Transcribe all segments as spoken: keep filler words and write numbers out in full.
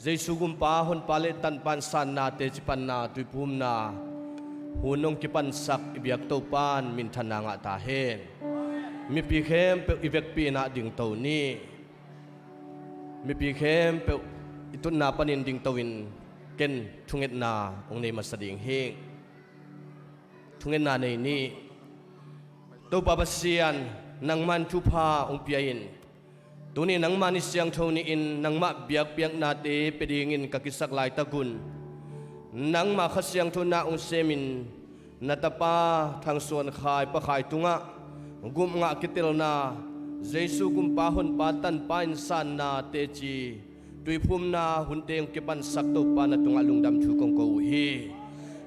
Jesu Gumpa, Honpa le Tanpa in sanna, teci panna, tuiphumna hun hong kipansak i biak Topa in minthanna ngah ta hen. Mipi khempeuh i vekpi in ah dingto ni. Mipi khempeuh i tutna panin dingto in ken thungetna hong nei masa ding hi. Thungetna nei ni. Topa Pasian, nangmah in thupha hong pia in, tuni nangmah ni siangtho ni-in nangmah biakpiaknate pia dingin ka kisak laitakun, nangmah Kha Siangtho in ah hong semin, na tapa Thang Suan Khai Pa Khai tungah gupngah kitelna, Jesu Gumpa, Honpa, Tanpa in sanna, teci tuiphumna hunte hong kipansak Topa, na tungah lungdam thu kong ko uh hi.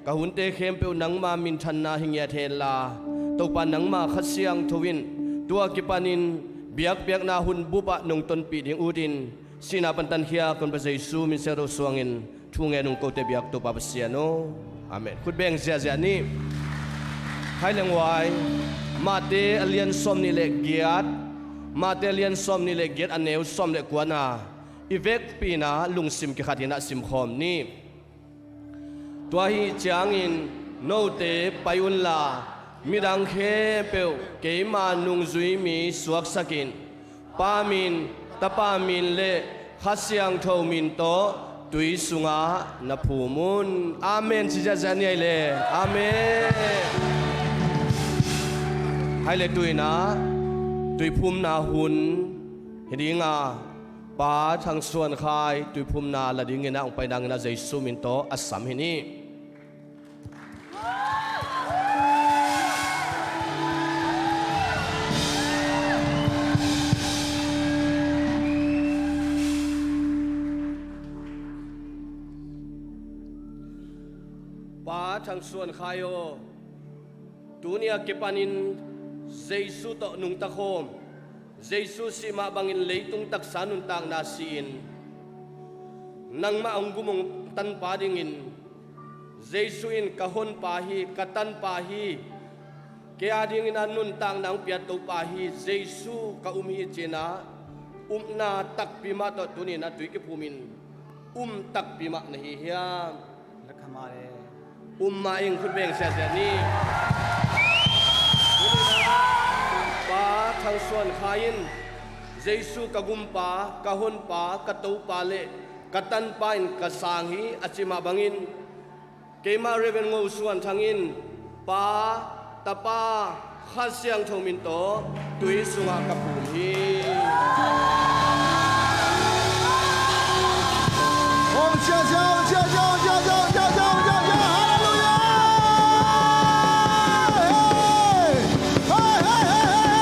Ka hunte khempeuh nangma minthanna hi ngiat henla, Topa nangma Kha Siangtho in tua kipanin biakpiakna hun bupah nong tonpih ding utin, sihna pan tankhia ka Honpa Jesu min siangtho suangin thu ngen ung, kote biak Topa Pasian aw. Amen. Khut beng ziahziah ni. Hai leng uai, Mate a lian sawm nih le giat, Mate a lian sawm nih le giat, a neu sawm le kuana i vekpi in ah lungsim kikhat in ah simkhawm ni. Tua hi ciangin note pai unla, midang khempeuh keima nungzui mi suaksakin, Pa min, Tapa min le Kha Siangtho min tawh tui sungah na phum un. Amen ci ziahziah ni ai le. Amen. Hai le, tu-in ah tuiphumna hun hi ding a, Pa Thang Suan Khai tuiphumna la dingin ah hong pai nangin ah Jesu min tawh a sam hi ni. Pa Thang Suan Khai aw, tuni a kipanin Jesu tawh nungta khawm, Jesu sih mah bangin leitung taksa nuntakna si-in, nangmah hong gum hong tanpa dingin, Jesu in ka Honpa hi, ka Tanpa hi, kei a dingin ah nuntakna hong pia Topa hi, Jesu ka um hi ci-in ah upna takpi mah tawh tuni-in ah tui kiphumin um takpi mah na hi hiam? Um mah ing, khut beng ziahziah ni. Pa Thang Suan Khai in, Jesu ka Gumpa, ka Honpa, ka Topa le ka Tanpa in ka sang hi a cih mah bangin, keimah Reverend Ngo Suan Thang in Pa, Tapa, Kha Siangtho min tawh tui sungah ka phum hi. Hong cia cia, hong cia cia, hong cia cia, hong cia cia, hong cia cia. Halleluiah! Hey! Hey, hey, hey, hey!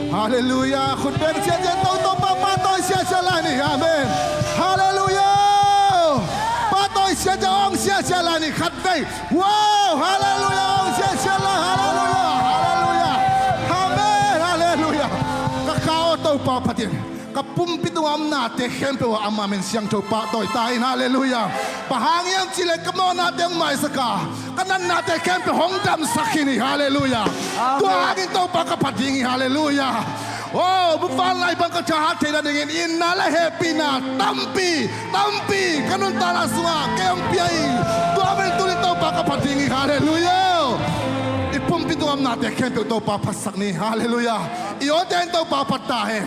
Halleluiah. Khut beng ciatciat, Topa pahtawi ciatciat lai ni. Amen. Halleluiah. Pahtawi ciatciat, awng ciatciat lai ni. Khatvei. Wow. Halleluiah. Awng ciatciat lai. Halleluiah. Halleluiah. Amen. Halleluiah. Ka kha aw, Topa phat in. Ka pumpi tungah om nate khempeuh ah ama min siangtho pahtawi ta in. Halleluiah. Bang hang hiam cih leh ka mawhnate hong maisak a, ka natnate khempeuh hong damsak khin hi. Halleluiah. Amen. Tua hangin Topa ka phat ding hi. Halleluiah. Oh, vanlai bang ka thahat theih nadingin itna le hehpihna tampi, tampi ka nuntakna sungah kei hong pia hi. Tua hangin tuni Topa ka phat ding hi. Halleluiah. I pumpi tungah om nate khempeuh Topa phatsak ni. Halleluiah. I awte in Topa phat ta hen.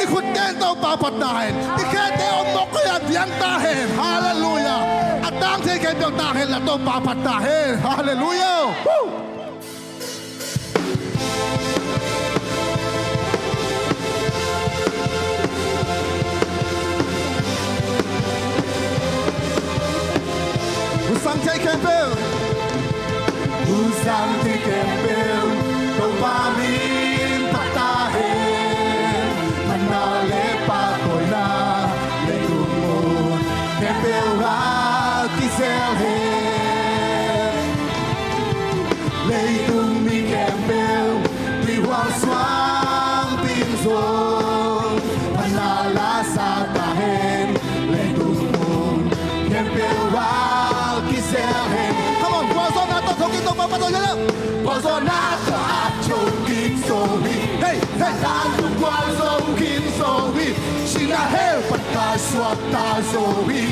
I khutte in Topa phat ta hen. I khete om mawk koi a diang ta hen. Halleluiah. A tang thei khempeuh ta hen la Topa phat ta hen. Halleluiah. Woo! Husang thei khempeuh. Husang thei khempeuh, Topa min phat ta hen. Phatna le pahtawina, leitung mun khempeuh ah kizel hen. Leitung mi khempeuh, tuihuang suang pin zong, phatna la sa ta hen. Leitung mun khempeuh ah kizel hen. Come on, gualzawhna tawh thokik tawh papa tawh lala. Gualzawhna tawh a thokik zo hi. Hey, hey. Satan tungah gualzo khin zo hi. Sihna hell pan ka suakta zo hi.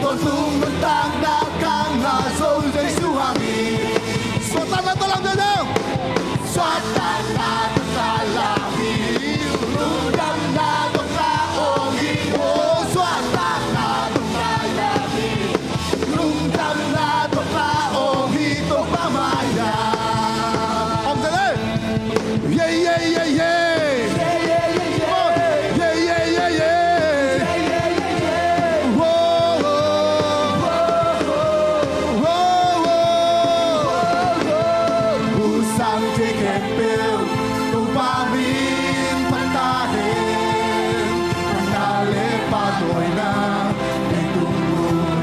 Tawntung nuntakna ka ngah zo Jesu hang hi. Suahtakna tawh lam deuhdeuh. Suahtakna tawh ka lam hi. Lungdamna tawh ka awng hi. Oh, suahtakna tawh ka lam hi. Lungdamna tawh ka awng hi Topa mai-ah. Awng deuhdeuh. Yeah, yeah, yeah, yeah. Yeah, yeah, yeah, yeah. Whoa, whoa. Whoa, whoa. Husang thei khempeuh, Topa min phat ta hen. Phatna le pahtawina, leitung mun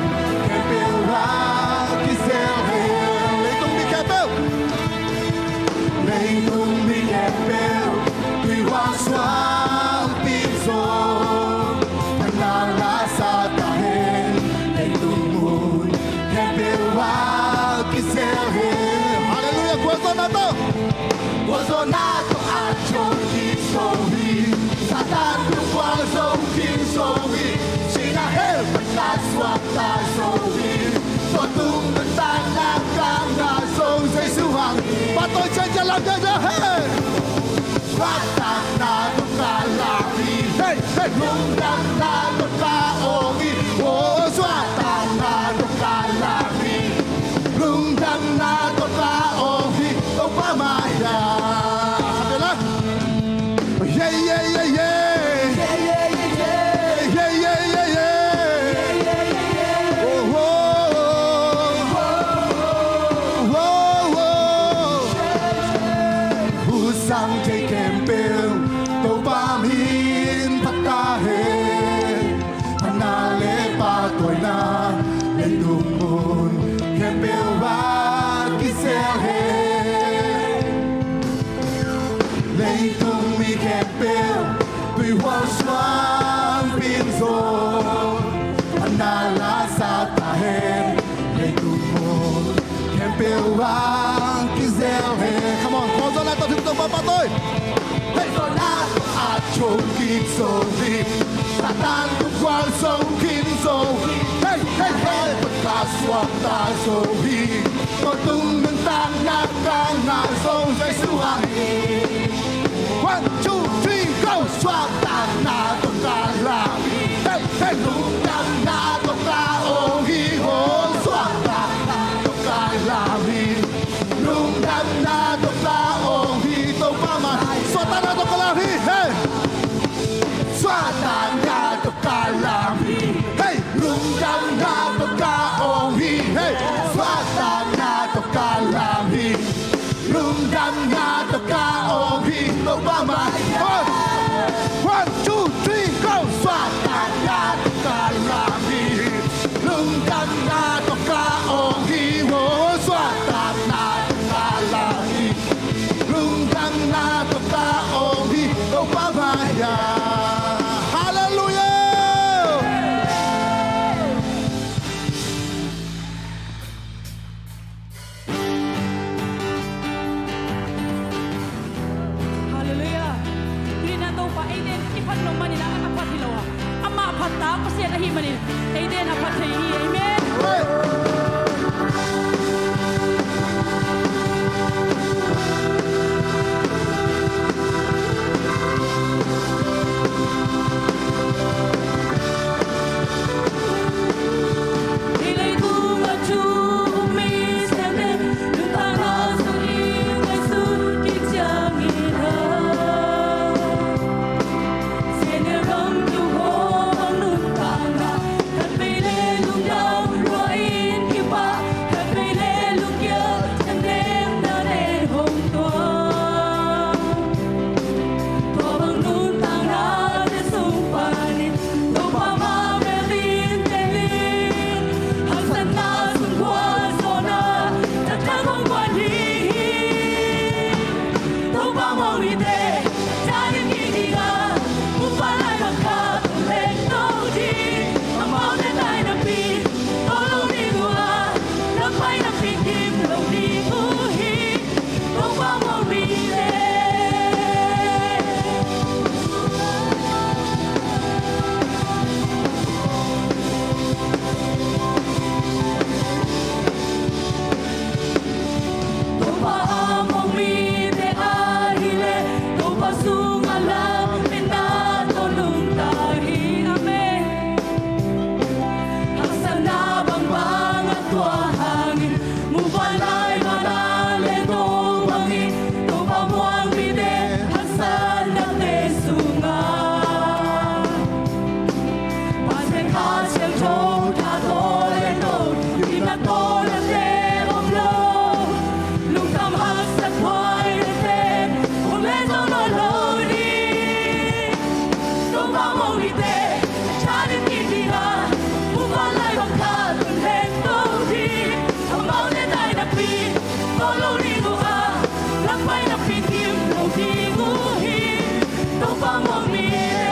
khempeuh ah kizel hen. Leitung mi khempeuh. Leitung mi khempeuh, tuihuang suang pin zong, phatna la sa ta hen. Leitung mun khempeuh ah kizel hen. Halleluiah, gualzawhna tawh. Gualzawhna tawh a thokik zo hi. Satan tungah gualzo khin zo hi. Sihna hell pan ka suakta zo hi. Tawntung nuntakna ka ngah zo Jesu hang hi. Pahtawi ciatciat lam deuhdeuh, hey. Suahtakna tawh ka lam hi. Hey, hey. Lungdamna tawh ka awng hi. Oh, suahtakna tawh ka lam hi. Lungdamna tawh ka awng hi Topa mai-ah. Yeah, yeah, yeah, yeah. Yeah, yeah, yeah, yeah. Oh, oh, oh. Oh, oh, oh. Husang thei khempeuh, Topa min phat ta hen. Phatna le pahtawina, leitung mun khempeuh ah kizel hen. Leitung mi khempeuh, tuihuang suang pin zong, phatna la sa ta hen. Leitung mun khempeuh ah kizel hen. Come on, gualzawhna tawh thokik tawh papa tawh. Hey. Gualzawhna tawh a thokik zo hi. Satan tungah gualzo khin zo hi. Hey, hey, hey. Hell pan ka suakta zo hi. Tawntung nuntakna ka ngah zo Jesu hang hi. One, two, three, go. Suahtakna tawh ka lam hi. Hey, hey. Lungdamna tawh ka awng hi. Oh, suahtakna tawh ka lam hi. Lungdamna tawh ka awng hi Topa mai. Suahtakna tawh ka lam hi, hey. Suahtakna tawh ka lam hi, hey. Lungdamna tawh ka awng hi, hey. Suahtakna tawh ka One, two, three, go! Suahtakna tawh ka lam hi, lungdamna tawh ka awng hi, oh, suahtakna tawh ka lam hi, lungdamna tawh ka awng hi, Topa mai-ah. Halleluiah! Halleluiah. Tuni-in ah Topa eite in i phat lo manin ah a phat hi lo a, amah phat tak Pasian ahih manin eite in a phat thei hi. Amen. Tua bang nuntaknate sung panin Topa mah bel ding teh ni. Haksatna sung gualzawhna, taktak hong guan ding hi. Topa mawh mite, a thanem kik ding a, mupalai bang khat hong lengto ding. Amaute tainapi tawh lo ding uh a, lampai napi gim lo ding uh hi. Topa mawh mite. Topa a mawh mite ahih leh, Topa sungah lametna tawh nungta hi. Amen. Haksatna bangbang a tuah hangin, mupalai bang a lengto bangin, Topa mawh mite haksatnate sungah Pasian Kha Siangtho tha tawh lengto, gimna tawlnate om lo. Lungkham haksat huainate hong lengto nawn lo ding. Topa mawh mite, a thanem kik ding a, mupalai bang khat hong lengto ding. Amaute tainapi tawh lo ding uh a, lampai napi gim lo ding uh hi. Topa mawh mite.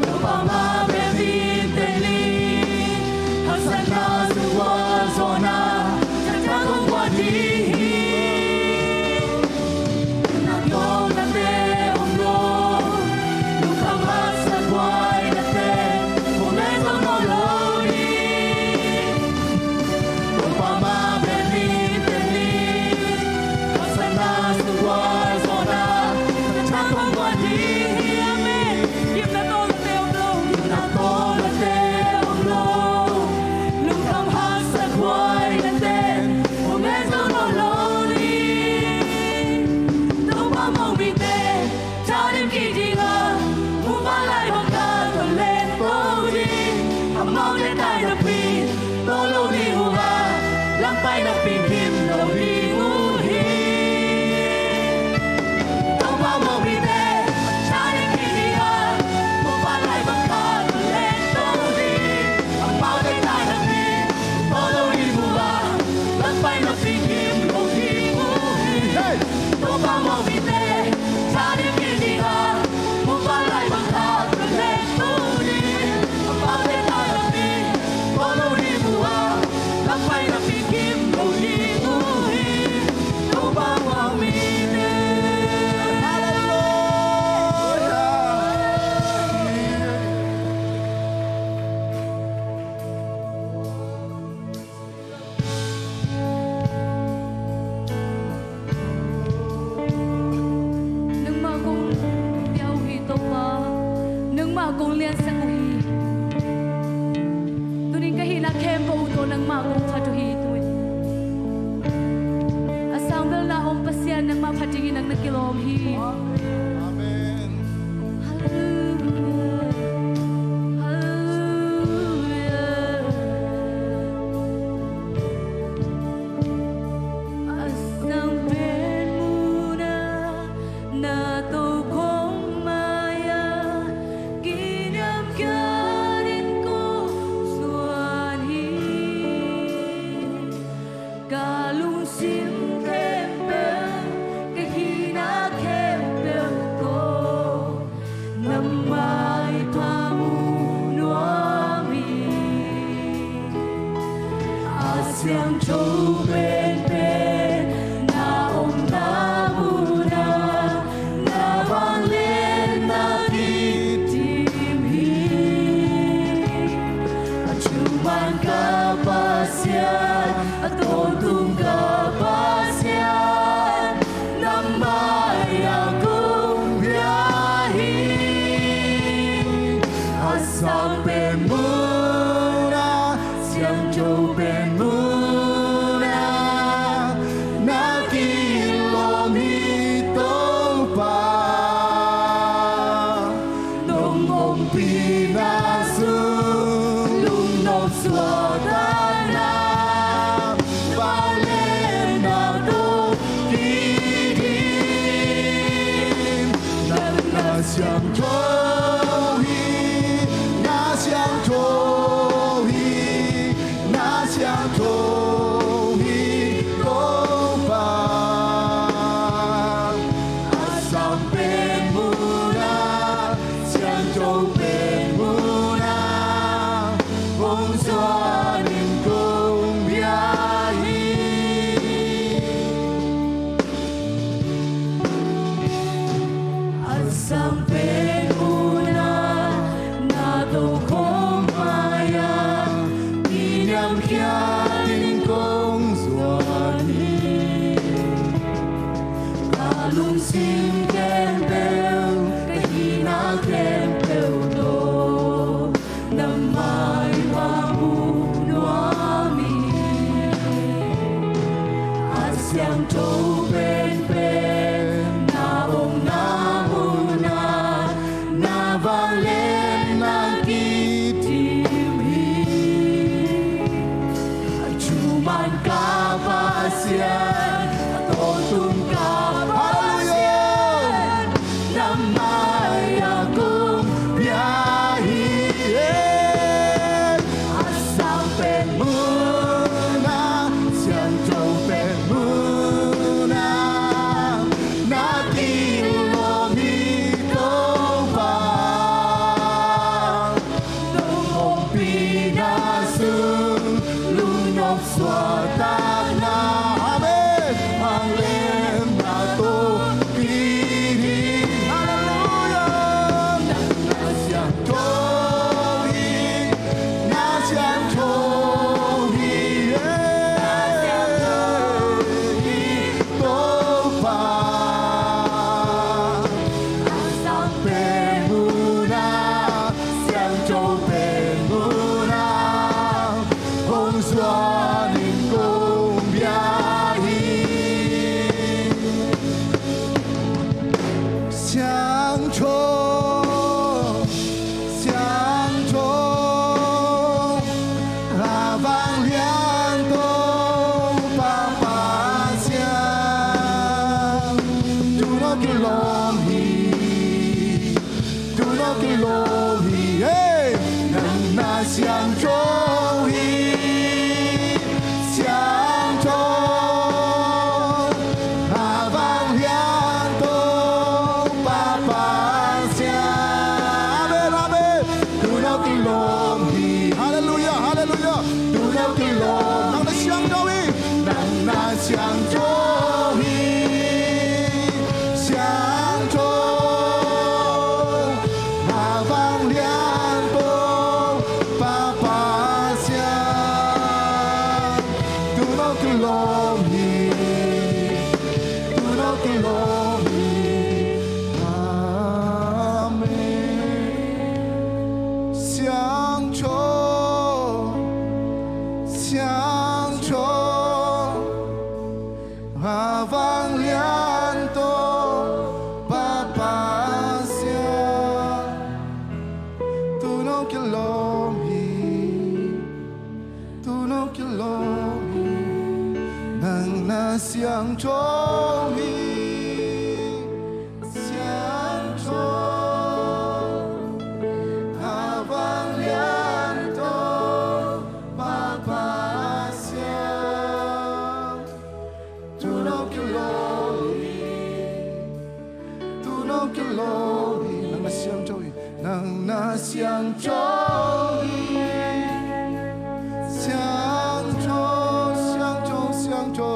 Topa mah bel ding teh ni. Haksatna sung gualzawhna, taktak hong guan ding hi. Gimna tawlnate om lo, lungkham haksat huainate hong lengto nawn lo ding. Topa mah bel ding teh ni. Haksatna sung gualzawhna, taktak hong guan ding hi. Amen. Gimna tawlnate om lo, gimna tawlnate om lo, lungkham haksat huainate hong lengto nawn lo ding. Topa mawh mite, thanem kik ding a, mupalai bang khat hong lengto ding. Amaute tainapi tawh lo ding uh a, lampai napi gim lo ding uh hi. Topa mawh mite, thanem kik ding a, mupalai bang khat hong lengto ding. Amaute tainapi tawh lo ding uh a, lampai napi gim lo ding uh hi. Hey! Topa mawh mite, thanem kik ding a, mupalai bang khat hong lengto ding. Amaute tainapi tawh lo ding uh a, lampai napi gim lo ding uh hi. Topa mawh mite. Halleluiah. Nangmah kong pia uh hi Topa, nangmah kong liansak uh hi. Tunin ka hihna khempeuh uh tawh nangmah kong phat uh hi. Tuin a sang belna om Pasian nangmah phat dingin nang na kilawm hi. Amen. Halleluiah. Siangtho hi, na siangtho hi, na siangtho hi, Topa. A sang pen mun ah, siangtho pen mun ah, hong zuan in kong bia hi. A sang pen mun ah, na tokhom mai-ah, mi niamkhiat in kong zuan hi. Ka lungsim khempeuh, ka hihna khempeuh tawh, na maipha uh nuam hi. A siangtho penpen, na omna mun ah, na vangliatna kidim hi. Thuman ka Pasian, a tawltung ka Pasian, na mai-ah kong bia hi. A sang pen mun ah, siangtho pen mun ah, na kilawm hi, Topa. Nong ompihna sung lungnop suahtakna, amen, vangliatna tawh kit hi. Halleluiah. Na siangtho hi, na siangtho hi, eh, Topa. A sang pen mun ah, siangtho pen mun ah, hong zuan in kong bia hi. Siangtho, siangtho, a vanglian Topa Pasian, tu-in hong kilawm hi. Tu-in hong kilawm hi, hey! Nang na siangtho hi, siangtho, a vanglian Topa Pasian. Amen, amen. Tu-in hong kilawm hi. Halleluiah, halleluiah. Tu-in hong kilawm. Nang na siangtho hi. Nang na siangtho hi, siangtho, a vanglian Topa Pasian, tu-in hong kilawm hi, tu-in hong kilawm hi. Amen. Siangtho, siangtho, a vanglian Topa Pasian, tu-in hong kilawm hi, tu-in hong kilawm hi. Nang na siangtho hi, siangtho, a vanglian Topa Pasian, tu-in hong kilawm hi, tu-in hong kilawm hi. Nang na siangtho hi, nang na siangtho hi, siangtho, siangtho, siangtho,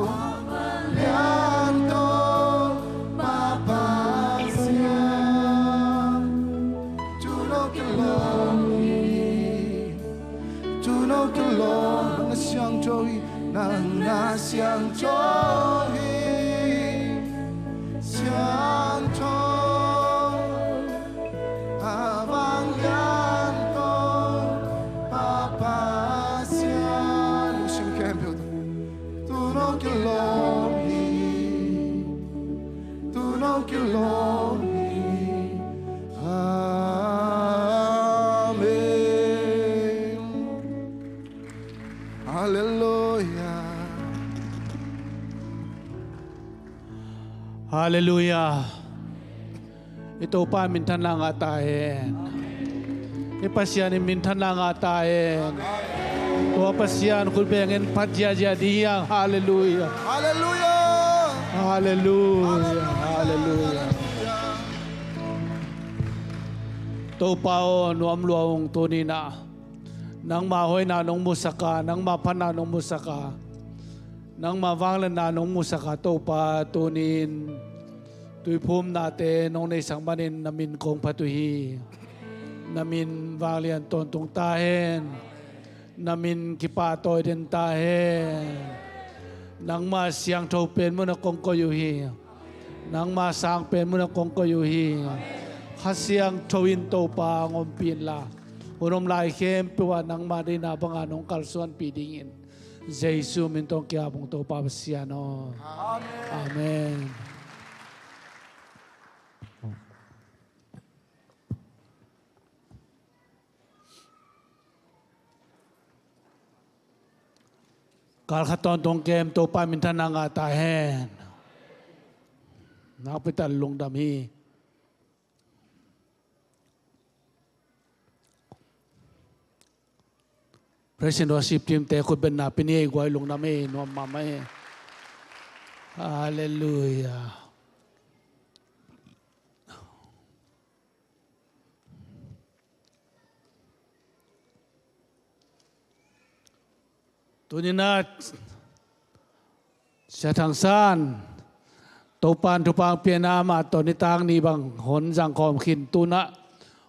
a vanglian Topa Pasian, tu-in hong kilawm hi. Tu-in hong kilawm, nang na siangtho hi, nang na siangtho hi, siangtho, a vanglian Topa Pasian. Lungsim khempeuh tawh, tu-in hong kilawm hi, tu-in hong kilawm hi. Amen. Halleluiah. Halleluiah. I Topa minthanna ngah ta hen. I Pasian in minthanna ngah ta hen. Tua Pasian khut bengin phat ziahziah ding hi hang. Halleluiah. Halleluiah. Halleluiah. Halleluiah. Topa aw, nuam lua ung. Tuni-in ah nangma hoihna nong musak a, nangma phatna nong musak a, nangma vangliatna nong musak a, Topa, tuni-in tuiphumnate nong neihsak manin na min kong phat uh hi. Na min vanglian tawntung ta hen. Na min kipahtawi den ta hen. Nangma siangtho pen munah kong koih uh hi. Nangma sang pen munah kong koih uh hi. Kha Siangtho in Topa hong ompih inla, hun om lai khempeuh ah nangma deihna banga nong kalsuanpih dingin Jesu min tawh kiap ung, Topa Pasian aw. Amen. Amen. Kal khat tawntung kem, Topa minthanna ngah ta hen. Nakpi tak lungdam hi. Praise and worship team te khut bengna pia ni ei, guai, lungdam ei, nuam mahmah ei. Halleluiah. Tuni-in ah Sia Thang San, Topa'n thupha hong pia in ah, amah tawh nitak ni bang hun zang khawm khin, tu-in ah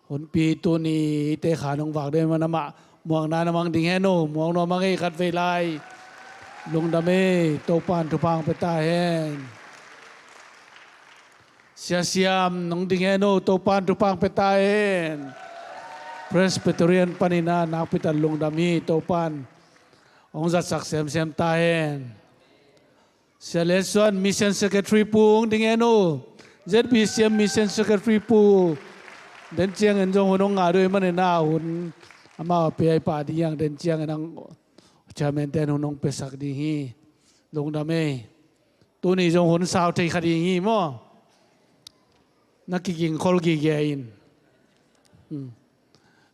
hunpi tuni te kha nong vak den man amah muakna na mang ding hen aw, muak nuam ing ei khatvei lai. Lungdam ei, Topa'n thupha hong pia ta hen. Sia Siam, nong ding hen aw, Topa'n thupha hong pia ta hen. Presbyterian panin ah nakpi tak lungdam hi, Topa'n hong zatsak semsem ta hen. Sia Lian Suan, Mission Secretary pu, hong ding hen aw. Z B C M Mission Secretary pu. Den ciangin zong hun hong ngah ding uh hi manin ah, hun amau a pia a, i pa ding hi hang, den ciangin ang chairman ten hun hong piasak ding hi. Lungdam ei. Tuni zong hun sau thei kha ding hi maw. Na kigingkhol gige in. Hmm.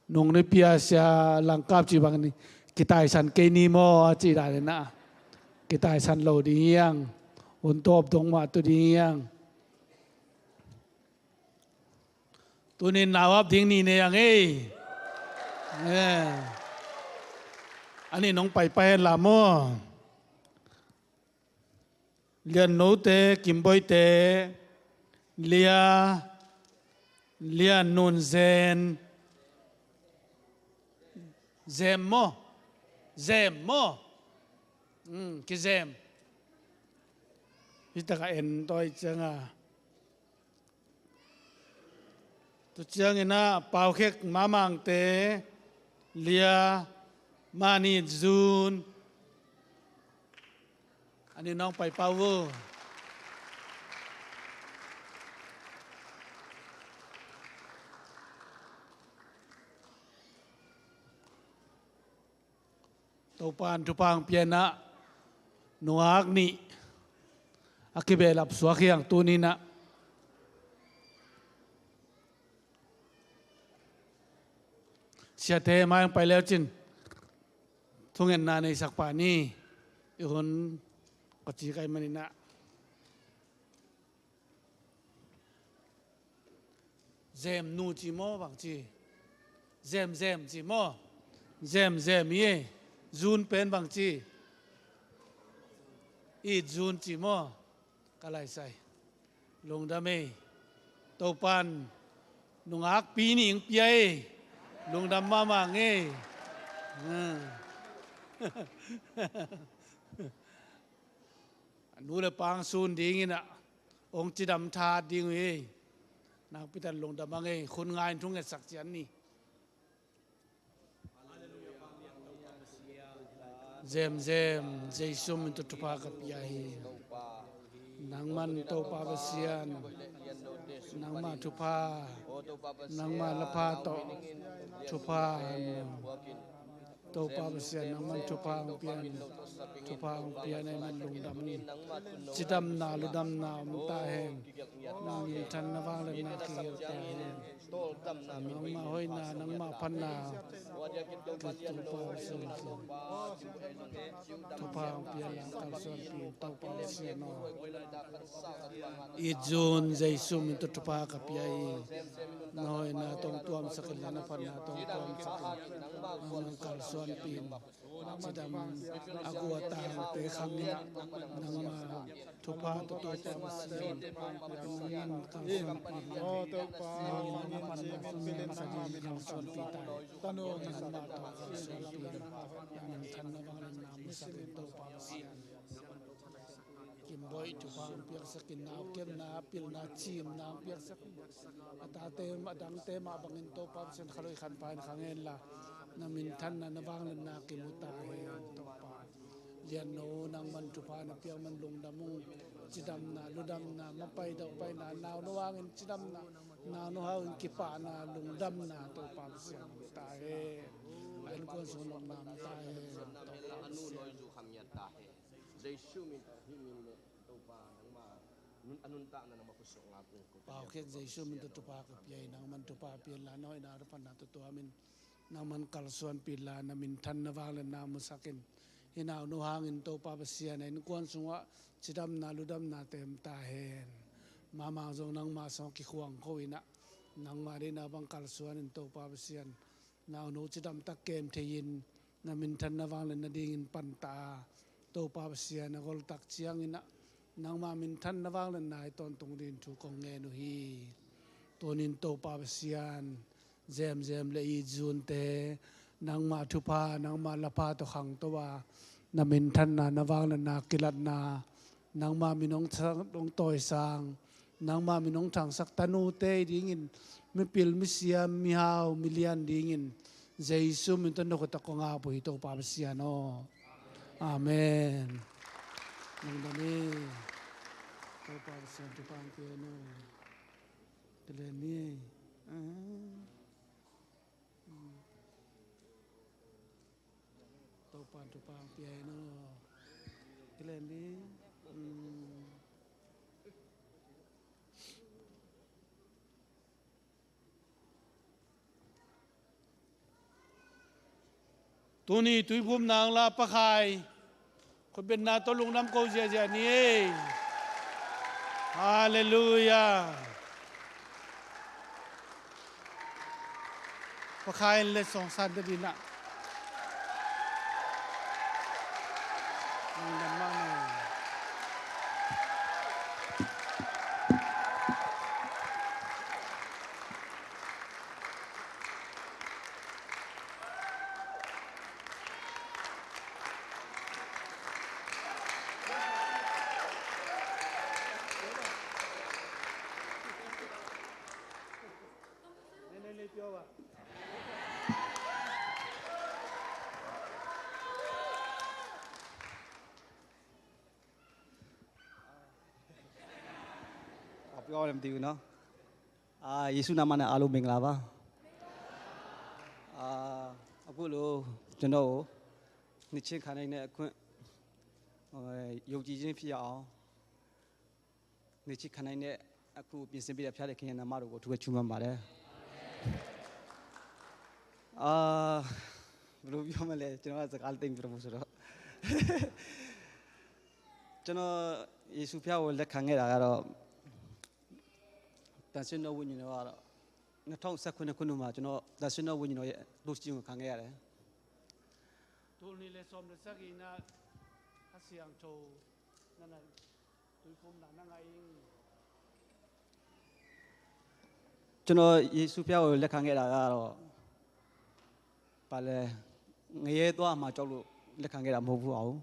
Nung nipi a Sia Langkap cih bang ni, kitaisan kei ni maw a cih dan in ah, kitaisan lo ding hi hang. Hun tawp dong mah tu ding hi hang. Tuni-in nau ap ding ni nei hang ei. Eh. A nih nong pai pah hen la maw. Lian Note, Kim Boite, Lia, Lian Nun Zen, Zem maw, Zem maw, um, kizem. Hih takah en tawi ciangin. Tu ciangin ah Pau Khek, Mamangte, Lia, Mani, Zun. A nih nong pai pah uh. Topa'n thupha hong pia in ah, nungak nih a kibehlap suak hi hang tuni-in ah. Siate mai hong pai le uh cin, thungetna neisak pah ni. I hun kawci kai manin ah. Zemnu ci maw, bangci? Zemzem ci maw? Zemzem hi ei. Zun pen bangci? It Zun ci maw? Ka laisai. Lungdam ei. Topa'n nungakpi nih hong pia ei. Lungdam mahmah ing ei. Hmm. A nu le pa hong sun dingin ah, hong cidam tha ding uh hi. Nakpi tak lungdam ing ei, khut nga in thungetsak ciat ni. Zemzem, Jesu min tawh thupha ka pia hi. Nangman Topa Pasian, nangma thupha, nangma lapha tawh thupha hong Topa Pasian, nangman thupha hong pian, thupha hong pian ei, man lungdam ung. Cidamna, ludamna om ta hen. Nang Thanna vangliatna kigelh ta hen. Nangmah hoihna, nangmah phatna, ka Topa Pasian, thupha hong pia in la, kalsuanpih in Topa Pasian aw. It zun Jesu min tawh thupha ka pia hi. Na hoihna tawh hong tuamsak in la, na phatna tawh hong tuamsak in. Nangmah hong kalsuanpih in. Cidam a guah tangte khang in ah, nangma thupha tawh Topa Pasian, nangin kalsuanpih in. Nangin nangma panna sung nangma sa ding kalsuanpih ta in. Nangmah tawh kalsuanpih in. Na minthanna vangliatna musak in Topa Pasian. Kimboih thupha hong piaksak in, na kemna, pilna, cimna hong piaksak in. A tate, a dangte mah bangin Topa Pasian khalui khanpa in khang hen la, na minthanna, na vangliatna kimu ta hen Topa. Lianno nangman thupha na piak man lungdam ung, cidamna, ludamna, mapai dauh paina, nauno hangin cidamna, nauno hangin kipahna, lungdamna Topa Pasian hong ta hen. A innkuan sung lungdam ta hen Topa Pasian. Jesu min tawh hih min le Topa nangma nun, a nuntakna nangma khut sungah ngak ung. Pau khek Jesu min tawh thupha ka pia hi, nangman thupha pia in la, na hoihna, na phatna tawh tuam in. Nangman kalsuanpih in la, na minthanna vangliatna musak in. Hih nauno hangin Topa Pasian, a innkuan sungah cidamna, ludamna tem ta hen. Mahmah zong nangmah sungah kikhuang kho in ah, nangmah deihna bang kalsuan in Topa Pasian. Nauno cidam tak kem thei in, na minthanna vangliatna dingin pan ta a, Topa Pasian, a gol tak ciangin ah nangma minthanna vangliatna i tawntung dingin thu kong ngen uh hi. Tunin Topa Pasian, Zemzem le it zunte, nangma thupha, nangma lapha tawh khangto a, na minthanna, na vangliatna kilatna, nangma min hong sa-, hong tawisang, nangma min hong thangsak tanute dingin, mipil, misiam, mihau, milian dingin, Jesu min tawh na khut ah kong ap uh hi Topa Pasian aw. Amen. Lungdam hi. Topa Pasian thupha hong pia hen aw. Kile ni. Ah. Topa'n thupha hong pia hen aw. Kile ni. Mm. Tuni tuiphumna hong la Pa Khai, khutbetna tawh lungdam ko ziahziah ni ei. Halleluiah. Pa Khai in le sawngsan ta ding ah. Lungdam mahmah. Aa, ပြောရမယ်မသိဘူးနော်။ အာ၊ ယေရှုနာမနဲ့ အားလုံးမင်္ဂလာပါ။ အာ၊ အခုလိုကျွန်တော်ကို နှစ်ချင်းခံနိုင်တဲ့အခွင့်၊ အာ၊ ယုံကြည်ခြင်းဖြစ်ရအောင်၊ နှစ်ချင်းခံနိုင်တဲ့ အခုပြင်ဆင်ပေးတဲ့ ဘုရားသခင်ရဲ့နာမတော်ကို အထူးပဲချီးမွမ်းပါတယ်။ အာ၊ ဘယ်လိုပြောမလဲ၊ ကျွန်တော်က စကားသိပ်မပြောဘူးဆိုတော့။ ကျွန်တော် ယေရှုဘုရားကို လက်ခံခဲ့တာကတော့ သန့်ရှင်းသောဝိညာဉ်တော်ကတော့ နှစ်ထောင်ဆယ့်ခုနစ်ခုနှစ်မှာ ကျွန်တော် သန့်ရှင်းသောဝိညာဉ်တော်ရဲ့ အလှူရှင်ကို ခံခဲ့ရတယ်။ Tul nih le sawm le sagihna Kha Siangtho na na tuiphumna na ngah ing. ကျွန်တော် ယေရှုဘုရားကို လက်ခံခဲ့တာကတော့ ဘာလဲ၊ ငရဲသွားမှာကြောက်လို့ လက်ခံခဲ့တာ မဟုတ်ဘူးပါဘူး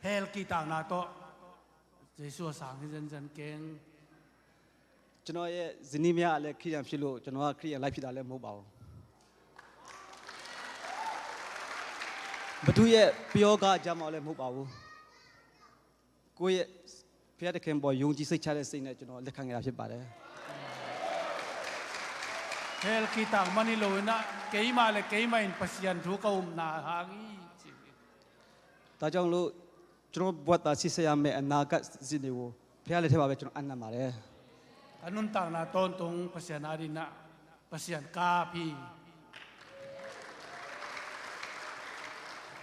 ။ Hell kihtakna tawh Jesu a sang hi zenzen keng. ကျွန်တော်ရဲ့ ဇနီးမယားကလည်း ခရစ်ယာန်ဖြစ်လို့ ကျွန်တော်က ခရစ်ယာန်လိုက်ဖြစ်တာလည်း မဟုတ်ပါဘူး။ ဘယ်သူရဲ့ ပယောဂအကြောင်းမှလည်း မဟုတ်ပါဘူး။ ကိုယ့်ရဲ့ ဘုရားသခင်ပေါ် ယုံကြည်စိတ်ချတဲ့စိတ်နဲ့ ကျွန်တော် လက်ခံခဲ့တာ ဖြစ်ပါတယ်။ Hell kihtak man hi lo in ah, keimah le keimah in Pasian thu ka upna hang hi, ci hi. ဒါကြောင့်လို့ ကျွန်တော် ဘဝသားရှေ့ဆက်ရမယ့် အနာဂတ်စစ်တွေကို ဖခင်လက်ထဲမှာပဲ ကျွန်တော်အပ်နှံပါတယ်။ အနုံတန်နာတွန်တုံ ပစီယန်အဒိနာ ပစီယန်ကာဖီ။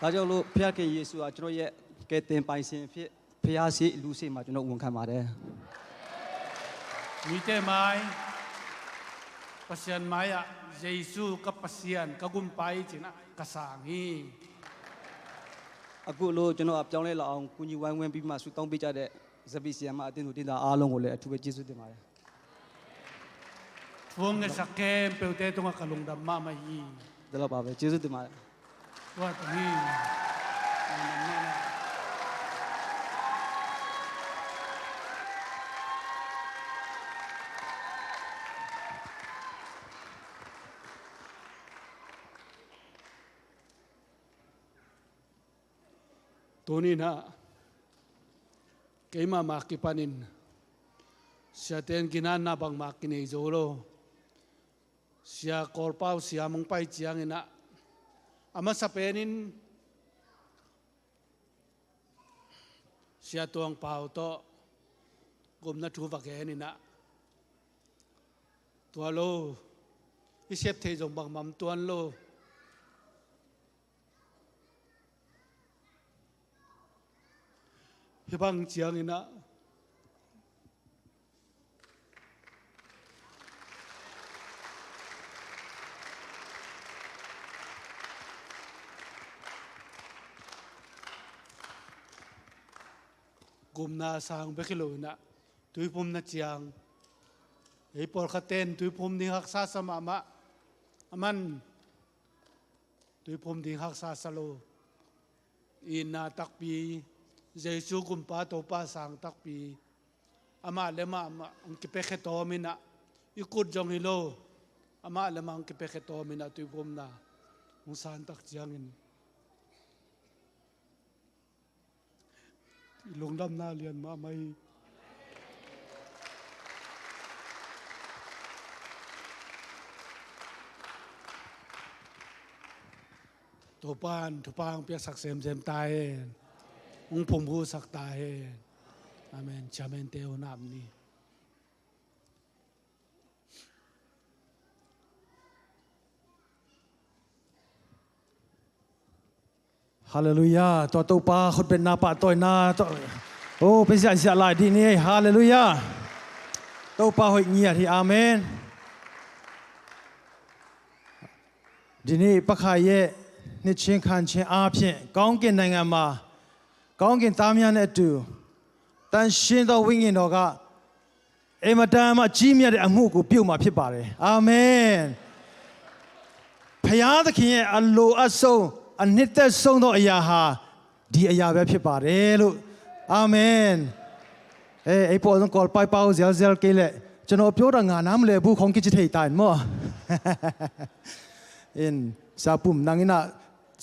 ဒါကြောင့်လို့ ဘုရားခင်ယေရှုဟာ ကျွန်တော်ရဲ့ကယ်တင်ပိုင်ရှင်ဖြစ်၊ ဘုရားရှိ၊ လူရှိမှာ ကျွန်တော်ဝန်ခံပါတယ်။ မီးတဲမိုင်း ပစီယန်မိုင်း ယေရှုကပစီယန် ကဂုံပၢႆ ကျိနာ ကစၢ်ငီ။ အခုလို ကျွန်တော်အပြောင်းလဲလာအောင် ကူညီဝိုင်းဝန်းပြီးမှ ဆုတောင်းပေးကြတဲ့ ဇပီဆရာမအသင်းသူအသင်းသားအားလုံးကိုလည်း အထူးပဲကျေးဇူးတင်ပါတယ်။ ထုံးငယ်စကဲမ်ပျော်တဲတုံးကလူင်ဒမ်မမဟီ။ ဒီလောက်ပါပဲ။ ကျေးဇူးတင်ပါတယ်။ ဝါတမီး။ တူနီနာ keimah mah kipanin siaten ginanna bangmah kinei zo lo. Sia Kawlpau siam hong pai cianginah a masa penin Sia Tuangpau tawh gupna thu va geninah tua lo i sep thei zong bangmah tuan lo. Hih bang cianginah gupna sang bek hi loinah tuiphumna ciang ei pawlkhatten tuiphum ding haksa sa mahmah. A man tuiphum ding haksa sa lo. Itna takpi, Jesu gumpa Topa sang takpi, amah le amah hong kipiakhia tawminah i kut zong hi lo. Amah le amah hong kipiakhia tawminah tuiphumna hong san tak ciangin i lungdamna lian mahmah hi. Topan thupha hong piaksak semsem ta hen. Hong phumhusak ta hen. Amen. Chairman te uh nam ni. Halleluiah. Tua Topa khutbetna pahtawina tawh, oh, pe ziahziah lai dih ni. Halleluiah. Topa hoih ngiat hi. Amen. Dini pakhai ye ni ching khan ching a phe kaung kin nai nga ma kaung kin tam ya ne tu tan shin to wing in do ga အင်မတန်မှကြီးမြတ်တဲ့အမှုကိုပြုမှာဖြစ်ပါတယ်။ အာမင်။ ဘုရားသခင်ရဲ့အလိုအပ်ဆုံး၊ အနှစ်သက်ဆုံးသောအရာဟာဒီအရာပဲဖြစ်ပါတယ်လို့။ အာမင်။ အဲ၊ အဲ၊ ပေါ့နော်၊ ကော်ပိုက်ပါဦး၊ ဇဲလ်ဇဲလ်ကလေး၊ ကျွန်တော်ပြောတာ ငါနားမလည်ဘူး၊ ခေါင်းကချစ်ထိတ်တိုင်းမော့။ အင်း၊ စာပုံ၊ နင်္ဂနွေ၊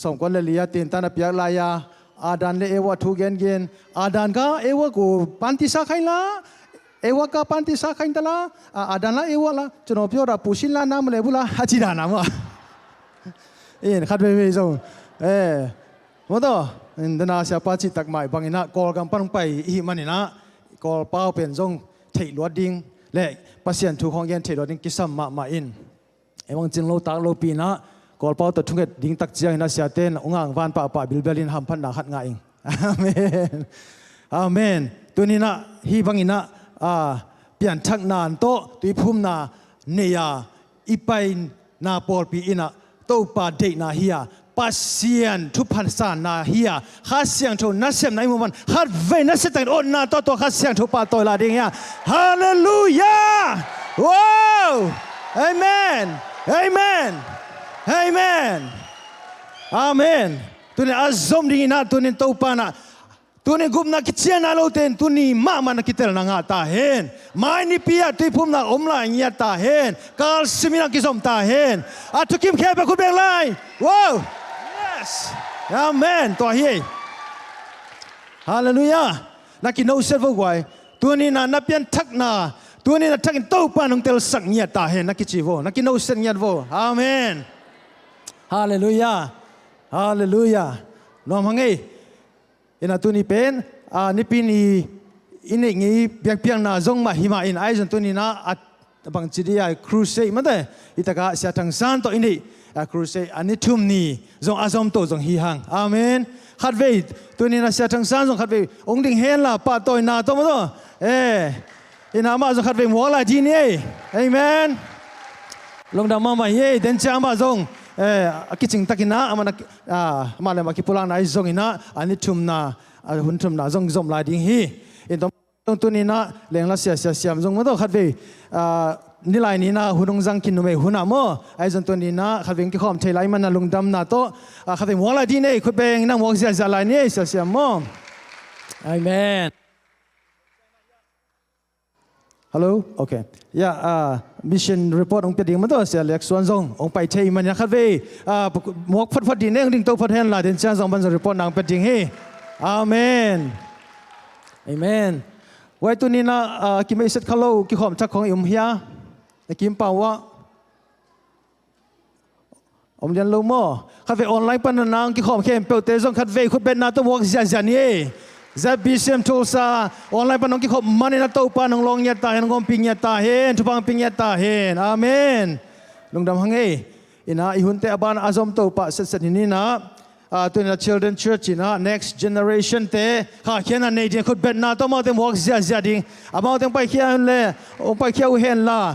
สองคนเลย เลียเตียนตานะ เปียกลายา อาดัมและเอวา ถูกแกนเกน อาดัมกับเอวา ကို ဖန်တီးစားခိုင်းလား၊ เอวา က ဖန်တီးစားခိုင်းသလား၊ အာ၊ အာဒမ်လား၊ เอวา လား၊ ကျွန်တော်ပြောတာ ပူရှင်းလား၊ နားမလည်ဘူးလား၊ အကြည့်တာနားမ။ အင်း၊ ခတ်ဝေးဝေးဆုံး၊ အဲ၊ မတော်၊ အင်း၊ ဒနာဆရာပါချစ် တက္ကမ ဘင်္ဂနာ ကော်ကမ်ပန်ပိုင် အီမနီနာ ကော်ပဝ်ပင်ဆုံး ထိတ်လွတ်ဒင်း และ ပစီယန်ထူခေါင်းကင် ထိတ်လွတ်ဒင်း ကိစ္စမမအင်း။ Ei bang cing lo tak lo pi inah Kawlpau tawh thunget ding tak cianginah siate in ung ang van pahpah bilbel in hamphatna khat ngah ing. Amen. Amen. Tuninah hih banginah, ah, pianthakna tawh tuiphumna nei-a i paina pawlpi inah Topa deihna hi-a Pasian thupha sanna hi-a Kha Siangtho nasepna i muh man khatvei nasia takin otna tawh tua Kha Siangtho pa tawi la ding hi-a. Halleluiah! Wow! Amen! Amen! Amen! Amen! Tuni a zom dinginah tunin Topa nah tuni gupna kicianna lote in tuni mahmah na kitelna ngah ta hen. Mai nipi ah tuiphumna om lai ngiat ta hen. Kalsimin a kizom ta hen. A thukim khempeuh khut beng lai. Wow! Yes! Amen. Tua hi. Halleluiah. Na kinoset vo guai. Tuninah na pianthakna tuninah thakin Topa nong telsak ngiat ta hen. Na kici vo. Na kinoset ngiat vo. Amen. Halleluiah. Halleluiah. Nuam hang ei. Inah tuni pen, ah, nipi ni i neih ngei biakpiakna zong mah hi mah in, ahi zong tuni-in ah a bangci dih a crusade mate, i takah Sia Thang San tawh i neih a crusade a ni thum ni zong a zomto zong hi hang. Amen. Khatvei tuni-in ah Sia Thang San zong khatvei hong ding hen la, pahtawina tawh maw tawh. Eh, in ah amah zong khatvei muak lai dih ni ei. Amen. Lungdam mahmah hi ei. Denciang amah zong, eh, a kicing takin ah, amah na, ah, amah le amah kipulakna ahi zongin ah, a ni thumna, a hun thumna zong zom lai ding hi. In tawh zong tuni-in ah Lengla Sia, Sia Siam zong maw tawh khatvei, ah, nilai ni-in ah hun hong zang khin numei hun ah maw. Ahi zong tuni-in ah khatvei hong kikhawm thei lai ahih manin ah lungdamna tawh, ah, khatvei muak lai dih ni ei, khut beng in ah muak ziahziah lai ni ei, Sia Siam maw. Amen. Hello? Okay. Ya, ah, mission report hong pia ding maw tawh, Sia Liak Suan zong hong pai thei ahih manin ah khatvei, ah, muak photphot dih ni ei, hong dingto phot hen la, denciang zong aman zong report na hong pia ding hi. Amen. Amen. Wai tuni-in ah, ah, kimei set kha lo, kikhawm thak khawng i om hia? Na kimpau ah. Om lian lo maw? Khatvei online pan nang kikhawm khempeuhte zong khatvei khutbetna tawh muak ziahziah ni ei. Z B C M Tulsa online pan hong kikhawm manin ah Topa in hong lawng ngiat ta hen, hong ompih ngiat ta hen, thupha hong pia ngiat ta hen. Amen. Lungdam hang ei. In ah i hunte a ban a zom Topa setset hi ni-in ah, ah, tuni-in ah Children Church in ah next generation te khahkhiatna nei ding khutbetna tawh amaute muak ziahziah ding. Amaute hong paikhia uh hen le, hong paikhia uh hen la,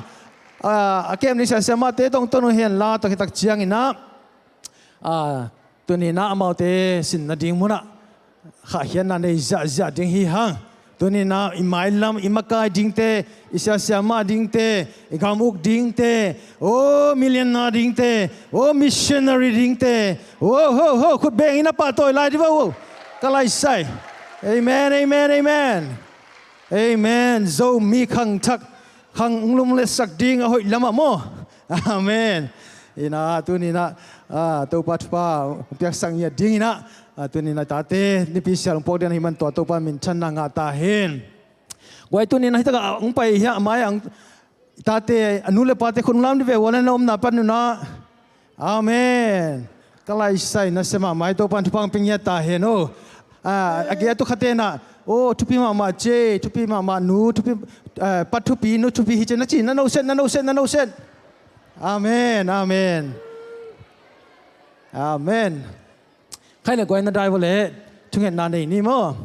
ah, a kem ding siasia mahte tawh hong ton uh hen la, tua khit tak ciangin ah, ah, tuni-in ah amaute sin nading munah khahkhiatna nei ziahziah ding hi hang. Tuni-in ah i mailam, i makai dingte, i siasia mah dingte, i gam uk dingte, o millionaire dingte, o missionary dingte, o ho ho, khut beng in ah pahtawi lai dih vo. Ka laisai. Amen, amen, amen. Amen. Zomi khangthak, khang lum le sak ding a hoih lamah maw. Amen. In ah tuni-in ah, ah, Topa thupha hong piaksak ngiat dingin ah, ah, tuni-in ah tate Nipi Sial hong puak ding ahih man tua Topa minthanna ngah ta hen. Guai, tuni-in ah hi takah hong pai hi a, mai-ah hong, tate, a nu le pate khut hong lam dih ve, ua le na omna pan un ah. Amen. Ka laisai, nasia mahmah hi, Topa in thupha hong pia ngiat ta hen aw. Ah, a gei a tu khaten ah, o, thupi mahmah ci, thupi mahmah nu, thupi, eh, pa thupi, nu thupi hi ci na ci, na no set, na no set, na no set. Amen, amen. Amen. Khai le guai, na dai vo le, thungetna nei ni maw.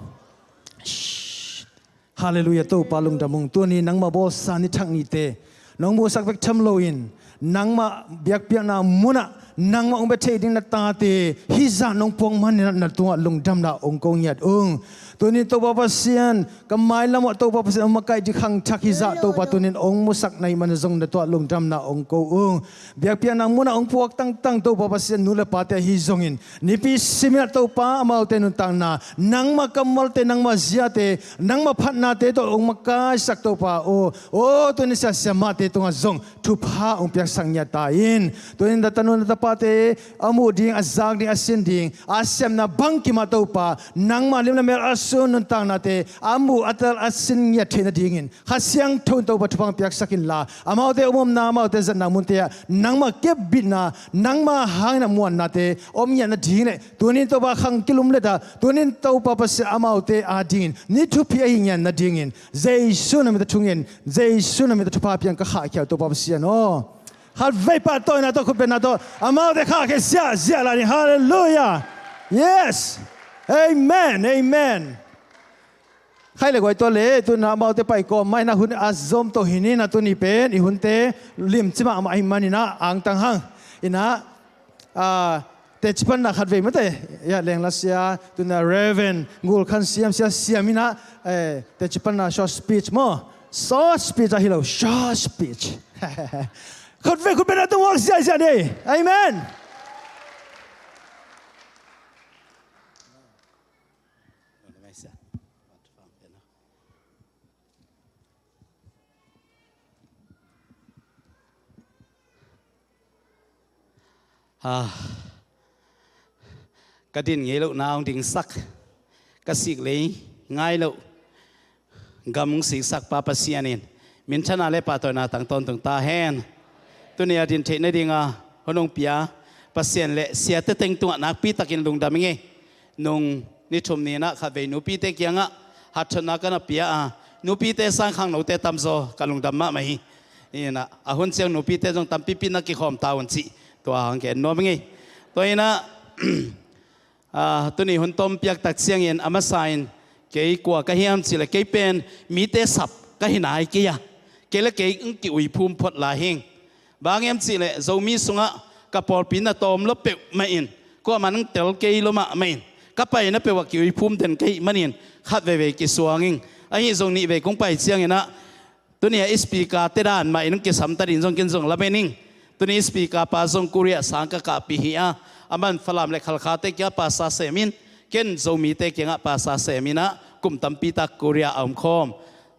Shh. Halleluiah, Topa lungdam ung. Tuni nangmah bawlsa ni thak nite nong musak bek tham loin, nangmah biakpiakna munah nangmah hong bia theih ding na tate hih zah nong puak manin ah na tungah lungdamna hong ko ngiat ung. Tuni Topa Pasian, ka mailam ah Topa Pasian hong makaih ding khangthak hih zah Topa tuni hong musak na hih manin zong na tungah lungdamna hong ko ung. Biakpiakna munah hong puak tangtang Topa Pasian nu le pate ahi zongin, nipi simin ah Topa amaute nuntakna, nangmah kammalte, nangmah ziate, nangmah phatnate tawh hong makaisak Topa aw. Aw, tuni siasia mahte tungah zong thupha hong piaksak ngiat ta in. Tuni na tanu na tapate a muh ding, a zak ding, a sin ding, a sepna bangkim ah Topa, nangmah lim le mel a sun nuntaknate a muh, a tel, a sin ngiat theih nadingin Kha Siangtho in Topa thupha hong piaksak inla, amaute om omna, amaute zatna munte ah nangmah kepbitna, nangmah hangin a muannate om ngiat nading le, tuni in Topa khang kilumlet a, tuni in Topa Pasian amaute adingin ni thupi ahih ngiat nadingin Jesu na min tawh thungen, Jesu na min tawh thupha piang ka khahkhia uh Topa Pasian aw. Khatvei pahtawina tawh, khutbetna tawh amaute khahkhia ziahziah lai ni. Halleluiah. Yes. Amen. Amen. Khai le guai, tua le tuna amaute pai kawm mah in ah hun a zom to hi ni in ah, tuni pen i hunte limci mahmah ahih manin ah angtang hang. In ah, ah, teci panna khatvei mate, ya, Lengla Sia, tuna Reverend Ngul Khan Siam, Sia Siam in ah, eh, teci panna short speech maw. Short speech ahi lo, short speech. Khatvei khutbetna tawh muak ziahziah ni. Amen. Ah, ka din ngei lohna hong dingsak, ka sik lei ngai loh gam hong siksak Pa Pasian in minthana le pahtawina tang tawntung ta hen. Tuni a din theih nadinga hun hong pia Pasian le siate teng tungah nakpi takin lungdam ing ei. Nung ni thum ni in ah khatvei nupite kiangah hatthotna ka na pia a, nupite sang khangnote tamzaw ka lungdam mahmah hi. Inah a hun ciang nupite zong tampipi na kikhawm ta un cih tua hang gen nuam ing ei. Tua inah, ah, tuni hun tawm piak tak ciangin a masa in kei kua ka hiam cih leh kei pen mite sap ka hi nai kei a, kei le kei hong ki-uiphum phot lai hing. Bang hiam cih leh Zomi sungah ka pawlpi na tawm lo peuhmah in, kuamah nang tel kei lo mahmah in, ka paina peuh ah ki-uiphum den ka hih manin khat veivei kisuang ing. Ahi zong nih vei kong pai ciangin ah, tuni a speaker te dan mah in hong kisam ta ding zong ken zong lamen ing. Tuni speaker pa zong Korea sang ka kahpih hi a, aman Falam le Khalkha te kiangah pastor sem in, ken Zomite kiangah pastor sem in ah, kum tampi tak Korea a om khawm.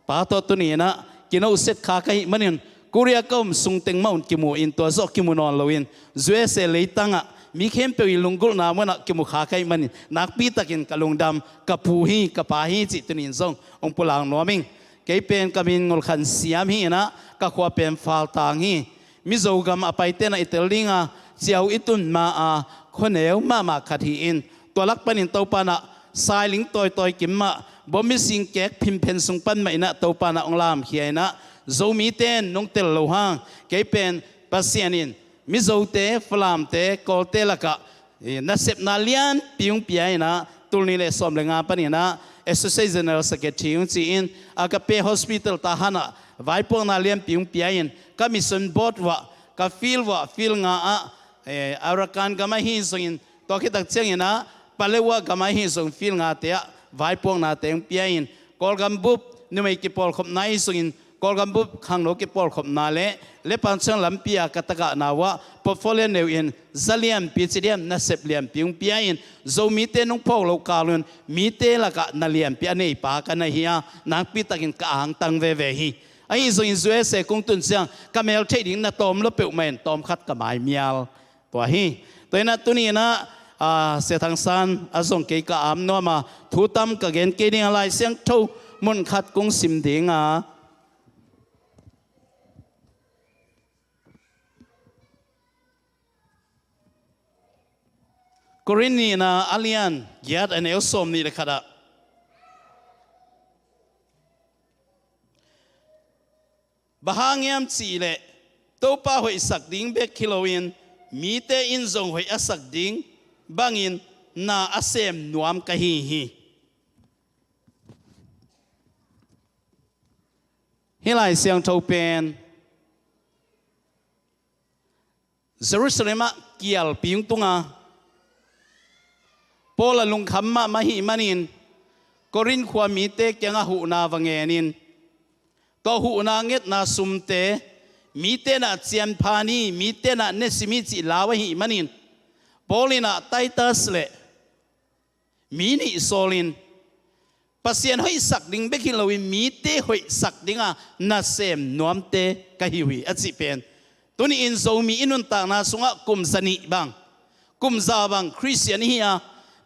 Pa tawh tuni inah kinoset kha ka hih manin, Korea ka om sung teng mah un kimu in, tua zawh kimu nawn loin U S A leitangah mi khempeuh i lunggulhna munah kimu kha ka hih manin, nakpi takin ka lungdam, ka pu hi, ka pa hi cih tuni in zong hong pulak nuam ing. Kei pen ka min Ngol Khan Siam hi inah, ka khua pen Faltang hi. Mizo gam a paite na i tel dinga ciau i tun ma a, khuaneu mahmah khat hi in, tua lak panin Topa inah sailing tawitawi kim mah, bom mising kek phimphen sung pan mah inah Topa inah hong lamkhia inah, Zomite in nong tel lo hang, kei pen Pasian in Mizote, Falamte, Kawlte lakah, eh, nasepna lianpi hong pia inah, tul nih le sawm le nga pan inah Associate General Secretary hong ci in, Agape Hospital Tahan ah vaipuakna lianpi hong pia in, ka mission board uah, ka field uah, field nga ah, eh, Arakan gam ahi zongin, tua khit tak ciangin ah Paletwa gam ahi zong field ngate ah vaipuaknate hong pia in, Kawlgam bup numei kipawlkhopna ahi zongin, Kawlgam bup khangno kipawlkhopna le, le panciang lampi a ka tagahna uah portfolio neu in, za lianpi ci diam, nasep lianpi hong pia in, Zomite nong phawk loh kalun mite lakah na lianpi a neipa ka na hi a, nakpi takin ka angtang veve hi. Ahi zongin U S A kong tun ciang ka mel theih ding na tawm lo peuhmah in tawmkhat ka maimial. Tua hi. Tua inah tuni inah, ah, Sia Thang San a zong kei ka am nuam a, thu tam ka gen kei ding a, Lai Siangtho mun khat kong sim ding a. Korin nihna a lian giat a neu sawm nih le khat ah, bang hang hiam cih leh Topa hoihsak ding bek hi loin mite in zong hoih a sak ding bangin na a sem nuam ka hi hi. Hih Lai Siangtho pen Jerusalem ah kialpi hong tung a, Paul a lungkham mahmah ahih manin Korin khua mite kiangah huhna va ngen in, tua huhna ngetna sumte mite in ah cianpha ni, mite in ah nesim hi cih lau ahih manin Paul in ah Titus le mi nih sawlin, Pasian hoihsak ding bek hi loin mite hoihsak dinga nasem nuamte ka hi uh hi a cih pen. Tuni-in Zomi i nuntakna sungah kum za nih bang, kum za bang Khristian i hi a,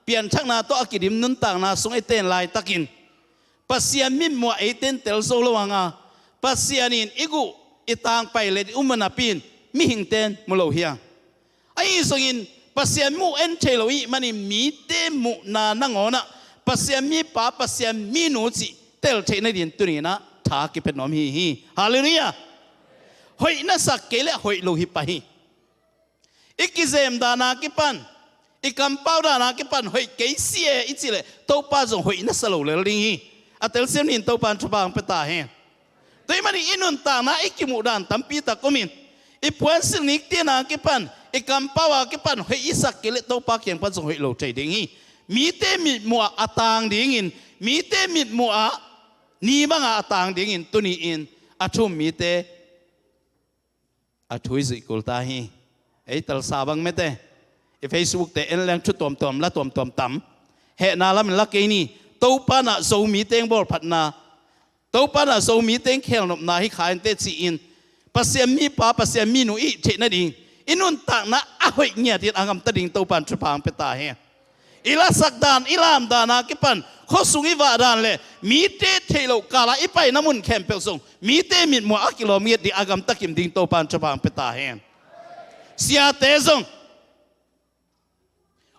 pianthakna tawh a kidim nuntakna sung i ten laitakin Pasian mitmuh ah eite in tel zo lo hang a, Pasian in i guh i tangpai le i um napi-in mihingte in mu lo hi a. Ahi zongin Pasian muh en thei lo i hih manin mite muhna nangawn ah Pasian mipa, Pasian minu cih tel theih nadingin tuni-in ah tha kipia nuam hi hi. Halleluiah. Hoih na sak kei leh hoih lo hi pah hi. I kizem dan a kipan, i kampau dan a kipan hoih kei si e i cih leh Topa zong hoih na sa lo lel ding hi. A telsiam ni-in Topa in thupha hong pia ta hen. Tua ahih manin i nuntakna i kimuh dan tampi tak om in, i puansilh nikten a kipan, i kampau a kipan hoih i sak kei leh Topa kiang pan zong hoih lo thei ding hi. Mite mitmuh ah a tang dingin, mite mitmuh ah ni bangah a tang dingin tuni-in a thu-um mite a thu i zuih kul ta hi. Ei telsa bang mete, i Facebook te en leng thu tuamtuam, la tuamtuam tam. Hehna lamin la kei ni. Topa in ah Zomite hong bawlphatna, Topa in ah Zomite hong khelnopna hi kha inteh ci-in Pasian mipa, Pasian minu i hih theih nading, i nuntakna a hoih ngiatin a gamta ding Topa in thupha hong pia ta hen. I lasak dan, i lam dan a kipan, khuasung i vah dan le mite theih loh kala i paina mun khempeuh zong mite mitmuh ah a kilawm ngiat ding, a gamta kim ding Topa in thupha hong pia ta hen. Siate zong,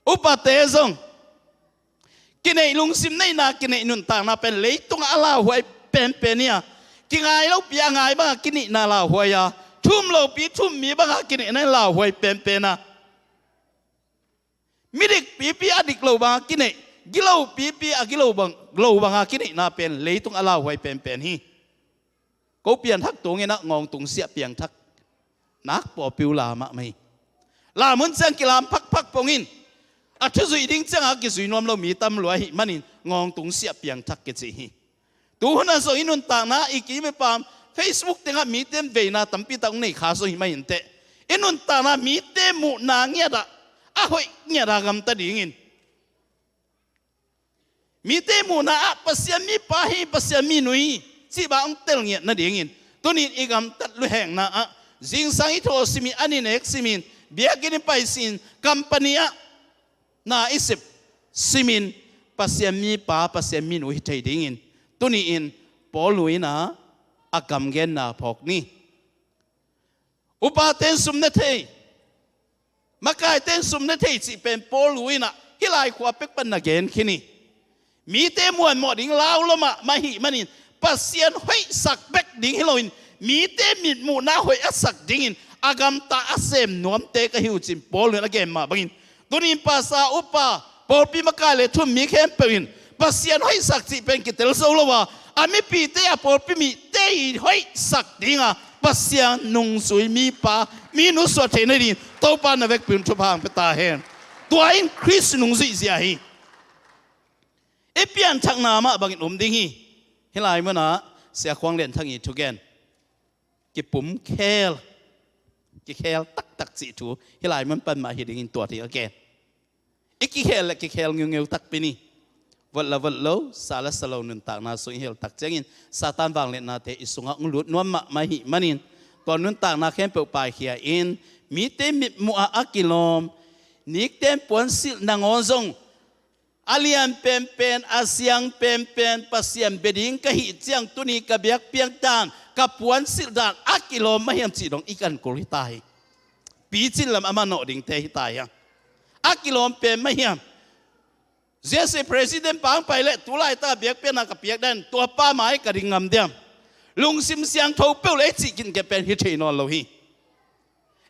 upate zong, Kineih lungsim neihna, kineih nuntakna pen leitungah a lauhuai penpen hi a, kingai lopi a ngai banga kinihna lauhuai a, thum lopi thum mi banga kinihna lauhuai penpen a, midik pipi a dik lo banga kineih, gilo pipi a gilo bang, lo banga kinihna pen leitung a lauhuai penpen hi. Ko pianthak tungin ah ngawngtung siah piangthak nak pawpiu la mahmah hi. Lam hun ciang kilam phakphak pongin a thuzuih ding ciangah kizui nuam lo mi tam lua ahih manin ngawngtung siah piangthak kici hi. Tuhun ah zong i nuntakna, i kim i pam, Facebook tengah mite in veina tampi tak hong nei kha zong hi mah inteh, i nuntakna mite muhna ngiatah a hoih ngiatah gamta dingin, mite muhna ah Pasian mipa hi, Pasian minu hi cih bang hong tel ngiat nadingin, tunin i gamtat luhekna ah zingsang i tho simin, a ninek simin, biakinn i pai simin, company ah na i sep simin, Pasian mipa, Pasian minu hi thei dingin tuni-in Paul nu in ah a gamgenna phawk ni. Upate in sum ne thei, makaite in sum ne thei cih pen Paul nu in ah hih lai khua pek pan na gen khin hi. Mite muanmawh ding lau lo mahmah ahih manin Pasian hoihsak bek ding hi loin mite mitmuhna hoih a sak dingin a gamta a sem nuamte ka hi uh cin Paul nu in a gen mah bangin, tunin pastor, upa, pawlpi makai le thummi khempeuh in Pasian hoihsak cih pen kitel zo lo a, a mipite, a pawlpi mite i hoihsak dinga Pasian nungzui mipa, minu suah theih nadingin Topa na vekpi un thupha hong pia ta hen. Tua in Khrist nungzuih zia hi. I pianthakna mah bangin om ding hi. Hih lai munah Sia Khuang Lian Thang i thugen, kipumkhel, kikhel taktak cih thu hih lai mun pan mah hi dingin tua ding a gen. I kikhel le kikhel ngeungeu takpi ni. Vot la vot lo, sa la sa lo nuntakna sung i hel tak ciangin Satan vangliatnate i sungah hong lut nuam mahmah ahih manin, tua nuntakna khempeuh paikhia in mite mitmuh ah a kilawm, nikten puansilh nangawn zong a lian penpen, a siang penpen Pasian bia ding ka hih ciang tuni ka biakpiak dan, ka puansilh dan a kilawm mah hiam cih dong i kan kul hi ta hi. Picin lam a manawh dingte hi ta hi a, a kilawm pen mah hiam? Jesse president pang pai leh tu laitaka biakpiakna ka piak dan tua pa mai ka ding ngam diam? Lungsim siangtho peuh le cih kinke pen hi thei nawn lo hi.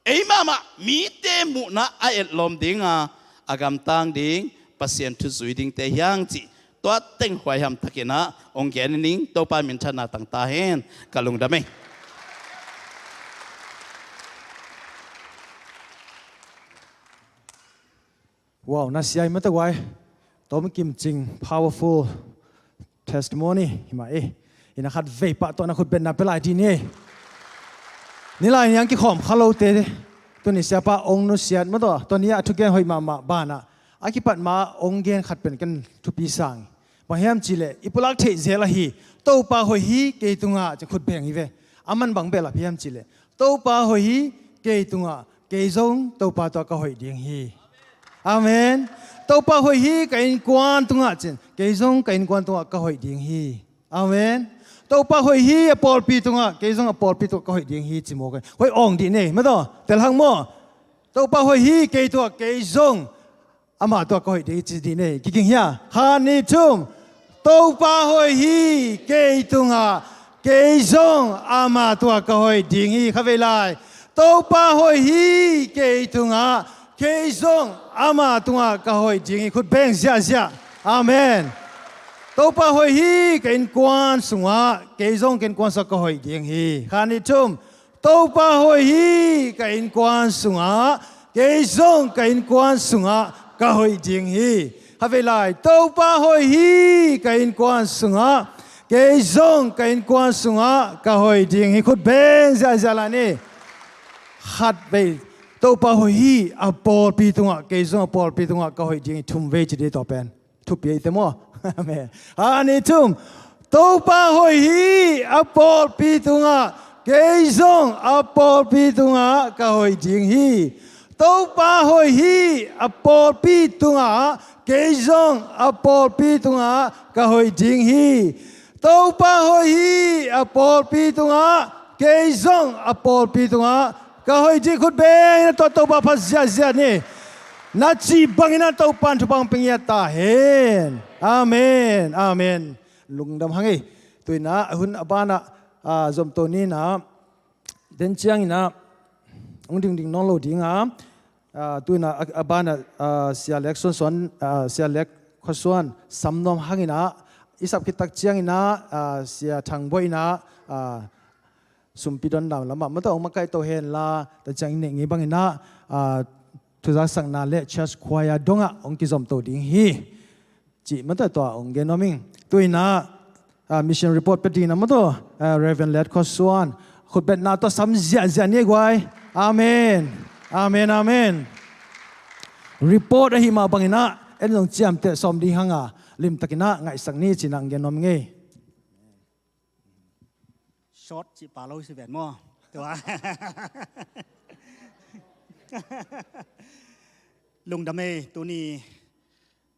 Ei mahmah mite muhna a etlawm dinga a gamtang ding Pasian thu zui dingte hiang cih tua teng huaiham takin ah hong gen ning. Topa minthanna tang ta hen. Ka lungdam ei. Wow, na siai mata guai. Tom Kim Cing, powerful testimony hi mah e. Ina khat vei pah tawh na khut benna pia lai dih ni e. Nilai niang kikhawm kha lote tuni siapa ong nusiat mah tawh, tuni a thugen hoih mahmah banah a kipat ma ong gen khat pen kan thupi sang. Bang hiam cihleh i pulak theih zel ahi, Topa hoih hi kei tungah ci khut beng hi ve. A man bang bel a hiam cihleh Topa hoih hi kei tungah, kei zong Topa tungah ka hoih ding hi. Amen. Topa hoih hi ka innkuan tungah cin, kei zong ka innkuan tungah ka hoih ding hi. Amen. Topa hoih hi a pawlpi tungah, kei zong a pawlpi tungah ka hoih ding hi ci maw? Hoih awng dih nei mah tawh, telhang maw? Topa hoih hi kei tungah, kei zong amah tungah ka hoih ding hi ci dih nei. Kiging hia? Khat, nih, thum. Topa hoih hi kei tungah, kei zong amah tungah ka hoih ding hi. Kha vei lai. Topa hoih hi kei tungah, kei zong amah tungah ka hoih ding hi. Khut beng ziahziah. Amen. Topa hoih hi ka innkuan sungah, kei zong ka innkuan sungah ka hoih ding hi. Khat, nih, thum. Topa hoih hi ka innkuan sungah, kei zong ka innkuan sungah ka hoih ding hi. Kha vei lai. Topa hoih hi ka innkuan sungah, kei zong ka innkuan sungah ka hoih ding hi. Khut beng ziahziah lai ni. Khat vei. Topa hoih hi a pawlpi tungah, kei zong a pawlpi tungah ka hoih ding hi. Thum vei ci dih tua pen. Thupi ei te maw? Amen. Khat, nih, thum. Topa hoih hi a pawlpi tungah, kei zong a pawlpi tungah ka hoih ding hi. Topa hoih hi a pawlpi tungah, kei zong a pawlpi tungah ka hoih ding hi. Topa hoih hi a pawlpi tungah, kei zong a pawlpi tungah ka hoih ding. Khut beng na tawh Topa phat ziahziah ni. Na cih bangin a Topa in thupha hong pia ngiat ta hen. Amen, amen. Lungdam hang ei. Tuinah a hun a banah, ah, zomto ninah den cianginah hong dingding nawn lo dinga, ah, tuinah a, a banah, ah, Sia Lek Suan Suan, ah, Sia Lek Khua Suan sam nuam hanginah i sap khit tak cianginah, ah, Sia Thang Bawi inah, ah, sumpi don dam lamah mata hong makaih to henla, ta ciang i neih ngei banginah, ah, thuzaksakna le church choir dongah hong kizomto ding hi. Cih mata tua hong gen nuam ing. Tuinah, ah, mission report pia dingin a mata, ah, Reverend Let Khua Suan khutbetna tua sam ziahziah ni guai. Amen. Amen, amen. Report ahi mah banginah en zong ciamteh sawm ding hanga limtakinah ngaihsak ni cinah hong gen nuam ing ei. Short cih pa lo si ven maw? Tua. Lungdam ei, tuni,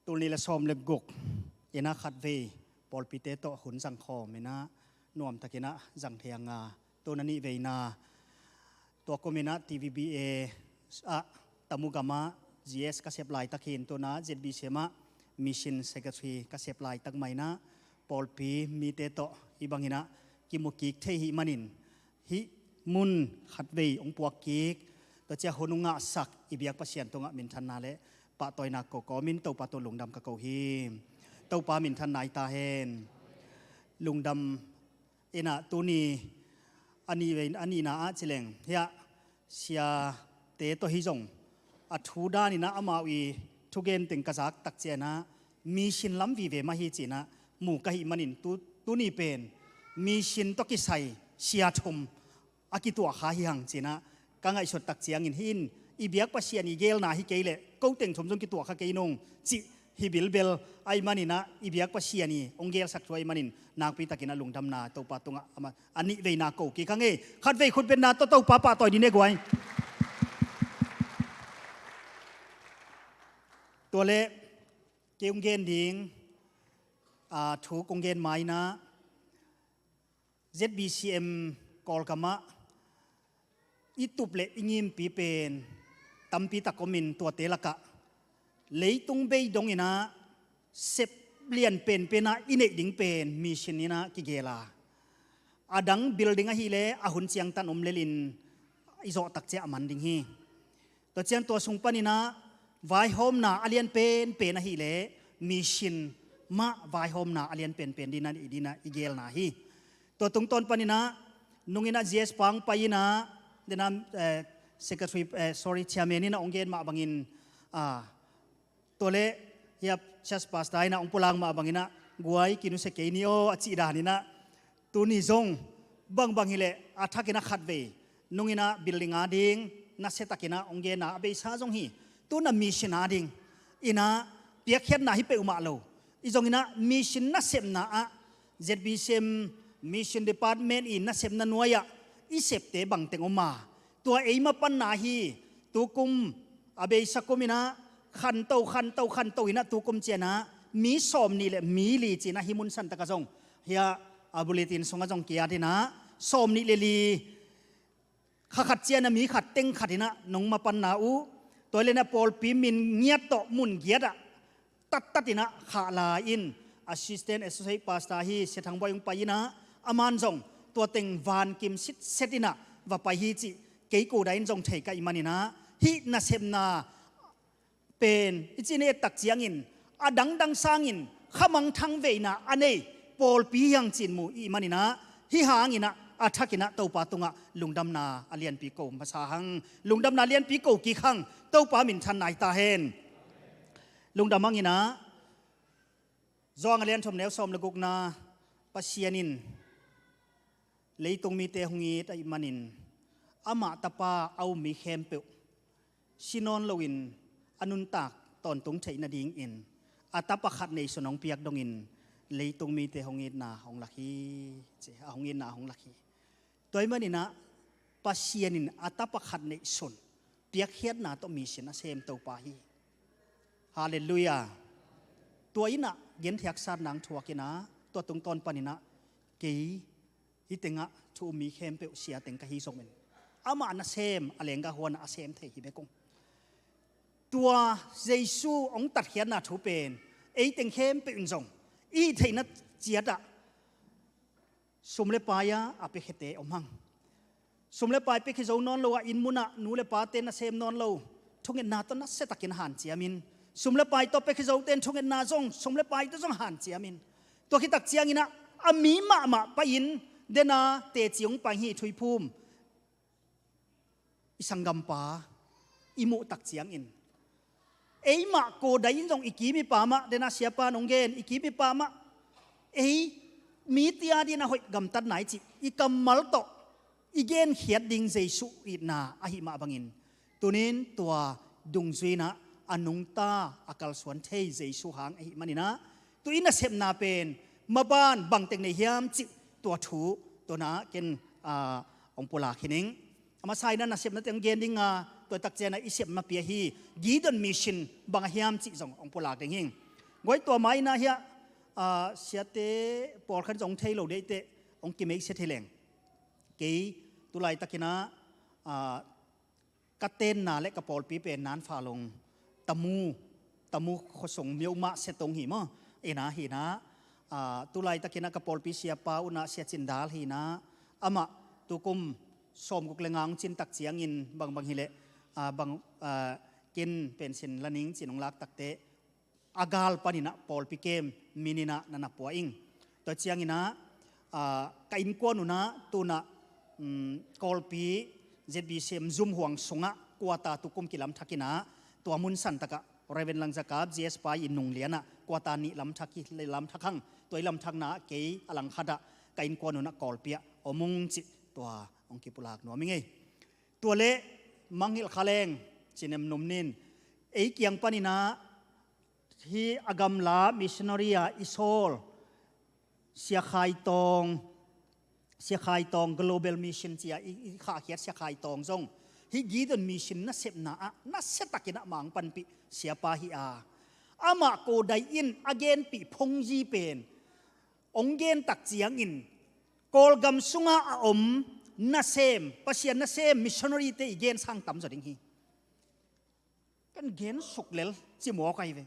tuni le sawm le guk inah khatvei pawlpite tawh hun zangkhawm inah nuamtakinah zang thei hanga, tuna nih veina tua kuminah T V B A ah Tamugamah G S ka sep laitak hin, tuna Z B C M ah Mission Secretary ka sep laitak mah inah pawlpi mite tawh hih banginah kimukik thei hih manin hih mun khatvei hong puakkik, tua ciah hun hong ngahsak i biak Pasian tungah minthanna le pahtawina ko kawmin Topa tawh lungdam ka ko hi. Topa minthanna hi ta hen. Lungdam inah tuni a nih vei, a nihna ah cileng hiah siate tawh hi zong a thu daninah amau i thugen teng ka zak tak cianah mission lam vive mah hi cinah mu ka hih manin tu, tuni pen mission tawh kisai sia thum a kituah kha hi hang cinah ka ngaihsut tak ciangin hih in i biak Pasian i gelna hi kei leh ko teng thum zong kituah kha kei nung cih hi bilbel ahi maninah i biak Pasian i hong gelsak thu ahi manin nakpitakinah lungdamna Topa tungah a nih veina ko kik hang ei. Khatvei khutbetna tawh Topa pahtawi dih ni guai. Tua leh kei hong gen ding, ah, thu kong gen mainah Z B C M Kawlgamah i tup le i ngimpi pen tampi tak omin tuate lakah leitung bei donginah sep lian penpenah i neih ding pen mission inah kigel a, a dang building ahileh a hun ciangtan om lelin i zawh tak ciah a man ding hi. Tua ciang tua sung paninah vaihawmna a lian penpen ahileh mission mah vaihawmna a lian penpen dinah i dinah i gelna hi. Tua tungtawn paninah nunginah G S pang pai inah denah, eh, secretary, eh, sorry, chairman inah hong gen mah bangin, ah, tua leh hiap church pastor inah hong pulak mah banginah guai kinusia kei ni aw a cih daninah tuni zong bangbang hileh a thakinah khatvei nunginah building a ding nasiatakinah hong genna a beisa zong hi. Tuna mission a ding inah piakkhiatna hi peuhmah lo i zonginah mission nasepna ah Z B C M mission department i nasepna nuai-ah i septe bangteng om a, tua ei mapanna hi. Tukum a beisa kuminah khanto khanto khanto inah tukum cianah mi sawm nih le mi li cinah hi mun santakah zong hiah a bulletin sungah zong kiat inah sawm nih le li kha khat cianah mi khat teng khat inah nong mapanna uh tua lenah pawlpi min ngiat tawh mun giatah tattat inah khah lai in assistant associate pastor hi Sia Thang Bawi hong pai inah aman zong tua teng vankim sitset inah va pai hi cih kei koda in zong thei ka hih maninah hih nasepna pen i cih na et tak ciangin a dangdang sangin khamangthang veina a nei pawlpi hiang cin mu i hih maninah hih hanginah a thakinah Topa tungah lungdamna a lianpi ko masa hang, lungdamna lianpi ko kik hang. Topa minthanna hi ta hen. Lungdam hanginah Johan a lian thum neu sawm le gukna Pasian in leitung mite hong it ahih manin amah tapa a um mi khempeuh si nawn loin a nuntak tawntung theih nadingin a tapa khat neihsun hong piak dongin leitung mite hong itna hong lak hi. Ci a hong itna hong lak hi. Tua ahih maninah Pasian in a tapa khat neihsun piakkhiatna tawh mission a sem Topa hi. Halleluiah. Tua innah gentheih haksatna hong thuak innah tua tungtawn paninah kei hih tengah thu um mi khempeuh sia teng ka hi zongin amah nasem a lenggah huanah a sem thei hi bek ung. Tua Jesu hong tatkhiatna thu pen Ei teng khempeuh in zong i theihna ciatah sum le pai-ah a piakhiate om hang. Sum le pai piakhia zo nawn lo-ah inn munah nu le pate nasem nawn lo, thungetna tawh nasiatakin hanciamin, sum le pai tawh piakhia zote in thungetna zong sum le pai tawh zong hanciamin, tua khitak cianginah a mi mahmah pai-in dena teci hong pai hi. Thuiphum i sanggampa i muh tak ciangin, eimah kawdai in zong i kim i pamah, dena siapa nong gen, i kim i pamah ei mite a dingin a hoih gamtatna i cih i kammal tawh i genkhiat ding Jesuh itna ahi mah bangin, tunin tua dungzui-inah a nungta a kalsuan thei Jesuh hang ahi maninah, tu-in nasepna pen maban bangtek nei hiam cih tua thu tuna ken, ah, hong pulak hi ning. A masa-inah nasepna teng gen dinga, tua tak ciangah i sep mapi ahi Gideon Mission bang a hiam cih zong hong pulak ding hi. Guai, tua ma-inah hiah, ah, siate pawlkhat zong thei lo deihte hong kimeiksia thei leng. Kei tulaitakinah, ah, ka tenna le ka pawlpi pen Nanfalong Tamu, Tamu khuasung Myo Ma Setong hi maw. Ina hinah, ah, tulaitakinah ka pawlpi siapa unah Sia Cin Dal hinah, amah tukum sawmguk le nga hong cin tak ciangin bangbang hileh, ah, bang, ah, ken pension la ning ci-in hong lak takteh a gal paninah pawlpi kem mininah na na pua ing. Tua cianginah, ah, ka innkuan unah tunah, um, Kawlpi Z B C M zum huang sungah kuata tukum kilamthakinah, tua mun santakah Reverend Langzakap, G S pa i nunglianah kuata nih lamthak hi, lamthak hang. Tua i lamthakna kei a langkhatah ka innkuan unah Kawlpi-ah om ung cih tua hong kipulak nuam ing ei. Tua leh mangngilh kha leng, cinem num nin, ei kiang paninah hih a gamla missionary-a i sawl Sia Khai Tawng, Sia Khai Tawng Global Mission ci-a i, i khahkhiat Sia Khai Tawng zong hih Gideon Mission nasepna-ah nasiatakinah mangpanpih siapa hi a, amah kawdai in a genpih phungzi pen hong gen tak ciangin Kawlgam sungah a om nasem, Pasian nasem missionary-te i gen sang tamzaw ding hi. Ken gen suk lel ci mawk ahi ve.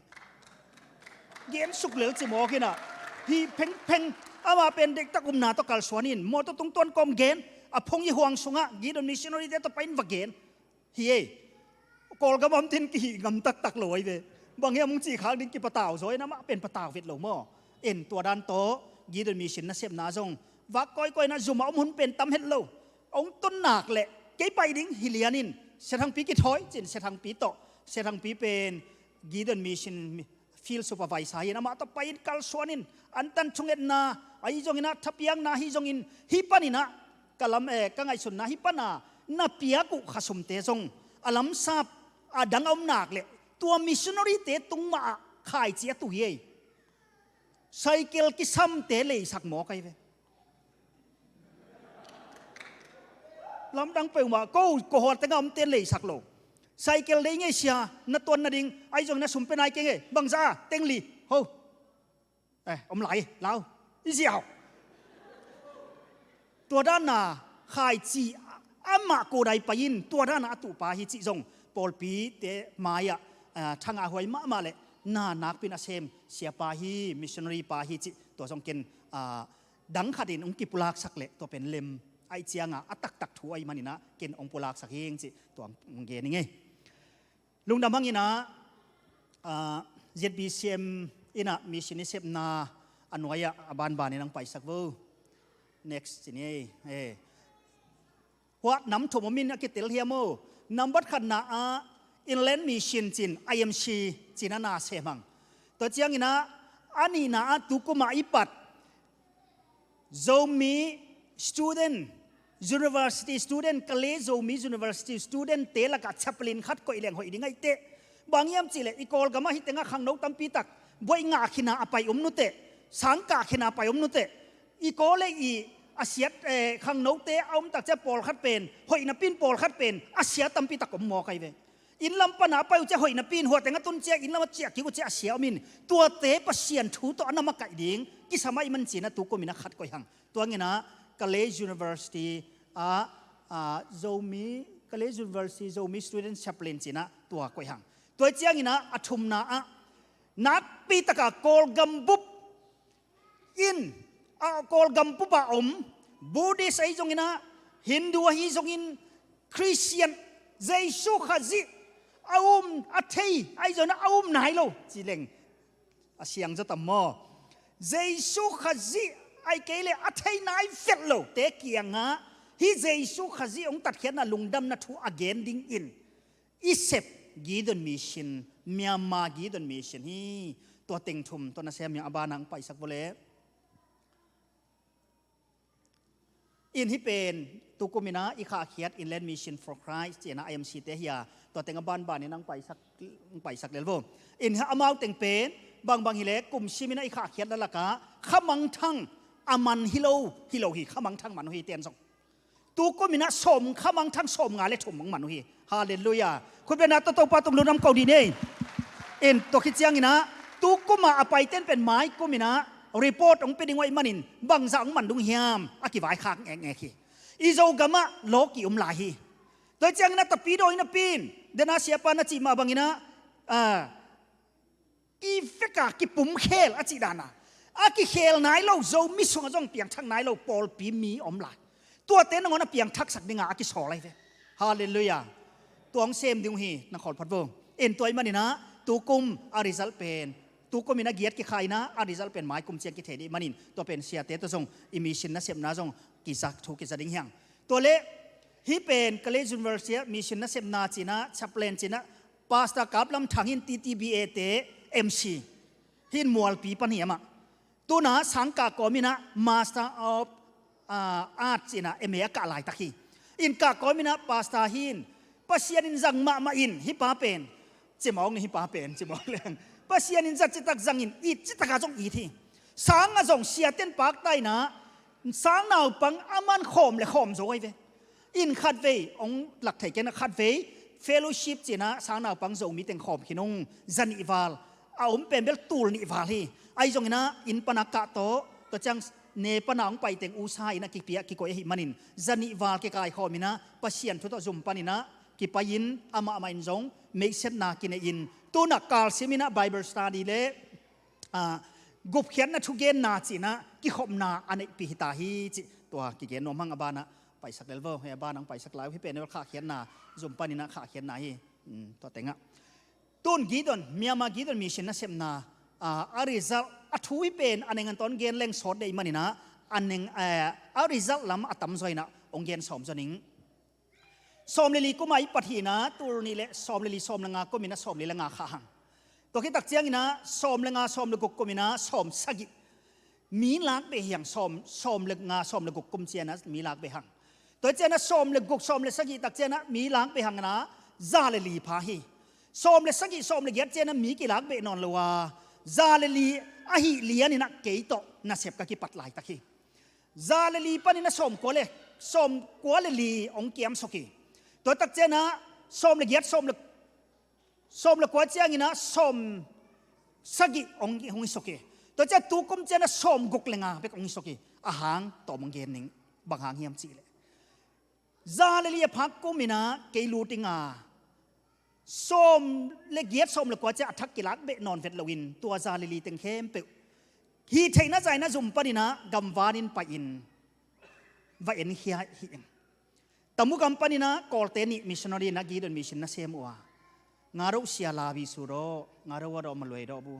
Gen suk lel ci mawk inah, hih phengpheng, amah pen dektak upna tawh kalsuan in, mawtaw tungtawn kawm gen, a phungzi huang sungah Gideon missionary-te tawh pai-in va gen hi ei. Kawlgam a omte in kihih ngam taktak lo ahi ve. Bang hiam hong cih khak ding, kipatau zaw in, amah pen patau vet lo maw. En, tua dan tawh Gideon Mission nasepna zong vak kawikawi inah zum a om hun pen tam het lo. Hong tun nak leh kei pai ding hi lianin, Sia Thangpi kithawi ci-in Sia Thangpi tawh, Sia Thangpi pen Gideon Mission field supervisor hi-in, amah tawh pai-in kalsuan in, antan thungetna ahi zongin ah, thapiakna ahi zongin, hih panin ah ka lam, eh, ka ngaihsutna, hih pan a na piak uh khasumte zong a lamsap a dang a om nak leh, tua missionary-te tung mah ah khaici a tu hi ei. Cycle kisamte leisak mawk ahi ve. Lamdang peuhmah, ko, ko hua tengah omte leisak lo. Cycle lei ngei sia, na tuan nading, ahi zongin na sum pia nai kei ngei, bangzah a, teng li, ho. Eh, om lai, lau, i ziau. Tua dan a khaici, amah kawdai pai-in, tua dan a a tuhpa hi cih zong, pawlpite mai-ah, ah, thangahhuai mahmah leh, na nakpi-in a sem siapa hi, missionary pa hi cih, tua zong ken, ah, dang khatin hong kipulaksak leh, tua pen lem ahih ciangin a taktak thu ahih manin ah ken hong pulaksak hi ing cih tua hong gen ing ei. Lungdam hangin ah, ah, Z B C M in ah mission i sepna a nuai-ah a banbanin hong paisak vo. Next ci ni ei. Eh. Hua nam thum om in a kitel hiam aw. Nambat khatna ah Inland Mission ci-in, I M C ci-in a na sem hang. Tua ciangin ah a nihna ah tukum a i pat Zomi student, university student, Kalay Zomi University student-te lakah chaplain khat koih leng hoih ding ahih teh. Bang hiam cih leh i Kawlgam ah hih tengah khangno tampi tak buaih ngah khin a a pai om nuteh, sang kah khin a a pai om nuteh. I Kawlgam i a siat, eh, khangnote a om tak ciang pawlkhat pen, hoih napi-in pawlkhat pen a sia tampi tak om mawk ahi ve. Inn lam pan a a pai uh ciang hoih napi-in, hua teng a tun ciang inn lam a ciah kik uh ciang a sia om in, tuate Pasian thu tawh a na makaih ding kisam ahih man ci-in ah tukum in ah khat koih hang. Tua hangin ah Kalay University ah, ah, Zomi, Kalay University Zomi Student Chaplain ci-in ah tua koih hang. Tua ciangin ah a thumna ah Nakpi taka Kawlgam bup in, a, Kawlgam bup a om Buddhist ahi zongin ah, Hindu ahi zongin, Khristian, Jesu Khazih a um, a thei ahi zongin ah a um nai lo ci leng a siang zaw tam maw? Jesu Khazih ahi kei leh a thei nai vet lote kiangah hih Jesu Khazih hong tatkhiatna lungdamna thu a gen dingin i sep Gideon Mission, Myanmar Gideon Mission hi. Tua teng thum, tua nasem hi a, a banah hong paisak vua leh. In hih pen tukum in ah i khahkhiat Inland Mission for Christ ci-in ah I M C te hi a, tua teng a banban in ah hong paisak, hong paisak lel vo. In amau teng pen bangbang hi leh kum sim in ah i khahkhiatna lakah khamangthang a man hi lo, hi lo hi, khamangthang man uh hi ten zong. Tukum in ah sawm, khamangthang sawmnga le thum hong man uh hi. Halleluiah. Khutbetna tawh Topa tung lungdam ko dih ni. In tua khit ciangin ah tukum a a paite'n pen maikum in ah report hong pia ding uh ahih manin bangzah hong man ding hiam a kivaikhak ngekngek hi. I Zogam ah lawki om lai hi. Tua ciangin ah Tapidaw in ah pin, den a siapa na cih mah bangin ah, ah, i vek a kipumkhel a cih dan a, a kikhel nai lo, Zomi sungah zong piangthak nai lo pawlpi mi om lai. Tuate nangawn a piangthaksak dingin a kisawl ahi ve. Halleluiah. Tua hong sem ding uh hi, na khawl phat vo. In tua ahih manin ah tukum a result pen, tukum in ah giat kikhah in ah, a result pen maikum ciang kithei ding ahih manin, tua pen siate tawh zong i mission nasepna zong kiza, thu kiza ding hi hang. Tua leh hih pen College University ah mission nasepna ci-in ah, chaplain ci-in ah, Pastor Kap Lam Thang in T T B A te M C, hih in Mualpi pan hi amah. Tu-in ah Sangkah kawm in ah Master of, ah, Arts in ah M A a kah laitak hi. In kah kawm in ah pastor hi in, Pasian in zang mahmah in hih pa pen, cimawng ni hih pa pen, cimawng leng, Pasian in zat citak zang in, it citak a zong it hi. Sang a zong siate'n pakta in ah, sang naupang a man khawm le khawm zo ahi ve. In khatvei hong lak thei kei in ah, khatvei fellowship ci-in ah sang naupang Zomi teng khawm khin ung, za nih val, a om pen bel tul nih val hi. Ahi zongin ah inn pan a kah tawh, tua ciang ne pan a hong pai teng usa in ah kipia kikoih ahih manin za nih val kikaikhawm in ah Pasian thu tawh zum pan in ah kipai in, amah mah in zong meihsetna kinei in, tu-in ah kalsim in ah Bible study le, ah, gupkhiatna thugenna ci-in ah kikhopna a neihpih hi ta hi cih tua kigen nuam hang. A banah paisak lel vo. Hei, a banah hong paisak lai uh, hih pen khahkhiatna zum pan in ah khahkhiatna hi. Hmm, tua teng ah, tu-in Gideon, Myanmar Gideon Mission nasepna, ah, a result, a thu hih pen a neng a tawh gen leng sawt ding ahih manin ah, a neng, eh, a result lam a tamzaw in ah hong gen sawm zaw ning. Sawm le li kum a i pat hi in ah, tul nih le sawm le li, sawm le nga kum in ah sawm li le nga khah hang. Tua khit tak ciangin ah sawm le nga, sawm le guk kum in ah sawm sagih mi lak beh hi hang. Sawm, sawm le nga, sawm le guk kum ciang ah mi lak beh hang. Tua ciang ah sawm le guk, sawm le sagih tak ciang ah mi lak beh hang in ah za le li pha hi. Sawm le sagih, sawm le giat ciang ah mi kilak beh nawn lo a, za le li ahih lian in ah kei tawh nasep ka kipat laitak hi. Za le li pan in ah sawm kua le, sawm kua le li hong kiam suk hi. Tua tak ciang ah sawm le giat, sawm le, sawm le kua ciangin ah sawm sagih hong, hong hi suk hi. Tua ciang tukum ciang ah sawm guk le nga bek hong hi suk hi. A hang tawm hong gen ning, bang hang hiam cih leh, za le li a phak kum in ah kei lut ing a, sawm le giat, sawm le kua ciang a thak kilak beh nawn vet loin, tua za le li teng khempeuh hih theihna zaina zum pan in ah gamvan in pai in va en khia hi ing. Tamu gam pan in ah Kawlte nih missionary in ah Gideon Mission nasem uh a, nga roh sia la bi su rawh, nga roh a rawh ma luai dawh bu.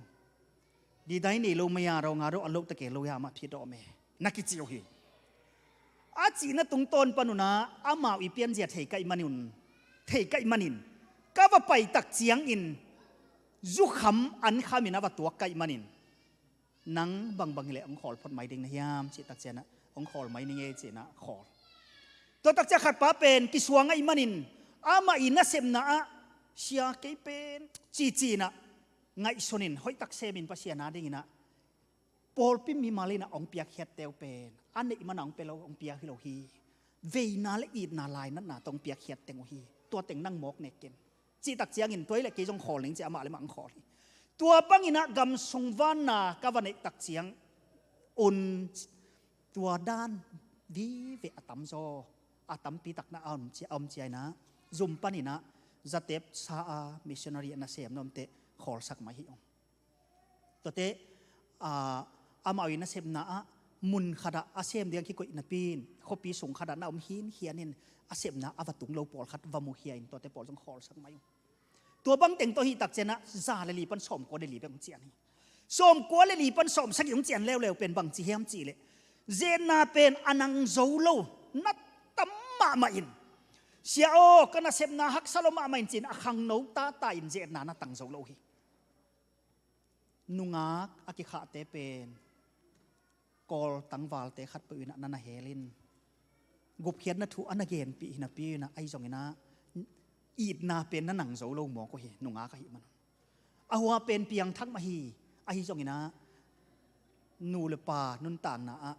Didai nei lo maya ro nga ro a lo ta ke lo ya ma phi dawh me, na kici uh hi. A cihna tungtawn pan un ah amau i pianzia thei ka hih manin, thei ka hih manin, ka va pai tak ciangin zukham ankham in a va tuak ka hih manin, nang bangbang hileh hong khawl phot mai ding na hiam cih tak ciang ah, hong khawl mai ning ei ci-in ah khawl. Tua tak ciang khatpa pen kisuang ahih manin, amah i nasepna ah sia kei pen cici in ah ngaihsun in, hoih tak sem in Pasian a ding in ah, pawlpi mimal in ah hong piakkhiat teng uh pen a neih man a hong pia lo, hong pia hi lo hi. Veina le itna lainatna tawh hong piakkhiat teng uh hi. Tua teng nang mawk nek ken, cih tak ciangin tua hi leh kei zong khawl ning ci-a amah le amah hong khawl hi. Tua bang in ah gam sung vanna ka va neih tak ciang un, tua dan vive a tamzaw, a tampi tak na a om cia, a om cia in ah, zum pan in ah zatep sa a missionary a nasem na omte khawlsak mai hi ung. Tuate, ah, amau i nasepna ah mun khatah a sem ding a kikoih napi in khuapi sung khatah na om hinkhian in a sepna a va tung lo pawlkhat va mukhia in tuate pawl zong khawlsak mai uh. Tua bang teng tawh hih takcianah za le li pan sawmkua le li bek hong cian hi. Sawmkua le li pan sawmsagih hong cian leuleu pen bangci hiam cihleh, zetna pen a nang zo lo na tam mahmah in, sia aw, ka nasepna haksa lo mahmah in ci-in a khangno tata in zetna na tang zo lo hi. Nungak a kikhahte pen Kawl tangvalte khatpeuh inah na na hel in, gupkhiatna thu a na genpih hi napi inah ahi zonginah itna pen na nang zo lo mawk uh hi, nungak ahih man. A hua pen piangthak mah hi, ahi zonginah nu le pa nuntakna ah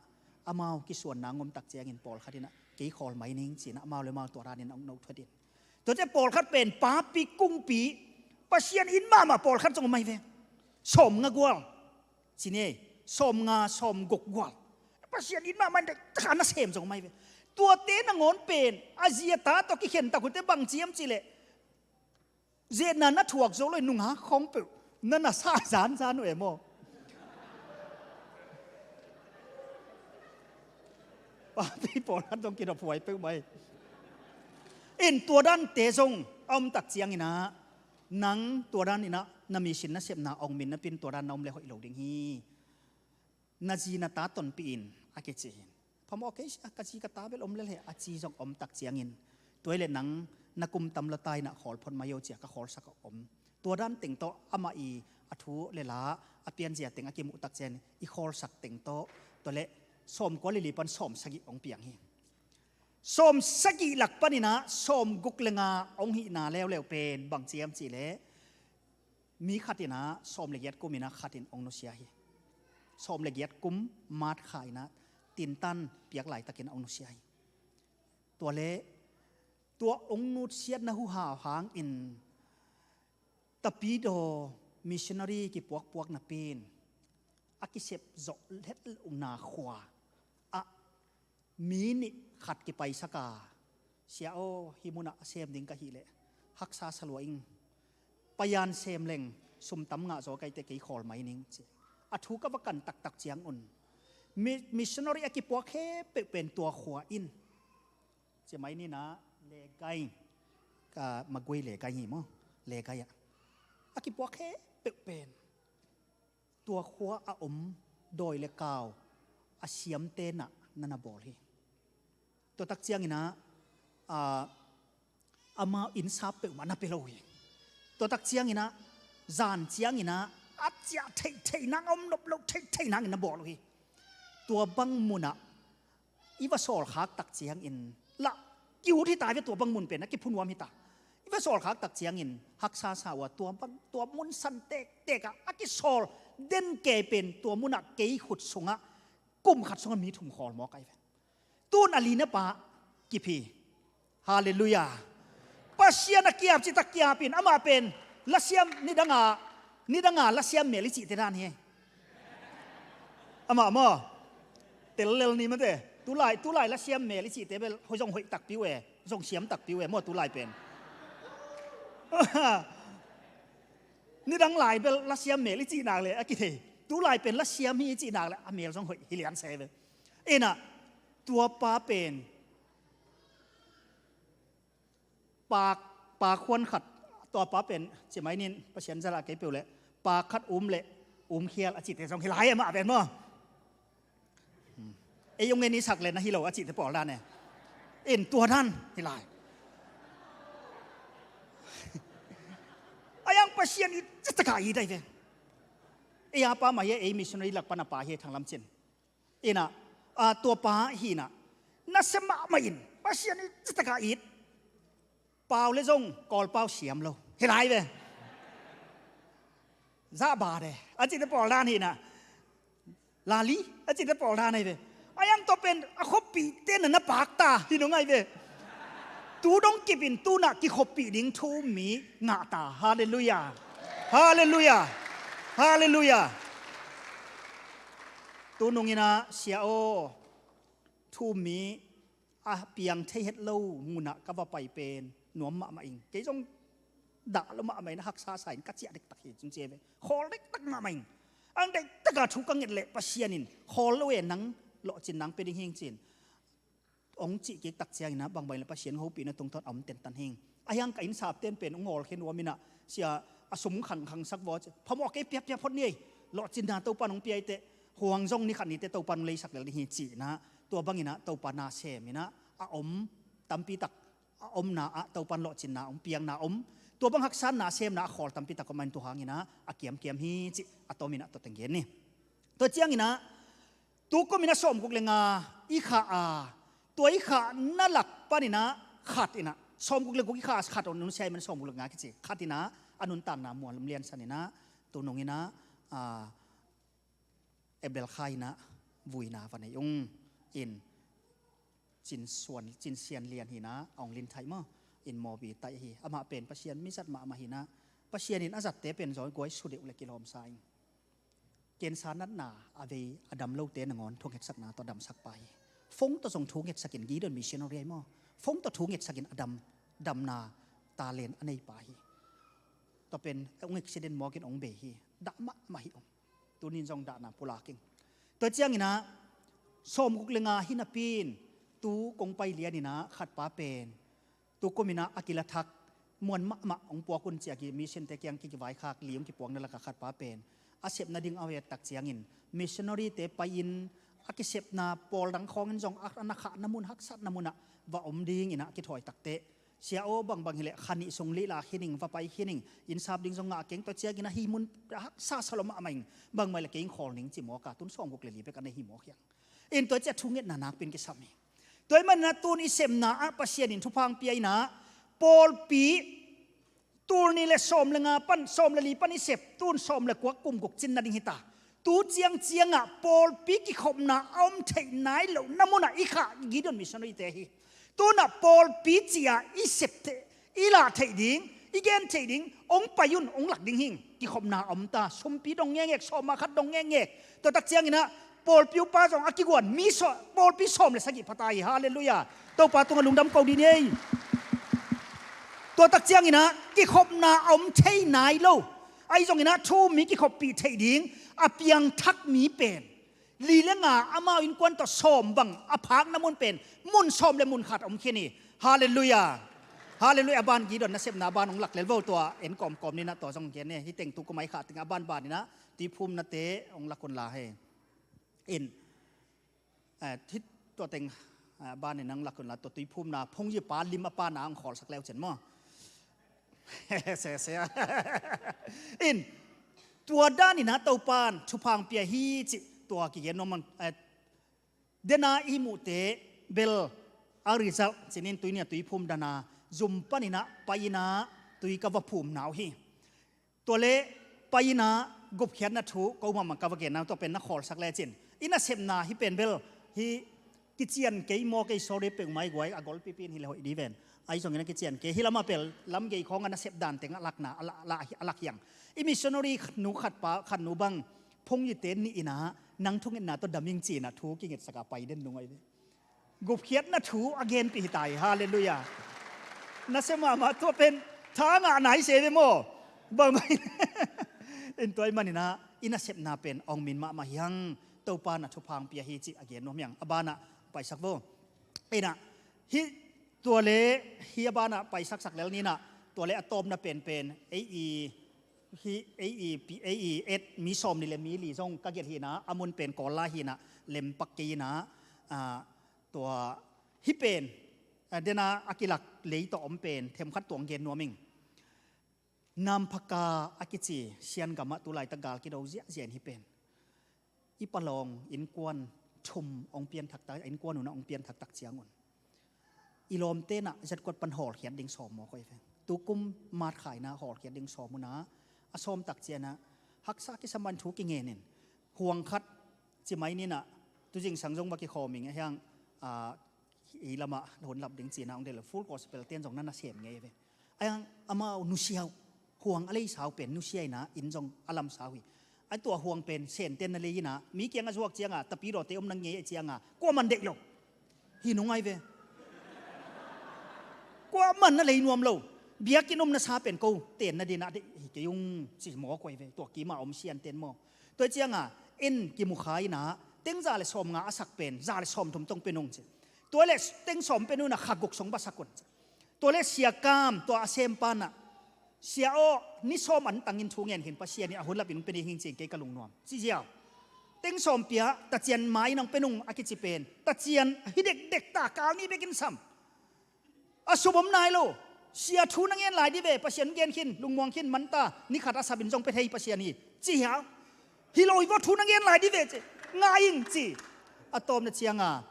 amau kisuanna ngomtak ciangin pawlkhat inah kei khawl mai ning ci-inah amau le amau tua danin a uk no thuat in. Tuate pawlkhat pen papi kungpi, Pasian it mahmah pawlkhat zong om ahi ve. Sawmnga gual, ci ni ei, sawmnga sawmguk gual, Pasian it mahmah in daih taka nasem zong om ahi ve. Tuate nangawn pen a zi a ta tawh kikhen tak uh teh bang ci hiam cihleh, zetna na thuak zo lo in nungak khawng peuh na na sa zanzan uh e maw? Papi pawlkhat zong kidophuai peuhmah hi. In tua dante zong a om tak cianginah nang tua daninah na mission nasepna a ong min napi in tua dan na om le hoih lo ding hi. Na zi na ta tonpih in a kici hi. Phamawh kei sia, ka zi ka ta bel om lel hi a ci zong om tak ciangin, tua hi leh nang na kum tam lua ta inah khawl phot mai o cia ka khawlsak a om. Tua dan teng tawh amah i a thu le la a pianzia teng a kimuh tak ciangin i khawlsak teng tawh tua leh sawmkua le li pan sawmsagih hong piang hi. Sawmsagih lak paninah sawmguk le nga hong hihna leuleu pen bang ci hiam cihleh, mi khat inah sawm le giat kum inah khat in hong nusia hi. Sawm le giat kum March kha inah tintan piak laitakin hong nusia hi. Tua leh tua hong nusiatna huhau hangin Tapidaw missionary kipuakpuak napi in a kisep zawh hetlohna khua ah mi nih khat kipaisak a, sia aw, hih munah a sem ding ka hih leh haksa sa lua ing, payan sem leng sum tam ngah zaw ka hih teh kei khawl mai ning ci. A thu ka va kan taktak ciangun mi-, missionary a kipuak khempeuh pen tua khua in, ci mai ninah Legai, ka Magway Legai hi maw, Legai ah a kipuak khempeuh pen tua khua a om dawi le kau a siamte nah na na bawl hi. Tua tak cianginah, ah, amau innsap peuhmah na pia lo hi. Tua tak cianginah zan cianginah a ciah theihtheih nang, a om nop loh theihtheih nangin na bawl uh hi. Tua bang munah i va sawlkhak tak ciangin lah, ki-ut hita ve, tua bang mun pen a kiphunuam hita. I va sawlkhak tak ciangin haksa sa uh a, tua bang, tua mun san tektek ah a kisawl den kei pen tua munah kei khut sungah kum khat sungah mi thum khawl mawk ahi ve. Tun a lina pa kiphi. Halleluiah. Pasian a kiap citak kiap in amah pen lasiam nidanga, nidanga lasiam mel i cihte dan hi. Amah maw, tel lel ni mate. Tulai, tulai lasiam mel i cihte bel hoih zong hoih takpi uh e, zong siam takpi uh e maw tulai pen. Nidang lai bel lasiam mel i cih nak le a kithei. Tulai pen lasiam hi i cih nak le a mel zong hoih hi lian se ve. Inah tua pa pen pak, pak huan khat, tua pa pen ci mai nin Pasian zala kei peuh leh pak khat um leh um khial a cihte zong hi lai amah pen maw. Ei ong en i sak le na hi lo a cihte pawl dan e. In tua dan hi lai. A yang Pasian i citaka i dai ve. Ei a pa mah hi, ei missionary lak pan a pa hi thanglam cin. Inah, a, tua pa hinah nasia mahmah in Pasian i citaka it. Pau le zong Kawlpau siam lo hi lai ve. Zah ba de a cihte pawl dan hinah, lali a cihte pawl dan ahi ve. A yang tawh pen a khuapi tena na pakta hi nung ahi ve. Tu dong kipin tunah kikhuapi ding thu mi ngahta. Halleluiah. Halleluiah. Halleluiah. Tu nunginah sia aw, thu mi a piang thei het lo munah ka va pai pen nuam mahmah ing. Kei zong dah lo mahmah in a haksa sa in ka ciah dektak hi cun ci ve. Khawl dektak mahmah ing. Ang deihtaka thu ka nget leh Pasian in khawl lo e, nang lawhcin nang pia ding hing ci-in hong cih kik tak ciangin ah bangbang le Pasian hopihna tungtawn a om tentan hing. Ahi hang ka innsap ten pen hong hawlkhia nuam in ah, sia, a sum khangkhangsak vaw ci, phamawh kei, piapia phot ni ei, lawhcinna Topan hong pia hi teh, huang zong ni khat ni teh Topan hong leisak lel ding hi ci-in ah, tua bangin ah Topa na sem in ah a om tampi tak, a omna ah Topan lawhcinna hong piakna om, tua bang haksa na semna a khawl tampi tak om in, tua hangin ah a kiamkiam hi cih a tomin ah tua teng gen ni. Tua ciangin ah tu kum in ah sawmguk le nga i khah a, tua i khahna lak panin ah khat in ah, sawmguk le guk i khah a, khat hong nunsia i man, sawmguk le nga kici, khat in ah a nuntakna muan lam liansan in ah, tu nung in ah, a, Abel Khai in ah vuina va nei ung in, Cin Suan, Cin Sian Lian hi in ah, a hong lin thai maw, in Mawbi taih hi. Amah pen Pasian mi zat mahmah hi in ah, Pasian in a zatte pen zaw guai su deuh le kilawmsa ing. Cancer natna a vei a dam lote nangawn thungetsakna tawh damsak pa hi. Phone tawh zong thungetsakin, Gideon missionary ahi maw, phone tawh thungetsakin a dam, damna talent a nei pa hi. Tua pen hong accident mawkin hong bei hi. Dah mahmah hi om. Tunin zong dahna pulak ing. Tua ciangin ah sawmguk le nga hi napi in, tu kong pai lian in ah khat pa pen tu kum in ah a kila thak, muan mahmah, hong puak un ci-a ki mission te kiang ki, kivaikhak li hong kipuakna lakah khat pa pen a sepna ding a hoih tak ciangin missionary te pai-in a kisepna pawl dang khawngin zong a na khahna mun, haksatna munah va om dingin ah a kithawi tak teh, sia aw, bangbang hileh kha nih sung leilak hi ning, va pai hi ning, innsap ding zong ngah keng, tua ciangin ah hih mun haksa sa lua mahmah ing, bangmah hileh kei hong khawl ning ci mawk a, tun sawmguk le li bek a nei hi mawk hiang. In tua ciah thungetna nakpi in kisam hi. Tua ahih manin ah tun i sepna ah Pasian in thupha hong pia in ah, pawlpi tul nih le sawm le nga pan, sawm le li pan i sep, tun sawm le kua, kum guk cin nading hi ta. Tu ciangciangah pawlpi kikhopna a om theih nai lohna munah i khah Gideon missionary te hi. Tunah pawlpi ci-a i sep theih, i lah theih ding, i gen theih ding, hong pai un, hong lak ding hing. Kikhopna a om ta, sumpi dong ngekngek, sawma khat dong ngekngek. Tua tak ciangin ah pawlpi upa zong a kiguan, mi saw-, pawlpi sawm le sagih pha ta hi. Halleluiah. Topa tungah lungdam ko dih ni ei. Tua tak ciangin ah kikhopna a om thei nai lo. Ahi zongin ah thu um mi kikhoppih theih ding a piangthak mi pen li le nga, amau innkuan tawh sawm bang a phakna mun pen mun sawm le mun khat om khin hi. Halleluiah. Halleluiah. A ban Gideon nasepna a ban hong lak lel vo, tua en kawmkawm ni in ah tua zong gen ni. Hih teng tu kum a i khah teng a banban in ah tuiphumnate hong lak un la hi. In, eh, hih tua teng, eh, ban in hong lak un la, tua tuiphumna phungyi pa lim a pana hong khawlsak leu cin maw. Se, se. In, tua dan in ah Topan thupha hong pia hi cih tua kigen nuam ing, eh, dena i muhte bel a result cinin tui nih a tuiphum dana zum panin ah pai in ah tui ka va phumna uh hi. Tua le pai in ah gupkhiatna thu ko mahmah ka va genna uh, tua pen na khawlsak lecin. I nasepna hih pen bel hih kician kei maw, kei sorry peuhmah i guai, a golpipi in hi le hoih dih ven. Ahi zongin a kician kei, hih lamah pel lam gei khawng a nasep dan teng a lakna, a la, la, a lak hiang. I missionary nu khat pa, khat nu bang phungyite nih in ah nang thungetna tawh dam ing ci-in ah thu kingetsak a pai den nung ahi ve. Gupkhiatna thu a genpih hi ta hi. Halleluiah. Nasia mahmah, tua pen tha ngahna hi se ve maw. Bangbang in tua ahih manin ah i nasepna pen hong min mahmah hi hang. Topa na thupha hong pia hi cih a gen nuam hi hang. A banah paisak vo. In ah hih tua le hih a banah paisaksak lel ni in ah, tua le a tawpna penpen ei i, hih ei i, pi-, ei i et mi sawm nih le mi li zong ka gelh hi in ah, a mun pen Kawl lai hi in ah, lem pak kei in ah, ah, tua hih pen, ah, dena a kilak lei tawh om pen themkhat tuang gen nuam ing. Namphaka a kici Sian gamah tu laitak gal kido ziahziah in hih pen i palawng innkuan thum hong pianthak tak, innkuan unah hong pianthak tak ciangun i lawmte in ah Z kuat pan hawlkhiat ding sawm mawk uh hi ve. Tukum March kha in ah hawlkhiat ding sawm un ah, a sawm tak ciangin ah haksa kisam in thu kingen in, huang khat ci mai ni in ah, tu zingsang zong va kikhawm ing, ahi hang, ah, ei lamah hun lap ding ci-in ah hong del, Full Gospel ten zong na nasem ngei ve. Ahi hang amau nusia uh, huang a leisa uh pen nusia in ah, inn zong a lamsa uh hi. A tua huang pen Senten na lei in ah, mi kiang a zuak ciangin Tapidawte om na ngei ahih ciangin kuaman deih lo. Hi nung ahi ve. Kuaman na lei nuam lo. Biakinn om nasa pen ko tenna ding ah deih hi kei ung ci mawk uh ahi ve. Tua kim a om Sianten maw. Tua cianga en kimu kha inah teng za le sawmnga a sak pen za le sawmthum tong pe nung ci. Tua le teng sawm pe nunah kha guk song ba sak un ci. Tua le sia Kam tua a sem panah, "Sia aw, ni sawm an tangin thu ngen khin, Pasian in a hun lapin hong pe ding hing cing kei ka lungnuam," ci ziau. Teng sawm pia, "Tacian mai nong pe nung," a kici pen Tacian hi dekdek ta, kal ni bekin sam. A sum om nai lo. "Sia, thu na ngen lai di ve, Pasian gen khin, lungmuang khin, manta ni khat a sapin zong pe thei Pasian hi," ci hiau. "Hi lo hi vaw, thu na ngen lai di ve," ci. "Ngai ing," ci. A tawpna cianga,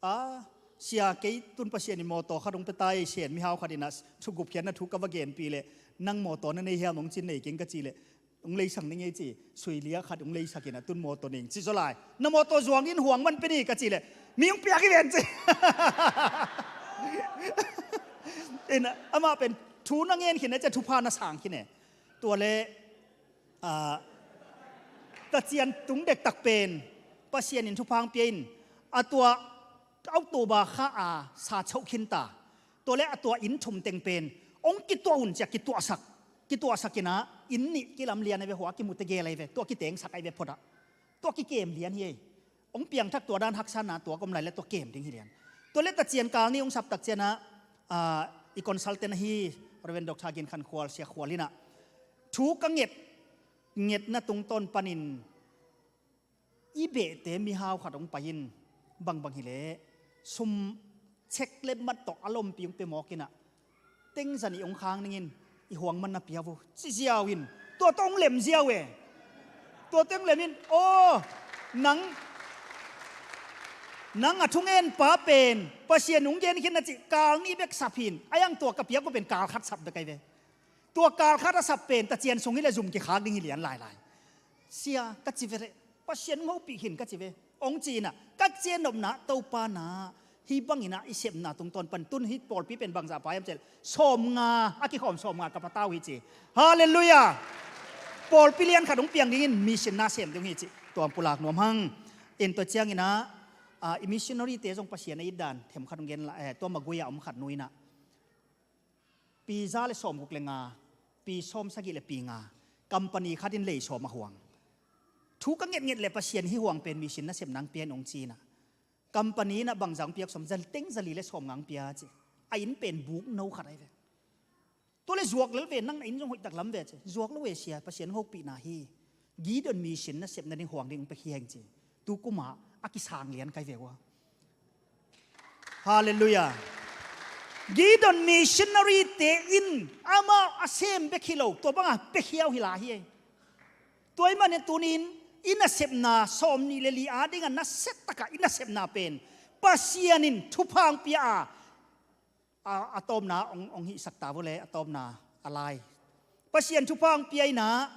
"A, sia, kei tun Pasian in mawtaw khat hong pe ta ei, Sen mihau khat inah thu gupkhiatna thu ka va genpih leh, nang mawtaw na nei hiam hong cin, nei keng," ka cih leh, "Hong leisak ning ei," ci. "Sui lia khat hong leisak inah tun mawtaw nei ing," ci zaw lai. "Na mawtaw zuang in huang man pe ni," ka cih leh, "Mi hong piak hi ven," ci. Inah amah pen thu na ngen khin e, ci a thupha na sang khin e. Tua le, ah, Tacian tung dektak pen Pasian in thupha hong pia in, a tua October kha a sa choh khin ta. Tua le a tua inn thum teng pen hong kituah un ci a kituahsak. Kituahsak inah inn nih kilam lian ahi ve, hua kimu tegel ahi ve, tua kitengsak ahi ve phot ah. Tua kikem lian hi ei. Hong piangthak tua dan haksatna tua ka om lai le tua kem ding hi lian. Tua le Tacian kal ni hong saptak cianah, ah, i consultant ahi Reverend Doctor Gin Khan Khual, Sia Khual inah, "Thu ka nget, ngetna tungtawn panin i behte mihau khat hong pai in, bangbang hileh sum chek le mat tawh a lompi hong pe mawk inah teng za nih hong khang ningin i huang man na pia vo," ci ziau in, tua tawh hong lem ziau e. Tua tawh hong lem in, "Aw, nang, nang a thungen pa pen Pasian hong gen khin na ci, kal ni bek sap hi in, a iang tua ka piak uh pen kal khat sap bek ahi ve. Tua kal khat a sap pen Tacian sung hi le zum kikhak ding hi lian lailai. Sia," ka ci ve leh, "Pasian hong hopih khin," ka ci ve. Hong ci inah ka cian nopna Topa na, hih bang inah i sepna tungtawn pan tun hih pawlpi pen bangzah pai hiam cih leh sawmnga, a kikhawm sawmnga ka patau hi ci. Halleluiah. Pawlpi lian khat hong piang dingin mission na sem ding hi ci. Tua hong pulak nuam hang. In tua ciang inah, ah, i missionary te zong Pasian a it dan them khat hong gen la, eh, tua Magway a om khat nu inah pi za le sawmguk le nga, pi sawmsagih le pi nga, company khat in lei sawm a huang. "Thu ka ngetnget le Pasian hih huang pen mission nasepna hong pia in," hong ci inah, company inah bangzah hong piak sawm, "Za teng za li le sawmnga hong pia," ci. A inn pen buk no khat ahi ve. "Tua le zuak lel ve, nang na inn zong hoihtak lam ve," ci. "Zuak lo e sia, Pasian hong hopihna hi. Gideon mission nasepna ding huang ding hong pia hi heng," ci. Tu kumah a kisang lian kai ve ua. Halleluiah. Gideon missionary te in amah a sem bek hi lo, tua banga pia khiau hi lai hi ei. Tua ahih manin tunin i nasepna sawmnih le li adinga nasia takah i nasepna pen Pasian in thupha hong pia a, a, a tawpna hong, hong hihsak ta vua le, a tawpna a lai. Pasian thupha hong pia inah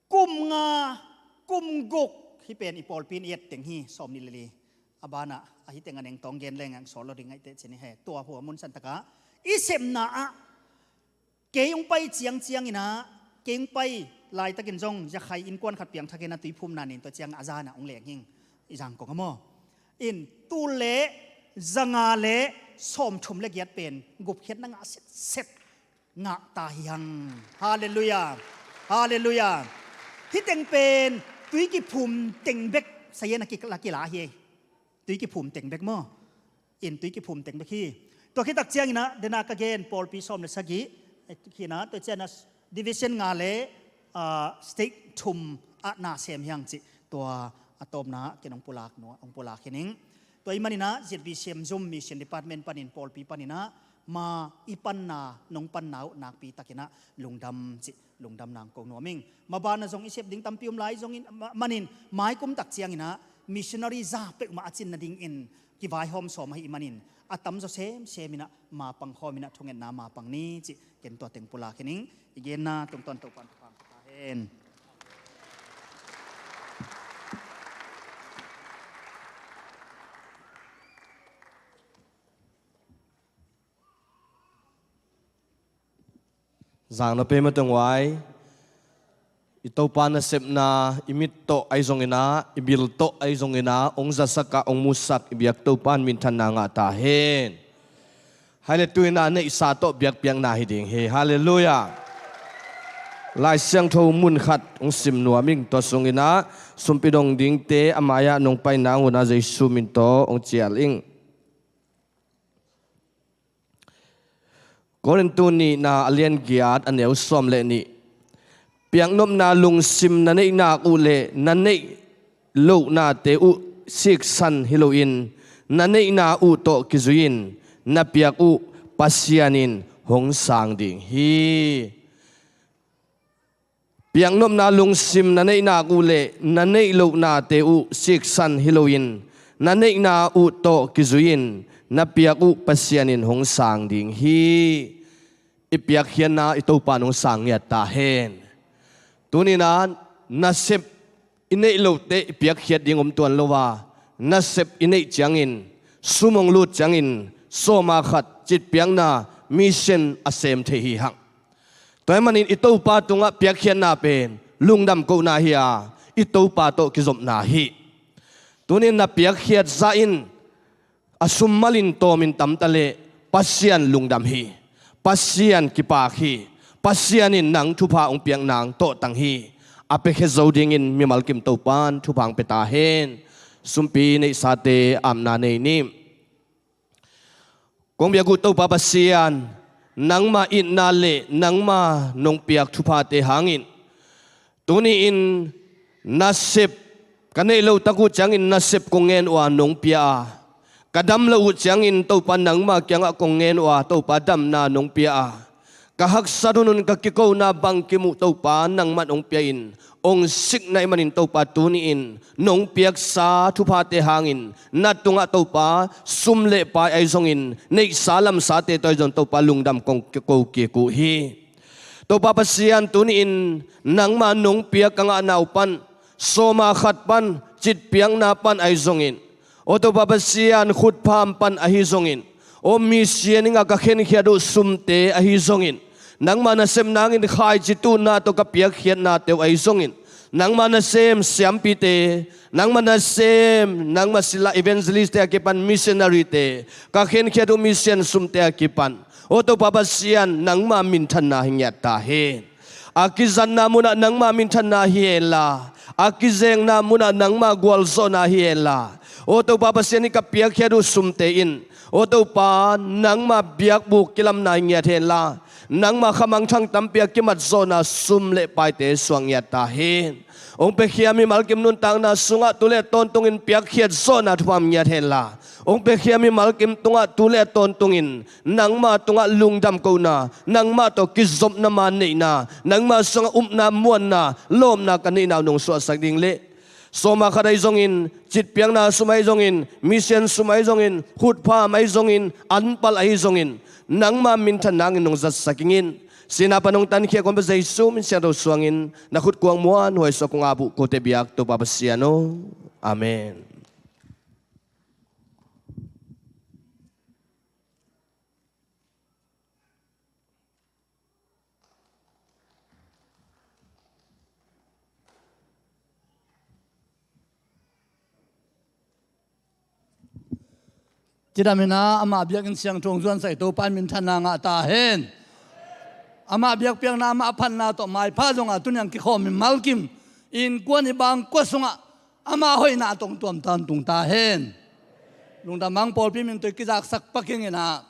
kum nga, kum guk, hih pen i pawlpi in i et teng hi, sawmnih le li. A banah, a hih teng a neng tawng gen leng ang sawl lo ding ngaih teh cin i he. Tua hua mun san takah i sepna ah, kei hong pai ciangciang inah, kei hong pai laitakin zong, za khai innkuan khat piangthak inah tuiphumna nin tua ciang a zan ah hong leng hing. I zang kong a maw. In, tul le, za nga le, sawmthum le giat pen, gupkhiatna ngah setset ngah ta hi hang. Halleluiah. Halleluiah. Hih teng pen tui kiphum teng bek sayan a kila, kila hi ei. Tui kiphum teng bek maw. In tui kiphum teng bek hi. Tua khit tak ciang inah, dena ka gen pawlpi sawm le sagih, eh, khinah, tua cianah division nga le, ah, state thum ah na sem hi hang cih. Tua a tawpna ken hong pulak nuam, hong pulak hi ning. Tua ahih maninah Z B C M zum mission department panin pawlpi paninah ma i panna, nong panna uh nakpi takinah lungdam cih, lungdam nang ko nuam ing. Mabanah zong i sep ding tampi om lai zongin, ma-, manin maikum tak cianginah missionary za peuhmah a cin nadingin kivaihawm sawm ahih manin a tamzaw semseminah ma pangkhawminah thungetna ma pang ni cih ken tua teng pulak hi ning. I genna tungtawn Topan thupha pia ta hen. Zang na pe mateng uai. I Topa nasepna i mit tawh ahi zonginah, i bil tawh ahi zonginah hong zasak ah, hong musak i biak Topa in minthanna ngah ta hen. Hale tuinah neihsa tawh biakpiakna hi ding hi. Halleluiah. Lai Siangtho mun khat hong sim nuam ing. Tua sungin ah sumpi dong dingte a mai-ah nong pai nang un ah Jesu min tawh hong cial ing. Korintu nihna a lian giat a neu sawm le nih. Piaknopna lungsim na neih nak uh leh na neih lohnate uh siksan hi loin na neihna uh tawh kizui-in na piak uh Pasian in hong sang ding hi. Piaknopna lungsim na neih nak uh leh na neih lohnate uh siksan hi loin na neihna uh tawh kizui-in na piak uh Pasian in hong sang ding hi. I piakkhiatna i Topa in hong sang ngiat ta hen. Tuni-in ah nasep i neih lote i piakkhiat ding om tuan lo a, nasep i neih ciangin, sum hong lut ciangin sawma khat citpiakna mission a sem thei hi hang. Tua ahih manin i Topa tungah piakkhiatna pen lungdam kohna hi a, i Topa tawh kizopna hi. Tuni-in na piakkhiat zah in a sum malin tawmin tamta leh Pasian lungdam hi. Pasian kipak hi. Pasian in nang thupha hong piak nang tawhtang hi. A piakhia zo dingin mimal kim Topa in thupha hong pia ta hen. Sumpi neihsate apna nei ni. Kong biak uh Topa Pasian, nangma itna le nangma nong piak thuphate hangin tuni-in nasep ka neih loh tak uh ciangin nasep kong ngen uh a nong pia a, ka dam loh uh ciangin Topa nangma kiangah kong ngen uh a, Topa damna nong pia a, ka haksat hunhun ka kikona bangkim uh Topa nangman hong pia-in hong sikna ahih manin Topa tuni-in nong piaksa thuphate hangin na tungah Topa sum le pai ahi zongin neihsa lamsate tawh ahi zong Topa lungdam kong ko kik uh hi. Topa Pasian tuni-in nangma nong piak ka ngahna uh pan, sawma khat pan, citpiakna pan ahi zongin, aw Topa Pasian khutpham pan ahi zongin, aw mission dingah ka khenkhiat uh sumte ahi zongin, nangma nasepna hangin khaici tuhna tawh ka piakkhiatnate uh ahi zongin, nangma nasem siampite, nangma nasem, nangma sila evangelistte a kipan missionaryte, ka khenkhiat uh mission sumte a kipan, aw Topa Pasian nangma minthanna hi ngiat ta hen. A kizatna munah nangma minthanna hi henla, a kizengna munah nangma gualzawhna hi henla, aw Topa Pasian, hih ka piakkhiat uh sumte in, aw Topa, nangma biakbuk kilamna hi ngiat henla, nangma khamangthang tampi a kimatzawhna sum le paite suak ngiat ta hen. Hong piakhia mimalkim nuntakna sungah tu le tawntungin piakkhiat zawhna thupha om ngiat henla, hong piakhia mimalkim tungah tu le tawntungin nangma tungah lungdam kohna, nangmah tawh kizopna ma neihna, nangma sungah upna muanna lawpna ka neihna uh nong suahsak ding le, sawma khat ahi zongin, citpiakna sum ahi zongin, mission sum ahi zongin, khutpham ahi zongin, anpal ahi zongin, nangma minthanna hangin nong zatsak ing in. Sihna pan hong tankhia kong Topa Jesu min siangtho suangin na khut kuang muanhuai sungah kong ap uh kote biak Topa Pasian aw. Amen. Cidam in ah amah biakinn siangtho hong zuansak Topa in minthanna ngah ta hen. Amah biakpiakna, amah phatna tawh maipha zongah tuni-in kikhawm mimalkim innkuan i bangkua sungah ama hoihna tawh tuam tawntung ta hen. Lungdam hang. Pawlpi min tawh i kizaksak pak ing in ah,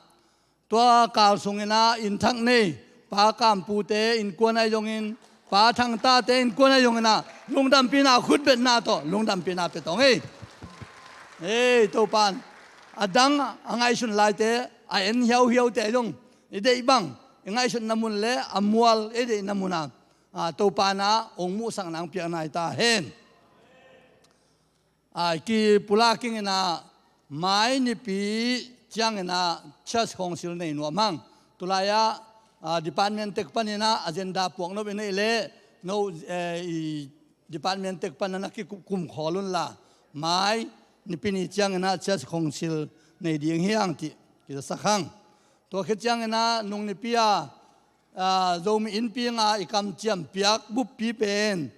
tua kal sungin ah innthak nei Pa Kam Pu te innkuan ahi zongin, Pa Thang Ta te innkuan ahi zongin ah, lungdampihna khutbetna tawh lungdampihna pia tawh ing ei. Ei, Topa in a dang a ngaihsun laite, a en hiauhiaute ahi zong, i deih bang, i ngaihsutna mun le a mual i deihna munah, a, Topa in ah hong muhsak nang piak nai ta hen. A, kipulak ing in ah, mai nipi ciangin ah church council nei nuam hang. Tulai-ah, a, department tek panin ah agenda puak nop i neih leh, no, eh, i department tek pan ah na kikum khawl unla, mai nipi ni ciangin ah church council nei ding hi hang cih kizasak hang. Tua khit ciangin ah nung nipi-a, a, Zomi Innpi nga i kamciam piak buppi pen,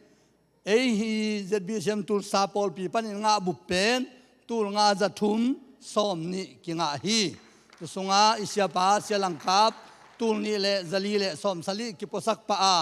ei hi Z B C M Tulsa pawlpi panin ngah bup pen tul nga za thum sawm nih kingah hi. Tua sungah i siapa Sia Lang Kap tul nih le za li le sawm sagih kipuasak pah a,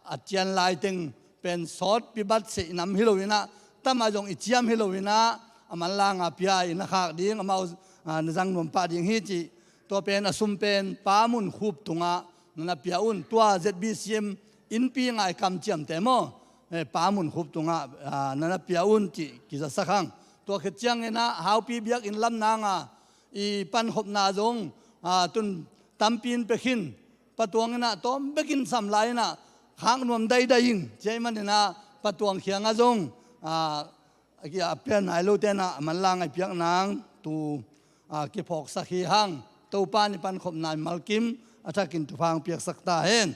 A cian lai teng pen sawtpi bat seih nam hi lo inah, tamah zong i ciam hi lo inah, a manlang a pia i na khak ding, amau, ah, na zang nuam pah ding hi cih. Tua pen a sum pen Pa Mun Khup tungah na na pia un, tua Z B C M innpi ngai kam ciamte maw, eh, Pa Mun Khup tungah, ah, na na pia un cih kizasak hang. Tua khit ciang inah Haupi biakinn lam nanga i pankhopna zong, ah, tun tampi in pia khin, Pa Tuang inah tawm bekin sam lai inah khak nuam daidai ing. Cia i man inah Pa Tuang khiangah zong, ah, a pia nai lote inah a manlang a i piak nang tu, ah, kiphawksak hi hang. Topa in i pankhopna i malkim a thakin thupha hong piaksak ta hen.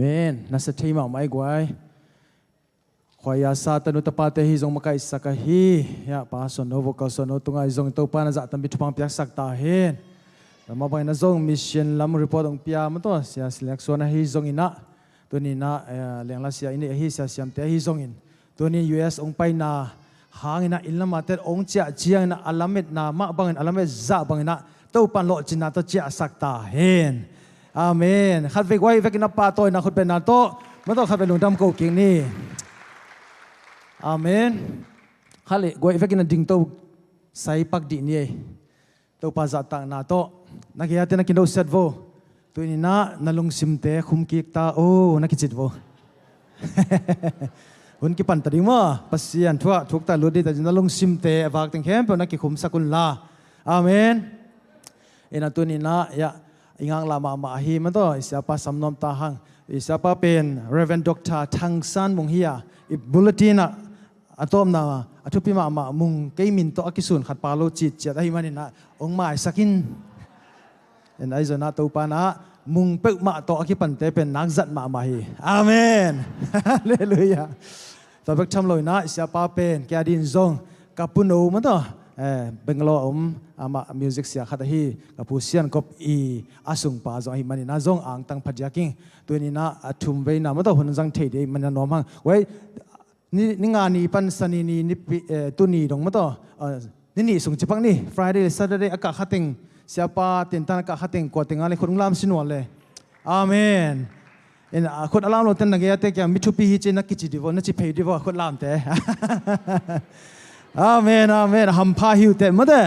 Amen. Nasa thei mahmah ei guai. Khuaia sa tanu tapate hi zong makaihsak ahi. Ya, pa suan no, vocal suan no, tungai zong Topa na zah tampi thupha piaksak ta hen. Lama bangin a zong mission lam report ong pia maw taw, sia silek suan ahi zongin ah, tuninah, eh, lengla sia i neih ahi, sia siamte ahi zongin, tunin U S ong paina hanginah inn lamah tet ong ciah cianginah a lametna mah bangin, a lamet zah banginah Topan lawhcinna tawh ciahsak ta hen. Amen. Khat vei guai vekin a pahtawina khutbetna tawh, maw taw, khat vei lungdam ko kik ni. Amen. Khat le guai vekin a dingto sai pak dih ni ei. Topa zahtakna tawh na gei-ate na kinohsiat vo. Tuninah na lungsimte khum kik ta o, na kicit vo. Hun kipan ta ding maw, Pasian thu ah thuk ta lut dih ta, na lungsimte a vak teng khempeuh na kikhumsak unla. Amen. Ina tuninah, ya, i ngaklah mahmah ahi maw taw, i siapa sam nuam ta hang. I siapa pen Reverend Doctor Thang San Mung hi a, i bulletin ah a tawpna a thupi mahmah Mung kei min tawh a kisun khat pa lo citciat ahi maninah ong maisak in. En ahi zonah Topa nah Mung peuhmah tawh a kipante pen nakzat mahmah hi. Amen. Halleluiah. Tua bek tham loinah i siapa pen kei a din zong ka puno maw taw, eh, Bangalore a om, amah music sia khat ahi, ka pu Sian Kop i a sungpa zong ahi maninah zong angtang phadiaking. Tuninah a thum veina maw taw hun zang thei dih ahi maninah nuam hang. Wei, ni, ni nga ni pan sani ni, ni pi, eh, tuni dong maw taw, eh, ni nih sung cipak ni, Friday le Saturday a kah khateng, siapa tintan a kah khateng, kua teng a le khut ung lam sinual le. Amen. In a khut a lam lo ten na gei-ate kiang mi thupi hi ci na kici divo, na ci phei divo a khut lamte. Amen, amen. A hampha hi uh teh maw te.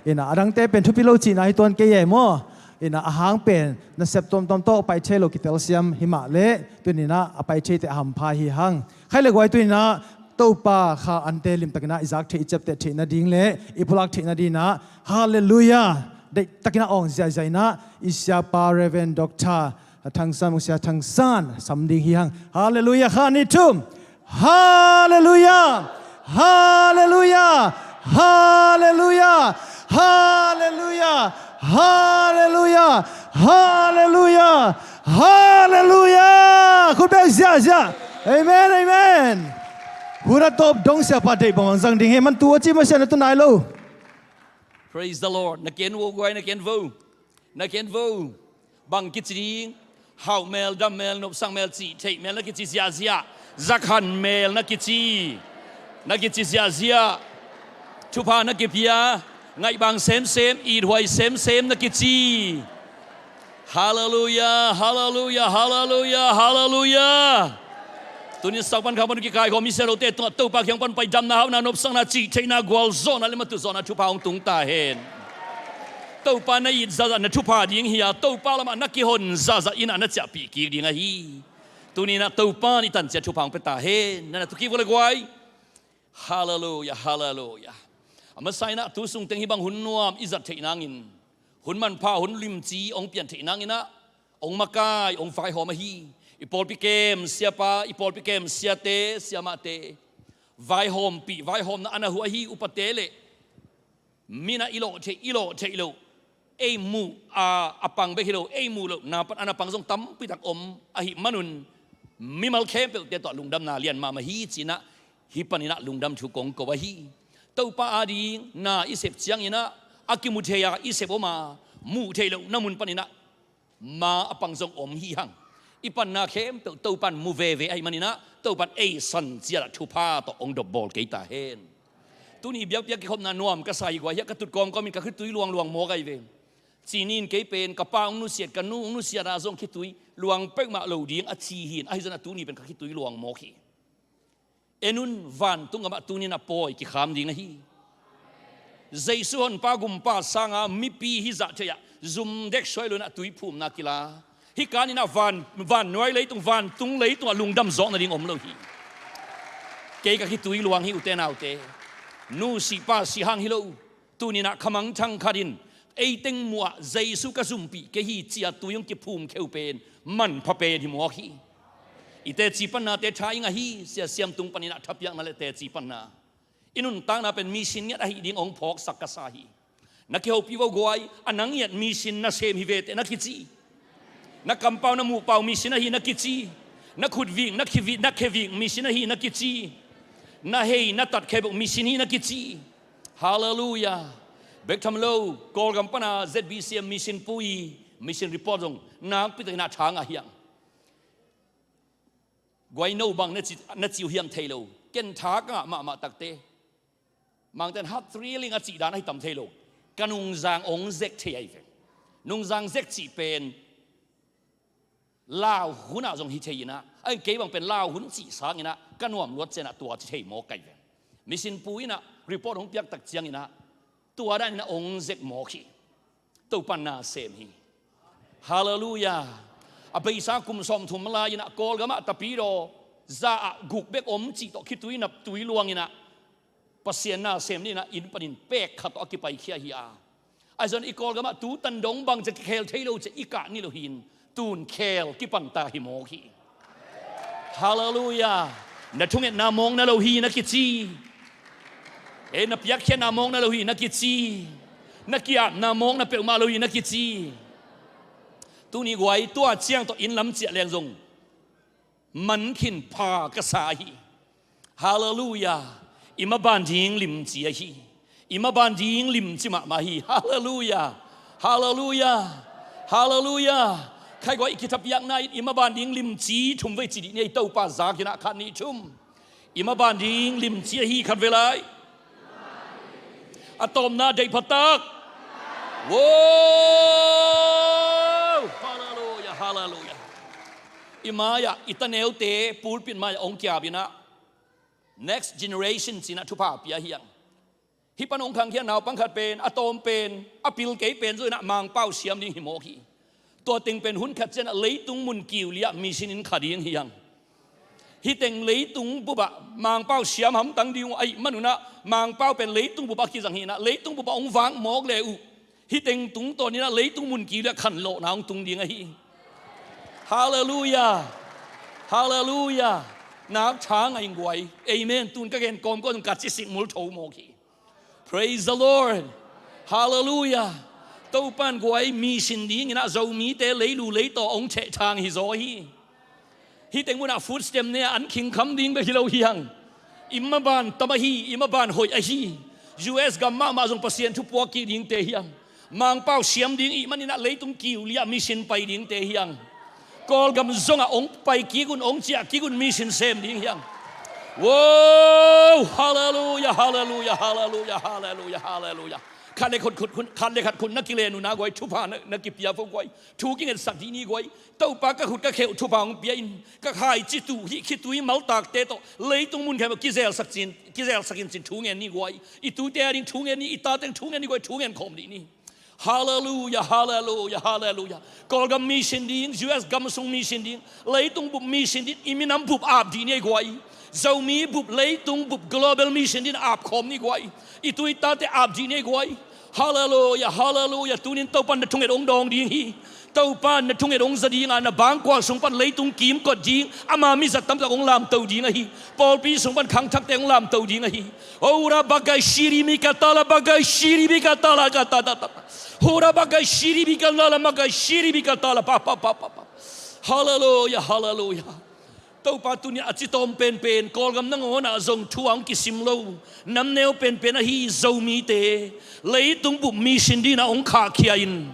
In a dangte pen thupi lo cihna hi tuan kei ei maw. In a hang pen na sep tuamtuam tawh pai thei lo kitel siam hi mah le, tuninah a pai thei teh a hampha hi hang. Khai le guai tuninah Topa kha ante limtakinah i zak theih, i ciapteh theih nading le i pulak theih nadinah, halleluiah, deihtakinah awng ziahziah inah i siapa Reverend Doctor Thang San, Mung sia Thang San sam ding hi hang. Halleluiah. Kha ni thum. Halleluiah. Halleluiah. Halleluiah. Halleluiah. Halleluiah. Halleluiah. Halleluiah. Khut beng ziahziah. Amen, amen. Hun a tawp dong siapa deih bangbang zang ding hi, man tu a ci masian a tu nai lo. Praise the Lord. Na ken vo guai, na ken vo. Na ken vo. Bang kici ding? Hauh mel, dam mel, nopsang mel, cih theih mel na kici ziahziah. Zakhan mel na kici. Na kici ziahziah. Thupha na kipia. Ngaihbang semsem, ithuai semsem na kici. Halleluiah, halleluiah, halleluiah, halleluiah. Tunin sak pan khang pan kikaikhawm misialote tungah Topa kiang pan pai damna, hauhna, nopsakna, cihtheihna, gualzawhna le matuhzawhna thupha hong tung ta hen. Topa na it zahzah na thupha ding hi a, Topa lamah na kihon zahzah in a na ciahpih kik ding ahi. Tuninah Topa in i tancia thupha hong pia ta hen. Na na tu kik vo le guai. Halleluiah, halleluiah. A masa inah tu sungteng hih bang hun nuam i zat theih nangin, hun manpha, hun limci hong pian theih nanginah hong makai, hong vaihawm ahi. I pawlpi kem siapa, i pawlpi kem siate, siamahte vaihawmpih, vaihawmna a na huh ahi upate le minah i lawh theih, i lawh theih loh, ei muh a, a pang bek hi lo, ei muh loh na pan a na pang zong tampitak om ahih manun mimal khempeuhte tawh lungdamna lian mahmah hi cinah hih paninah lungdam thu kong ko ahi. Topa ading na i sep cianginah a kimu thei a i sep om a, muh theih loh na mun paninah ma a pang zong om hi hang. I panna khempeuh Topan mu veve ahih maninah Topan ei san ciatah thupha tawh hong dopbawl kei ta hen. Tuni biakpiak kikhopna nuam ka sa hi guai, hiah ka tut kawmkawmin ka khitui luangluang mawk ahi ve. Cinin kei pen ka pa hong nusiat, ka nu hong nusiat ah zong khitui luang peuhmah lo ding a ci hin, ahi zongin a tuni pen ka khitui luang mawk hi. En un, vantung amah tunin a pawi kikham ding ahi. Jesu honpa gumpa sanga mipi hih zah thei-ah zum dek suai loin a tuiphumna kila. Hih kaninah van, vannuai leitung, vantung leitungah lungdam zawk nading om lo hi. Kei ka khitui luang hi ute naute. Nu sih pa sih hang hi lo. Tuninah khamangthang khat in ei teng muah Jesu ka zumpih kei hi cia tui hong kiphum kheu pen manpha pen hi mawk hi. I teci pannate tha ing ahi, sia siam tung paninah thapiakna le teci panna. I nuntakna pen mission ngiat ahi ding hong phawksak ka sa hi. Na kihopih vo guai, a nang ngiat mission nasem hi vete na kici. Na kampau na muhpau mission ahi na kici. Na khut vik, na khi vik, na khe vik mission ahi na kici. Na hei na tat khempeuh mission hi na kici. Halleluiah. Bek tham lo, Kawlgam pana Z B C M mission pu i mission report zong nakpi takin a tha ngah hi hang. Guai, no bang na ci, na ci uh hiam thei lo. Ken tha ka ngah mahmah takte. Mangte'n heart thrilling a cih dan ahi tam thei lo. Ka nungzang ong zek thei ahi ve. Nungzang zek cih pen lau hun ah zong hi thei in ah, a, kei bang pen lau hun cih sangin ah ka nuam luat ciangin ah tua ci thei mawk ka hi ve. Mission pu in ah report hong piak tak ciangin ah tua dan in ah ong zek mawk hi. Topa'n na sem hi. Halleluiah. A beisa kum sawmthum lai in ah Kawlgam ah Tapidaw za ah guk bek om cih tawh khitui nap tui luang in ah Pasian na sem ni in ah inn panin pek khat tawh a kipaikhia hi a. Ahi zongin i Kawlgam ah tu tan dong bang ci a kikhel thei lo ci a i kah ni lo hi in, tun khel kipan ta hi mawk hi. Halleluiah. Na thungetna mawkna lo hi na kici. E, na piakkhiatna mawkna lo hi na kici. Na ki-apna mawkna peuhmah lo hi na kici. Tuni guai, tua ciang tawh inn lam ciah leng zong man khin pha ka sa hi. Halleluiah. I maban ding limci ahi. I maban ding limci mahmah hi. Halleluiah. Halleluiah. Halleluiah. Khai guai, i kithapiakna in i maban ding limci thum vei ci dih ni ei, Topa zak in ah, khat, nih, thum. I maban ding limci ahi, khat vei lai. A tawpna deih phatak. Wow! Halleluiah, halleluiah. I mai-ah i taneute pulpit mai-ah ong kiap in ah next generation ci in ah thupha pia hi hang. Hih pan ong khangkhia naupang khat pen, a tawm pen, a pil kei pen zong in ah Mangpau siam ding hi mawk hi. Tua teng pen hun khat ciang ah leitung mun kiu li ah mission inn kha ding hi hang. Hih teng leitung bup ah Mangpau siam hamtang ding uh ahih man un ah Mangpau pen leitung bup ah kizang hi in ah leitung bup ah ong vak mawk le uh hih teng tungtawn in ah leitung mun kiu li ah khanlawhna ong tung ding ahi. Halleluiah. Halleluiah. Nak tha ngah ing guai. Amen. Tun ka gen kawmkawm zong ka ci sik mul tho mawk hi. Praise the Lord. Halleluiah. Topa'n guai, mission ding in ah Zomite leilu leitaw ong thehthang hi zaw hi. Hih teng mun ah food stamp ne-a an khingkham ding bek hi lo hi hang. I maban tam ahi, i maban hoih ahi. U S gam mahmah zong Pasian thu puak kik dingte hi hang. Mangpau siam ding i hih man in ah leitung kiu li ah mission pai dingte hi hang. Kawlgam zong ah ong pai kik un, ong ciah kik un, mission sem ding hi hang. Wow! Halleluiah, halleluiah, halleluiah, halleluiah, halleluiah. Khat le khat khut, khut, khat le khat khut na kilen uh na guai, thupha na, na kipia fo guai. Thu kingetsak dih ni guai. Topa, ka khut ka khe uh thupha ong pia in. Ka khaici tuh hih khitui maltakte tawh leitung mun khempeuh kizelsak cin, kizelsak in cin thu ngen ni guai. I tute a ding thu ngen ni, i tate thu ngen ni guai, thu ngen khawm dih ni. Halleluiah, halleluiah, halleluiah. Kawlgam mission ding, U S gam sung mission ding, leitung bup mission ding, i minam bup ap dih ni ei guai. Zomi bup, leitung bup, global mission ding ap khawm ni guai. I tu i tate ap dih ni ei guai. Halleluiah, halleluiah. Tunin Topa'n na thunget ong dawng ding hi. Topa'n na thunget ong za ding a, na bangkual sung pan leitung kimkot ding, ama mizat tamtak ong lamto ding ahi. Pawlpi sung pan khangthakte ong lamto ding ahi. Ora bagai shiri mi katala, bagai shiri mi katala, katata. Hura bagai shiri bika lala, magai shiri bika tala, pa, pa, pa, pa, pa. Halleluiah, halleluiah. Topa, tuni a citawm penpen Kawlgam nangawn ah zong thu a hong kisim lo, namneu penpen ahi Zomite leitung bup mission ding ah hong khahkhia in.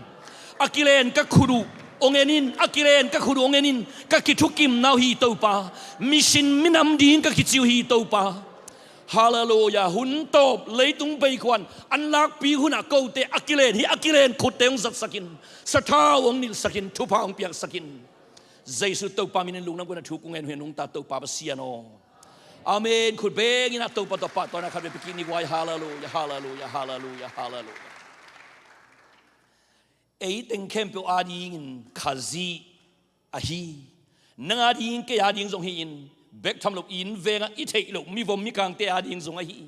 A kilen ka khut uh hong en in, a kilen ka khut uh hong en in, ka kithukimna uh hi Topa. Mission minam ding ka kici uh hi Topa. Halleluiah. Hun tawp leitung beikhuan an lakpi hunah kote a kilen hi, a kilen khutte hong zatsakin, sathau hong nilhsakin, thupha hong piaksakin. Jesu Topa minin lungdam kona thu kong ngen uh hi, a nungta Topa Pasian aw. Amen. Khut bengin a Topa tawh pahtawina khat vei pia kik ni guai. Halleluiah, halleluiah, halleluiah, halleluiah. Ei teng khempeuh adingin Khazih ahi. Nang ading, kei ading zong hi-in, bek tham lo inn vengah i theih loh mivom mikangte ading zong ahi.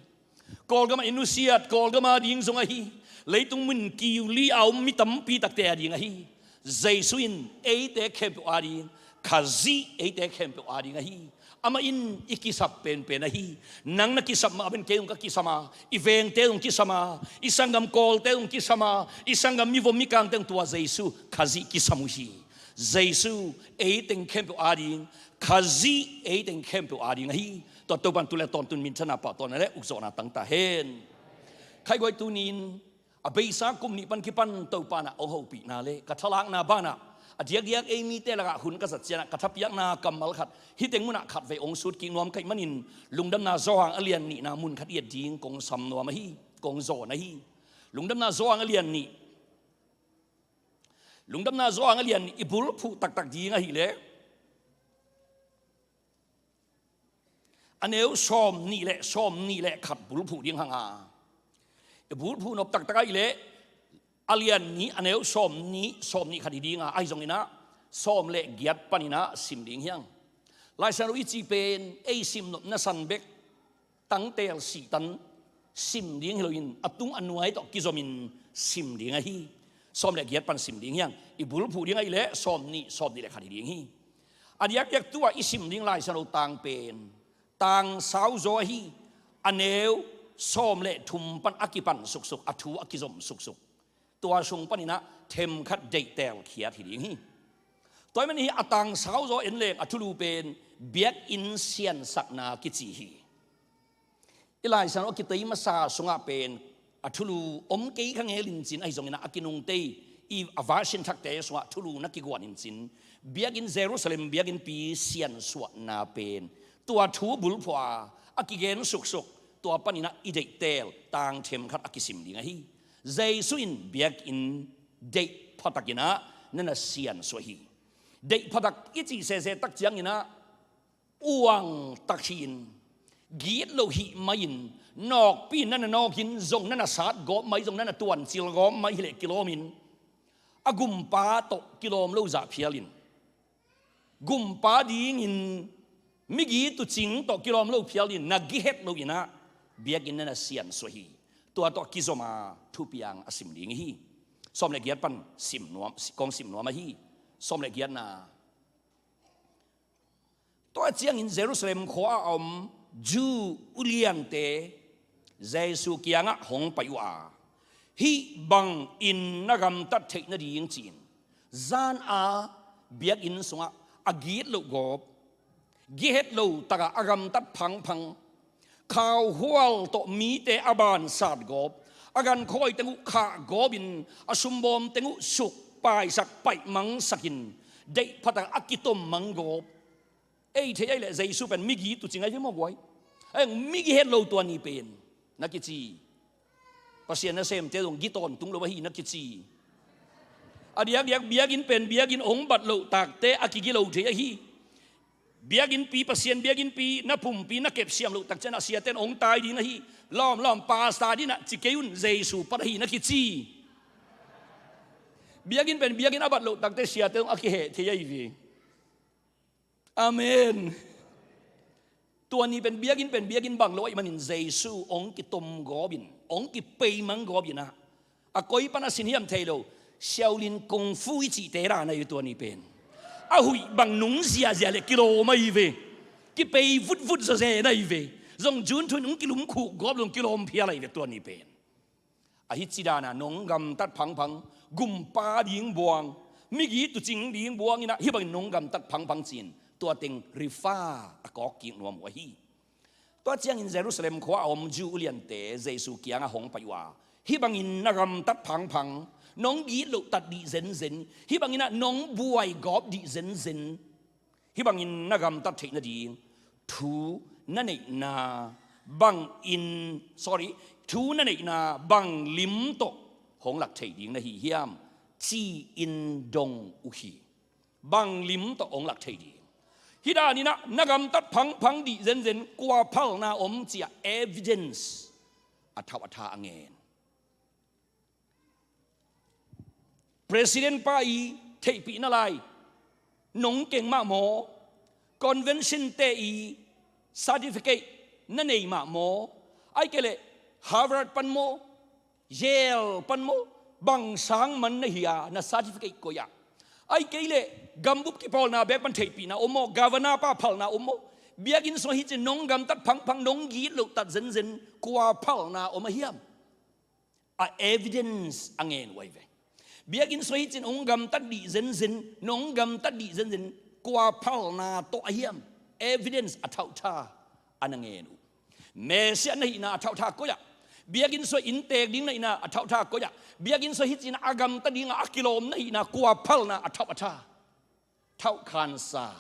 Kawlgamah i nusiat Kawlgam ading zong ahi. Leitung mun kiu li a om mi tampi takte ading ahi. Jesu in eite khempeuh ading Khazih, eite khempeuh ading ahi. Amah in i kisap penpen ahi. Nang na kisap mah pen kei zong ka kisam a, i vengte zong kisam a, i sanggam Kawlte zong kisam a, i sanggam mivom mikangte zong tua Jesu Khazih kisam uh hi. Jesu ei teng khempeuh ading Khazih ei teng khempeuh a ding ahi. Tua Topan tu le tawntun minthanna, pahtawina le ukzawhna tang ta hen. Khaiguai, tunin a beisa kum nih pan kipan Topa in ah hong hopihna le ka thalakna banah a diakdiak ei mite lakah hun ka zat ciangah ka thapiakna kammal khat hih teng munah khatvei hong sut kik nuam ka hih manin, Lungdamna Johan a lian nihna mun khat i et ding kong sam nuam ahi, kong zawn ahi. Lungdamna Johan a lian nih. Lungdamna Johan a lian nih i bulphuh taktak ding ahih leh a neu sawm nih le sawm nih le khat bulphuh ding hang a, i bulphuh nop taktak ahih leh a lian nih a neu sawm nih, sawm nih khat hi ding a, ahi zongin ah sawm le giat panin ah sim ding hi hang. Lai Siangtho i cih pen ei sim nopna san bek, tangtel sihtan sim ding hi loin a tung a nuai tawh kizomin sim ding ahi. Sawm le giat pan sim ding hi hang. I bulphuh ding ahih leh sawm nih, sawm nih le khat hi ding hi. A diakdiak tu-a i sim ding Lai Siangtho tang pen tang sauzaw ahi, a neu sawm le thum pan a kipan suksuk, a thu a kizom suksuk. Tua sung panin ah themkhat deihtel khiat hi ding hi. Tua ahih manin hih a tang sauzaw en leng a thulu pen biakinn siansakna kici hi. I Lai Siangtho a kitei masa sungah pen a thulu om kei kha ngel in cin, ahi zongin ah a kinungtei i a version thakte sungah thulu na kiguan in cin, biakinn, Jerusalem biakinnpi siansuahna pen tua thu bulphuh a, a kigen suksuk, tua panin ah i deihtel tang themkhat a kisim ding ahi. Jesu in biakinn deih pha takin ah na na siansuah hi. Deih pha tak i cih sese tak ciangin ah uang tak hi-in, gitloh hih mai-in, nawkpi na na nawkin zong, na na sat gawp mai zong, na na tuancil gawp mai hi leh kilawmin, a gumpa tawh kilawm lo zah phialin, gumpa dingin migi tuucing tawh kilawm lo phialin na gihet loin ah biakinn na na siansuah hi. Tua tawh kizom a thupiang a sim ding hi. Sawm le giat pan sim nuam, kong sim nuam ahi. Sawm le giatna. Tua ciangin Jerusalem khua-ah a om Jew uliante Jesu kiangah hong pai uh a, hih bangin na gamtat theih nading ci-in, zan a biakinn sungah a gitloh gawp, gihet lo takah a gamtat phangphang, khauhual tawh mite a bansat gawp, a gankhawiteng uh khah gawpin a sumbawmteng uh suk paisak, paihmangsakin, deih pha tak a kitom mang gawp. Ei theih ahih leh Jesu pen migi tuucing ahi ve maw guai. Ahi zong migi het lo tua ni pen na kici. Pasian nasemte zong gi tawntung lo ahi na kici. A diakdiak biakinn pen biakinn hong bat loh takte a kigi lo thei ahi. Biakinnpi, Pasian biakinnpi, na pumpi na kepsiam loh tak ciangin ah siate in hong tai ding ahi. Lawm, lawm, pastor ding ah ci kei un, Jesu pat ahi na kici. Biakinn pen biakinn a bat loh takte siate zong a kiheh thei ahi ve. Amen. Tua ni pen biakinn pen biakinn bang lo ahih manin Jesu hong kitom gawpin, hong kipeimang gawpin ah, a koi pan a sin hiam thei lo, Shaolin Kung Fu i cihte dan ahi ve tua ni pen. A huih bang nung ziahziah le kilawm ahi ve. Kipei vutvut zawzen ahi ve. Zong June thu in hong kilumkhuk gawp zong kilawm phial ahi ve tua ni pen. Ahi ci dan a nong gamtat phangphang, gumpa ding buang, migi tuucing ding buang in ah hih bangin nong gamtat phangphang ci-in tua teng rifa a kawk kik nuam uh ahi. Tua ciangin Jerusalem khua a om Jew uliante Jesu kiangah hong pai uh a, hih bangin na gamtat phangphang, nong gitloh tat dih zenzen, hih bangin ah nong buai gawp dih zenzen, hih bangin na gamtat theih nading thu na neihna bangin, sorry, thu na neihna bang lim tawh hong lak thei ding na hi hiam, ci-in dong uh hi. Bang lim tawh hong lak thei ding. Hih danin ah na gamtat phangphang dih zenzen, kua phalna om ci-a evidence a thauh a tha a ngen. President pa i theihpihna lai nong keng mah maw? Convention te i certificate na nei mah maw? Ahih kei leh Harvard pan maw, Yale pan maw, bang sang man na hi a, na certificate koih a? Ahih kei leh gambup kipawlna beek pan theihpihna om maw, governor pa phalna om maw? Biakinn sungah hih ci-in nong gamtat phangphang, nong gitloh tat zenzen, kua phalna om a hiam? A evidence a ngen uh ahi ve. Biakinn sungah hih ci-in hong gamtat dih zenzen, nong gamtat dih zenzen, Kua phalna tawh a hiam? Evidence a thauhtha a na ngen uh. Messiah na hihna a thauhtha koi-ah, biakinn sungah inntek ding na hihna a thauhtha koi-ah, biakinn sungah hih ci-in a gamta dingah a kilawm na hihna kua phalna a thauhtha? Thauhkhansa,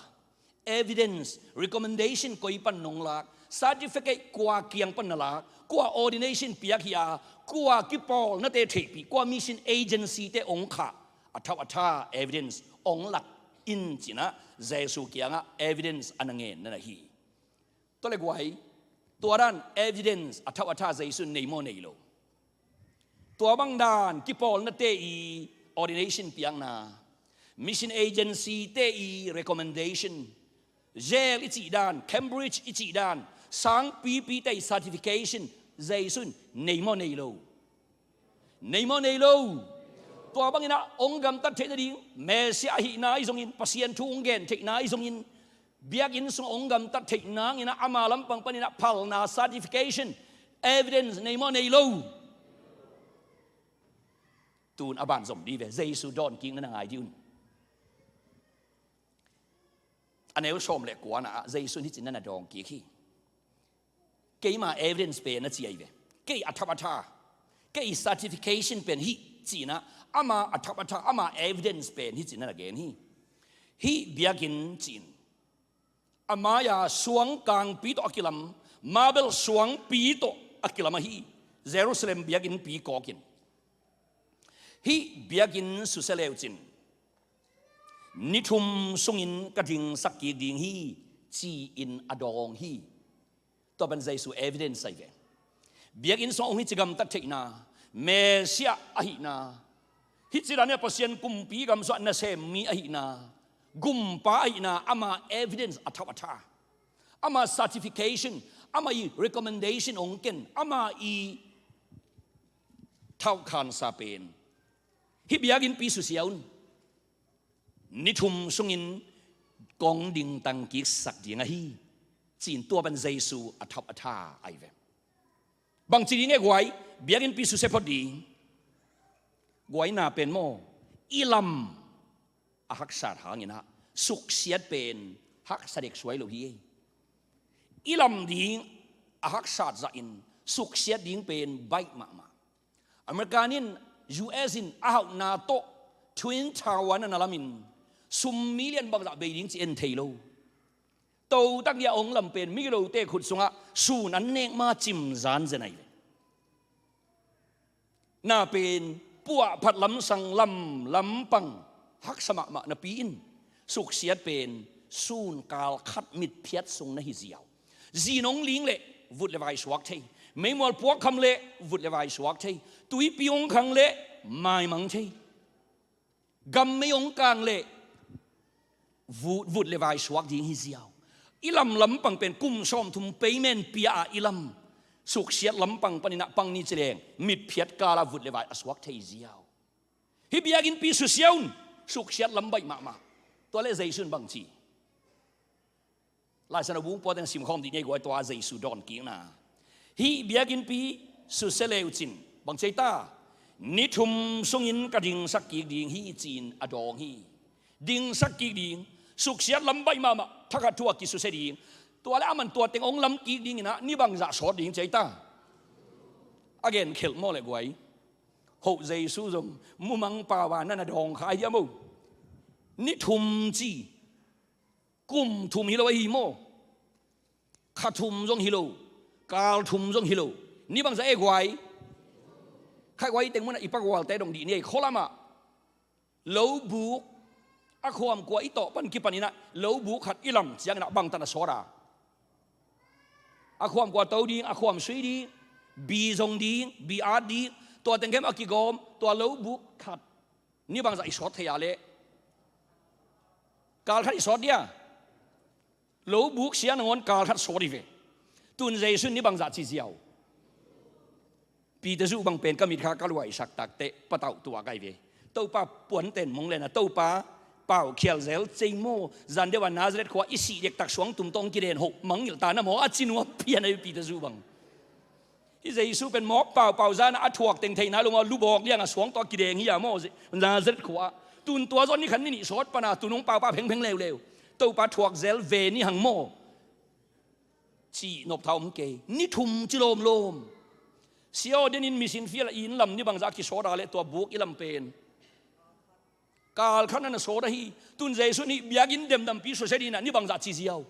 evidence, recommendation koi pan nong lak, certificate kua kiang pan na lak, kua ordination piak hi a, kua kipawlnate theihpih, kua mission agency-te ong khah, a thauhtha evidence ong lak in ci-in ah Jesu kiangah evidence a na ngen na hi. Tua leh guai, tua dan evidence a thauhtha Jesu in nei maw nei lo? Tua bang dan kipawlnate i ordination piakna, mission agency-te i recommendation, Yale i cih dan, Cambridge i cih dan, sangpipite i certification Jesu in nei maw nei lo? Nei maw nei lo? Tua bangin ah ong gamtat theih nading, Messiah ahihna ahi zongin, Pasian thu ong gen theihna ahi zongin, biakinn sungah ong gamtat theih nangin ah ama lampang panin ah phalna, certification, evidence nei maw nei lo? Tun a ban zom dih ve, Jesu dawnkikna na ngai dih un. A neu sawm le kuana ah Jesu in hih ci-in na na dawng kik hi. Keima evidence pen, a ci ahi ve. Kei a thauhtha, kei certification pen hih ci-in ah, ama a thauhtha, ama evidence pen hih ci-in na na gen hi. Hih biakinn ci-in a mai-a suangkangpi tawh a kilam, marble suangpi tawh a kilam ahi, Jerusalem biakinnpi kawkin. Hih biakinn susia le uh cin ni thum sungin ka dingsak kik ding hi, ci-in a dawng hi. Tua pan Jesu evidence ahi ve. Biakinn sungah ong hih ci gamtat theihna, Messiah ahihna, hih ci dan in ah Pasian kumpi gam sungah nasem mi ahihna, gumpa ahihna, ama evidence a thauhtha, ama certification, ama i recommendation ong ken, ama i thauhkhansa pen hih biakinnpi susia un. Ni thum sungin kong dingtang kiksak ding ahi, ci-in tua pan Jesu a thauhtha ahi ve. Bangci ding e guai, biakinnpi susia phot ding? Guai, na pen maw, i lam a haksat hangin ah suksiat pen haksa dek suai lo hi. I lam ding a haksat zahin suksiat ding pen baih mahmah. America in, U S in a hauhna tawh Twin Tower na na lamin sum million bangzah bei ding ci en thei lo. Totak dia ong lam pen migilote khut sungah sun an nek ma cimzan zen ahi ve. Na pen puahphat lamsang lam lampang haksa mahmah napi in suksiat pen sun kal khat mitphiat sung na hi ziau. Zin ong ling leh vut le vai suak thei. Meimual puak kham leh vut le vai suak thei. Tuipi ong khang leh maimang thei. Gammei ong kang leh vut, vut le vai suak ding hi ziau. I lam lampang pen kum sawmthum payment pia a i lam suksiat lampang panin ah pang ni ci leng mitphiat kal a vut le vai a suak thei ziau. Hih biakinnpi susia un, suksiat lam baih mahmah. Tua leh Jesu in bangci? Lai Siangtho bung pua teng simkhawm dih ni e guai, tua Jesu dawnkikna. Hih biakinnpi susia le uh cin bangci ta? Ni thum sungin ka dingsak kik ding hi, ci-in a dawng hi. Dingsak kik ding, suksiat lam baih mahmah, thakhat thu a kisusia ding. Tua leh aman tua teng ong lam kik dingin ah ni bangzah sawt ding ci ta? A gen khelh maw le guai. Hoh Jesu zong mumang pau a na na dawng kha hi dia maw. Ni thum ci, kum thum hi lo ahi maw. Kha thum zong hi lo, kal thum zong hi lo. Ni bangzah e guai? Kha guai teng mun ah i pagualte dong dih ni e, khualam ah lobuk a khuam kua i tawh pan kipan in ah lobuk khat i lam ciangin ah bangtan a sawt a? A khuam kua to ding, a khuam sui ding, bi zong ding, bi at ding, tua teng khem a kigawm, tua lobuk khat ni bangzah i sawt thei a leh? Kal khat i sawt dia? Lobuk sia nangawn kal khat sawt hi ve. Tun Jesu in ni bangzah ci ziau? Peter zuh bang pen ka mitkha ka luaisak takteh patauh tuak ahi ve. Topa puanten mong lena, Topa pau khial zel cei maw, zan deuh a Nazareth khua i sih dektak suang tum tawh ong kiden hoh mangngilh ta na maw, a ci nuam pian ahi Peter zuh bang. Hih Jesu pen mawk paupau zan a thuak teng theih nai lo maw, lubawk liang a suang tawh a kideng hi a maw, Nazareth khua. Tun tua zaw ni khat ni nih sawt pan a, tun ong paupa phengpheng leuleu. Topa thuak zel ve ni hang maw? Cih noptha om kei. Ni thum ci lawmlawm. Sia aw, denin mission field ah i inn lam ni bangzah a kisawt a leh tua buk i lam pen kal khat na na sawt ahi. Tun Jesu in hih biakinn demdampi susia dingin ah ni bangzah ci ziau.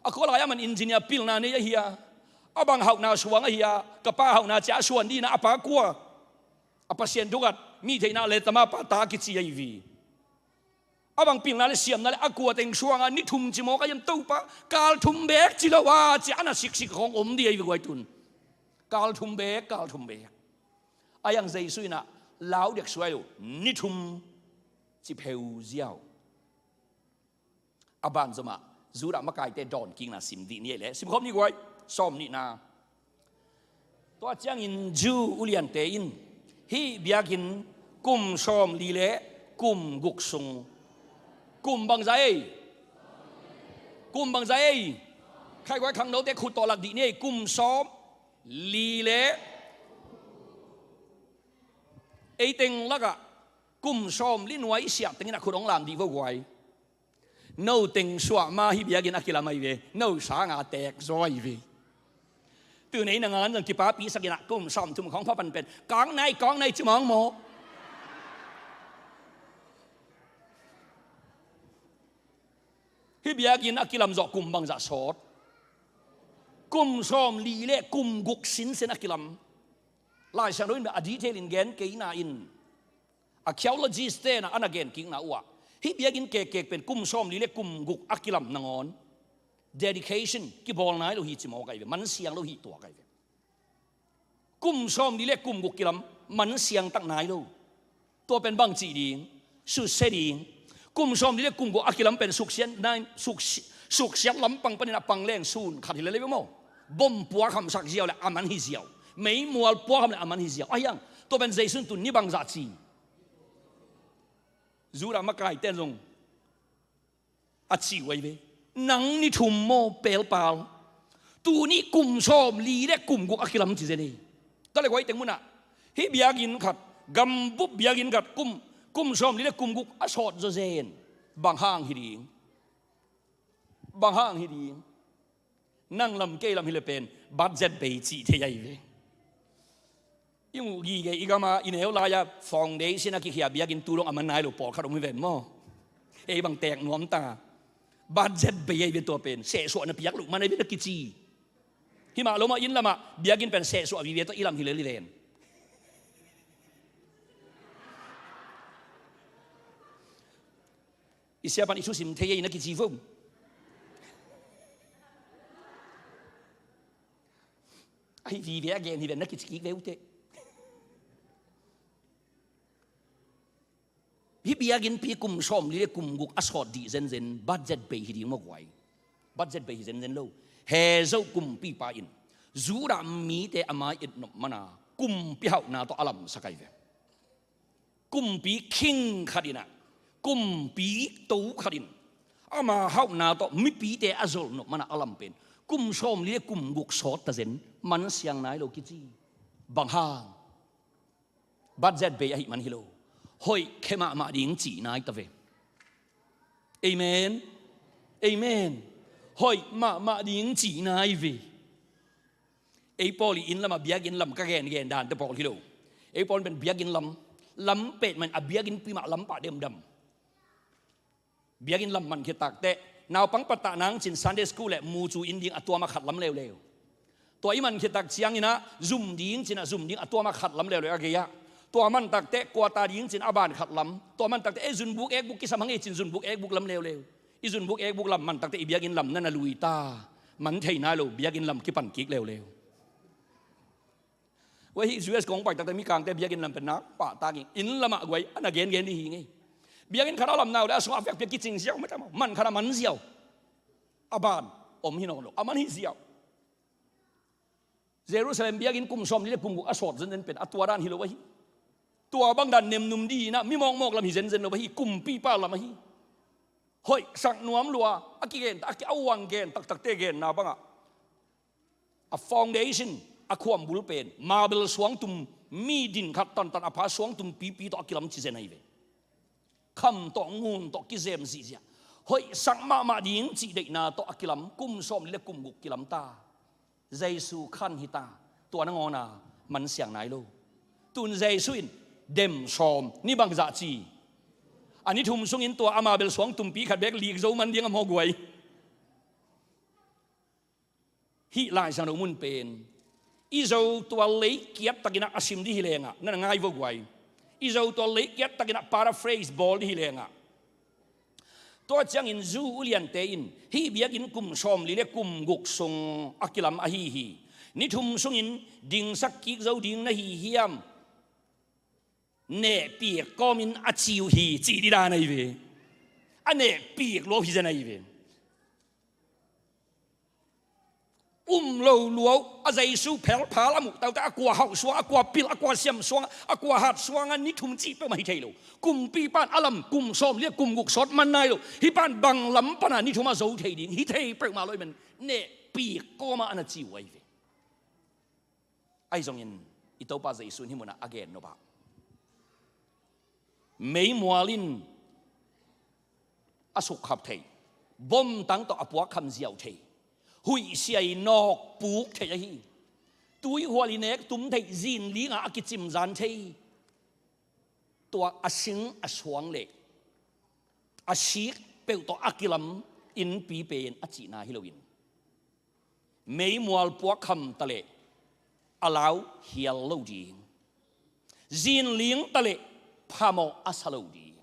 A kua lai-ah man engineer pilna nei ahi a, a bang hauhna suang ahi a, ka pa hauhna ciah a suan dingin ah a pa kua, a Pasian thukhat, mi theihna leh tama pa ta kici ahi ve. A bang pilna leh siamna leh a kua teng suang a ni thum ci mawk a hiam? Topa, kal thum beek ci lo a, ci a na siksik khawng om ding ahi ve guai tun. Kal thum beek, kal thum beek. A hiang Jesu in ah lau dek suai lo, ni thum ci pheu ziau. A ban zomah Judah makaite dawnkikna sim dih ni ei leh, simkhawm ni guai. Sawm nihna. Tua ciangin Jew uliante in hih biakinn kum sawmli leh kum guk sung, kum bangzah ei? Kum bangzah ei? Khai guai, khangnote khut tawh lak dih ni ei. Kum sawmli leh, ei teng lakah kum sawmli nuai siah tengin a khut hong lam dih vo guai. No teng suah ma hih biakinn a kilam ahi ve. No sanga teek zaw ahi ve. Tun ei na ngan zong kipapi sakin ah kum sawmthum khawng pha panpen kang nai, kang nai ci mawk maw? Hih biakinn a kilam zawh kum bangzah sawt? Kum sawmli leh kum guk sinsen a kilam. Lai Siangtho in a detail in gen kei nain, archaeologist te'n a na gen kikna uh ah, hih biakinn kekkek pen kum sawmli leh kum guk a kilam nangawn, dedication, kibawl nai lo hi ci mawk ahi ve, man siang lo hi tuak ahi ve. Kum sawmli leh kum guk kilam, man siang tak nai lo. Tua pen bang cih ding? Susia ding. Kum sawmli leh kum guk a kilam pen suksiat nai, suksi-, suksiat lampang panin a pang leng sun khat hi lel ei ve maw? Bom puak hamsak ziau leh a man hi ziau. Meimual puak ham leh a man hi ziau. A hiang, tua pen Jesu in tun ni bangzah ci? Judah makaite'n zong a ci uh ahi ve. Nang ni thum maw, pelpal? Tuni kum sawmli leh kum guk a kilam ci zen ei. Tua leh guai, teng munah hih biakinn khat, gambup biakinn khat kum, kum sawmli leh kum guk a sawt zawzen, bang hang hi ding? Bang hang hi ding? Nang lam kei lam hi leh pen budget bei cih thei ahi ve. I muh gige i gam a, i neu lai-a foundation a kikhia biakinn tu dong a man nai lo pawlkhat om hi ven maw? Ei bang teek nuam ta. Budget bei ahi ve tua pen. Sehsuah na piak loh man ahi ve na kici. Himah lo mah, inn lamah biakinn pen sehsuah vive tawh i lam hi lel hi ven. I sia pan i thusim thei ei na kici vo. Ahi vive a gen hi ven na kici kik ve uh teh. Hih biakinnpi kum sawmli leh kum guk a sawt dih zenzen, budget bei hi ding maw guai? Budget bei hi zenzen lo. He Zo kumpipa in Judah mite a mai-et nop mana kumpi hauhna tawh a lamsak ahi ve. Kumpi king khat in ah, kumpi to khat in ama hauhna tawh mipite a zol nop mana a lam pen kum sawmli leh kum guk sawt ta zen, man siang nai lo kici. Bang hang? Budget bei ahih man hi lo. Hoih khia mahmah ding cihna ahi ta ve. Amen. Amen. Hoih mahmah ding cihna ahi ve. Ei pawl i inn lamah biakinn lam ka gengen dante pawl hi lo. Ei pawl pen biakinn lam, lam pet man a biakinnpi mah lam pah demdam. Biakinn lam man khit takteh, naupang pattah nang cin Sunday school leh mucu inn ding a tuam a khat lam leuleu. Tua i man khit tak ciangin ah zum ding cin ah zum ding a tuam a khat lam leuleu a gei ah. Tua man takteh kuata ding cin a ban khat lam. Tua man takteh ei zunbuk ekbuk kisam hang ei cin zunbuk ekbuk lam leuleu. I zunbuk ekbuk lam man takteh i biakinn lam na na lui ta. Man thei nai lo, biakinn lam kipan kik leuleu. Ua hi, U S kong pai takte mikangte biakinn lam pen nak pahtak ing. Inn lamah guai a na gengen dih hi ngei. Biakinn khat a lam nau leh a sung a vekpi a kicing ziau mah ta maw. Man khat a man ziau. A ban om hi nawn lo. A man hi ziau. Jerusalem biakinn kum sawmli leh kum guk a sawt zenzen pen a tua dan hi lo ahi. Tua bang dan nemnum dih in ah mi mawkmawk lam hi zenzen lo ahi. Kumpipa lam ahi. Hoih sak nuam lua a kigen, a ki, a uang gen taktakte genna bangah a foundation, a khuambul pen marble suangtum, mi din khat tantan a pha suangtum pipi tawh a kilam ci zen ahi ve. Kham tawh ngun tawh kizem zihziah. hoihsak mahmah ding cih deihna tawh a kilam, kum sawmli le kum guk kilam ta. Jesu khan hi ta. Tua nangawn a mansiang nai lo. Tun Jesu in dem sawm, ni bangzah ci? A ni thum sungin tua ama bel suang tumpi khat bek lik zo man ding a maw guai? Hih Lai Siangtho mun pen i Zo tual lei kiat takin ah a sim dih hi lengah, na na ngai vo guai. I Zo tual lei kiat takin ah paraphrase bawl dih hi lengah, tua ciangin Jew uliante in hih biakinn kum sawmli le kum guk sung a kilam ahi hi. Ni thum sungin dingsak kik zo ding na hi hiam? Nehpiak kawmin a ci uh hi, cih dih dan ahi ve. A nehpiak lua uh hi zen ahi ve. Um lo lua uh, a Jesu phelphal a muh taute, a kua hauh suang, a kua pil, a kua siam suang, a kua hat suang a ni thum cih peuhmah hi thei lo. Kumpipa in a lam kum sawmli a kum guk sawt man nai lo. Hih pa in bang lam pan a ni thum a zo thei ding, hi thei peuhmah lo ahih man nehpiak kawma a na ci uh ahi ve. Ahi zongin i Topa Jesu in hih munah a gen nop ah, meimual in a sukkhap thei, bomtang tawh a puakkham ziau thei, huihsiai nawk puk thei ahi, tuihual i nek tum thei, zinlingah a kicimzan thei, tua a sing a suang le a sik peuh tawh a kilam innpi pen a cihna hi loin, meimual puakkham taleh a lau hial lo ding, zinling taleh phamawh a sa lo ding.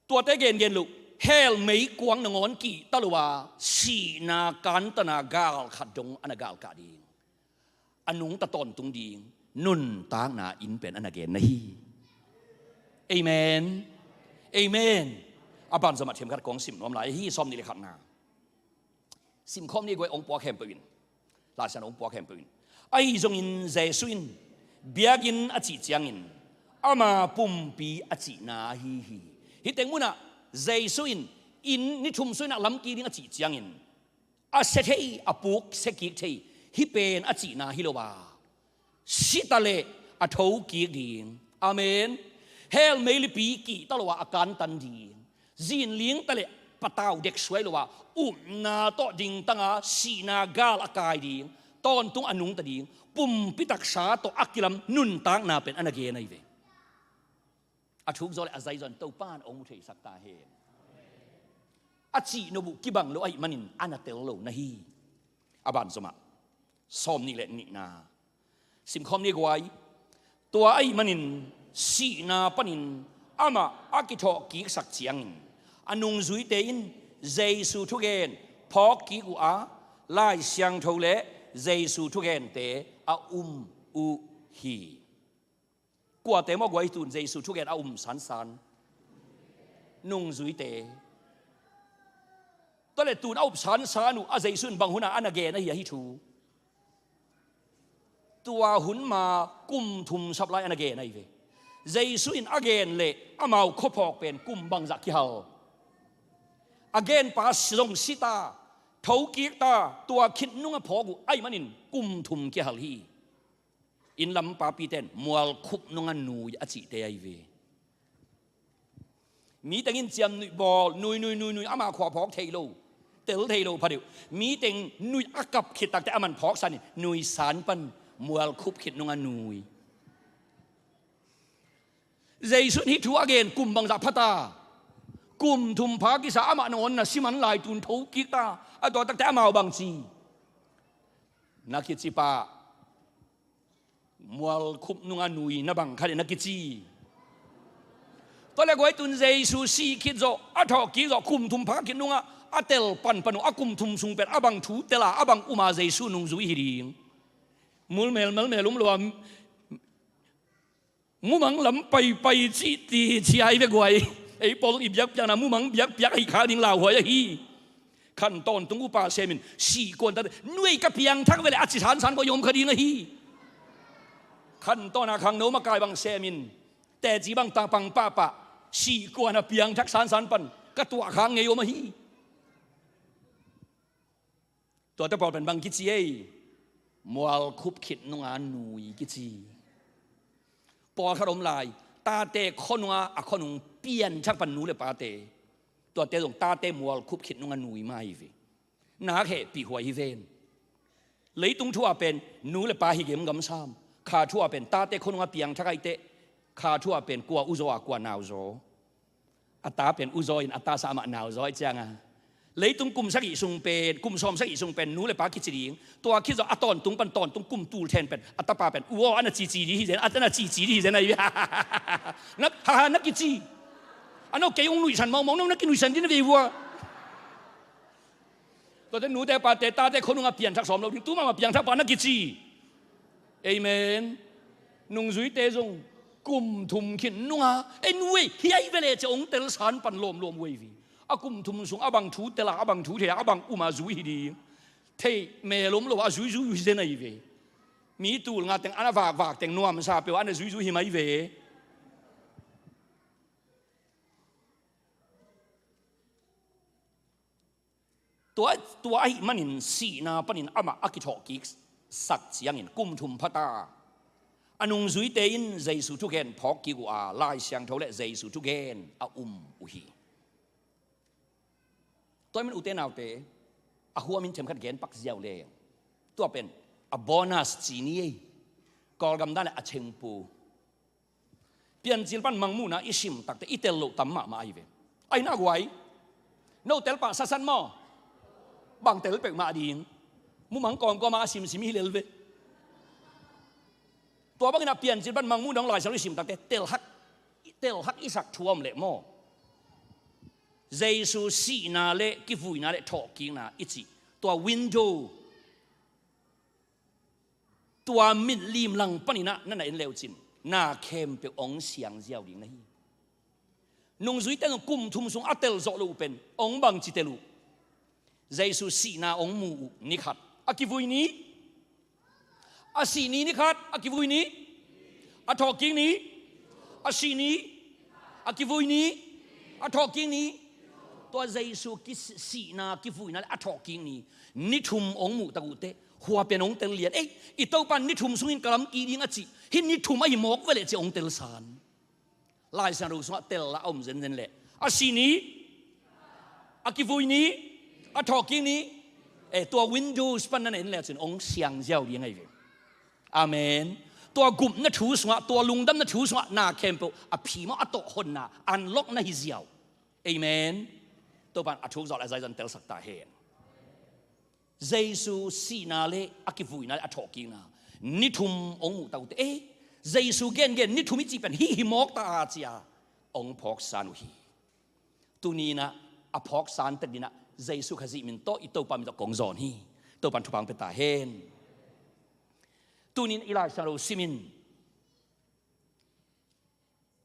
Tuate gengen loh, hell meikuang nangawn kihta lo a, sihna kantana gal khat dong a na galkah ding, a nungta tawntung ding nuntakna inn pen a na genna hi. Amen. Amen. A banzom ah themkhat kong sim nuam lai hi, sawmnih le khatna. Simkhawm ni guai hong puak khempeuh in, Lai Siangtho hong puak khempeuh in. Ahi zongin Jesu in biakinn a cih ciangin ama pumpi a cihna ahi hi. Hih teng munah Jesu in inn ni thum sungin a lamkik ding a cih ciangin a sia thei, a puk sia kik thei, hih pen a cihna hi lo a, si taleh a thokik ding. Amen. Hell meilipi kihta lo a, a kantan ding, zinling taleh patau deksuai lo a, upna tawh dingtang a, sihna gal a kai ding, tawntung a nungta ding, pumpi taksa tawh a kilam nuntakna pen a na gen ahi ve. A thuk zaw le a zai zaw in Topa in hong mu theisak ta hen. A cih nop uh kibang lo ahih manin a na tel lo na hi. A banzom ah sawmnih le nihna. Simkhawm ni guai. Tua ahih manin sihna panin amah a kithawhkiksak ciangin a nungzuite in Jesu thugen phawkkik uh a, Lai Siangtho le Jesu thugente a um uh hi. Kuate maw guai tun Jesu thugen a um sansan? Nungzuite. Tua le tun a up sansan uh a Jesu in bang hunah a na gen ahi a hih thu? Tua hun ma kum thum sap lai a na gen ahi ve. Jesu in a gen le amau khuaphawk pen kum bangzah kihal? A genpa zong si ta, thokik ta, tua khit nung a phawk uh ahih manin kum thum kihal hi. Inn lam papite in mualkhup nunga nui a cihte ahi ve. Mi teng in ciamnuih bawl, nui, nui, nui, nui, ama khua phawk thei lo, tel thei lo phadeuh. Mi teng nuih a kap khit takte aman phawk san in, nui san pan mualkhup khit nunga nui. Jesu in hih thu a gen kum bangzah pha ta? Kum thum pha kisa, amah nangawn na si man lai tun thokik ta. A tua takte amau bang ci? Na kici pah, mualkhup nunga nui na bang kha dih na kici. Tua le guai tun Jesu sih khit zawh, a thawhkik zawh, kum thum pha khit nungah a tel panpan uh, a kum thum sung pen a bang thu tel a, a bang um a Jesu nungzui hi ding? Mul melmel mel um lo a, mumang lam paipai cih ti ci ai ve guai. Ei pawl i biakpiakna mumang biakpiak ahi kha ding lauhuai ahi. Khan tawntung upa semin sihkuan tate, nuai ka piangthak ve le a ci sansan kua i om kha ding ahi. Khan tawna khangno makai bang semin teci bang tangpang pahpah, sihkuan a piangthak sansan pan ka tuah khak ngei om ahi. Tuate pawl pen bang kici ei? Mualkhup khit nunga nui kici. Pawlkhat om lai, Tate khuanunga a khuanung pianthak pan nu le pate, tuate zong tate mualkhup khit nunga nui mai ve. Nak hehpih huai hi ven. Leitung thu-a pen nu le pa hi gemgam sam. Kha thu-a pen tate khuanunga piangthak ahih teh, kha thu-a pen kua uzaw a kua nauzaw. A ta pen uzaw in a ta sa amah nauzaw ahih cianga, leitung kum sagih sung pen, kum sawm sagih sung pen nu le pa kici ding. Tua khit zawh a tawntung pan tawntung kum tul then pen a tapa pen u aw, a na cici ding hi zen, a na cici ding hi zen ahi ve. Na, ha, ha, na kici. A no kei hong nuihsan mawkmawk, no na kinuihsan ding na vei vua. Tuate nute pate tate khuanunga piangthak sawm lo ding, tu mahmah piangthak pa na kici. Amen. Nungzuite zong kum thum khin nunga, ei nu ei, hiai vele ci-a hong telsan pan lawmlawm uh ei ve. A kum thum sung a bang thu tel a, a bang thu thei a, a bang um a zui hi ding. Thei mel om lo a zuizui uh hi zen ahi ve. Mi tul nga teng a na vakvak teng nuamsa peuh a na zuizui hi mai ve. Tua, tua ahih manin sihna panin amah a kithawhkik sak ciangin kum thum pha ta. A nungzuite in Jesu thugen phawkkik uh a, Lai Siangtho le Jesu thugen a um uh hi. Tua ahih manin ute naute, a huamin themkhat gen pak ziau leng, tua pen a bonus ci ni ei. Kawlgam dan le a chengpu. Piancil pan Mangmuhna i sim takteh i tel loh tam mahmah ahi ve. Ahi nak guai, no tel pah sasat maw? Bang tel peuhmah ding. Mumang kawmkawm a simsim hi lel ve. Tua bangin a Piancil pan Mangmuhna hong Lai Siangtho i sim takteh tel hak, tel hak i sak thu om leh maw? Jesu sihna le kivuina le thawhkikna i cih tua window, tua mitlimlang panin ah na na en leucin, na khempeuh hong siang ziau ding na hi. Nungzuite zong kum thum sung a tel zawh loh uh pen hong bangci tel uh? Jesu sihna hong mu uh ni khat, a kivui ni. A sih ni ni khat, a kivui ni. A thawhkik ni. A sih ni. A kivui ni. A thawhkik ni. Tua Jesu ki-, sihna, kivuina le a thawhkik ni, ni thum hong muh tak uh teh, hua pen hong tel lian. Ei, i Topa ni thum sungin ka lam kik ding a cih, hih ni thum ahi mawk veleh ci-a hong telsan. Lai Siangtho sungah tel a om zenzen leh, a sih ni, a kivui ni, a thawhkik ni, eh, tua windows pan na na en leucin hong siang ziau ding ahi ve. Amen. Tua gupna thu sungah, tua lungdamna thu sungah na khempeuh a phim aw, a tawh honna unlock na hi ziau. Amen. Topan a thuk zawh le a zaizan telsak ta hen. Jesu sihna le a kivuina le a thawhkikna ni thum hong muh tak uh teh, eh, Jesu gengen ni thum i cih pen hih hi mawk ta a ci-a hong phawksan uh hi. Tuni-in ah a phawksan tek dingin ah Jesu Khazih min tawh, i Topa min tawh kong zawn hi. Topan thupha hong pia ta hen. Tuni-in i Lai Siangtho simin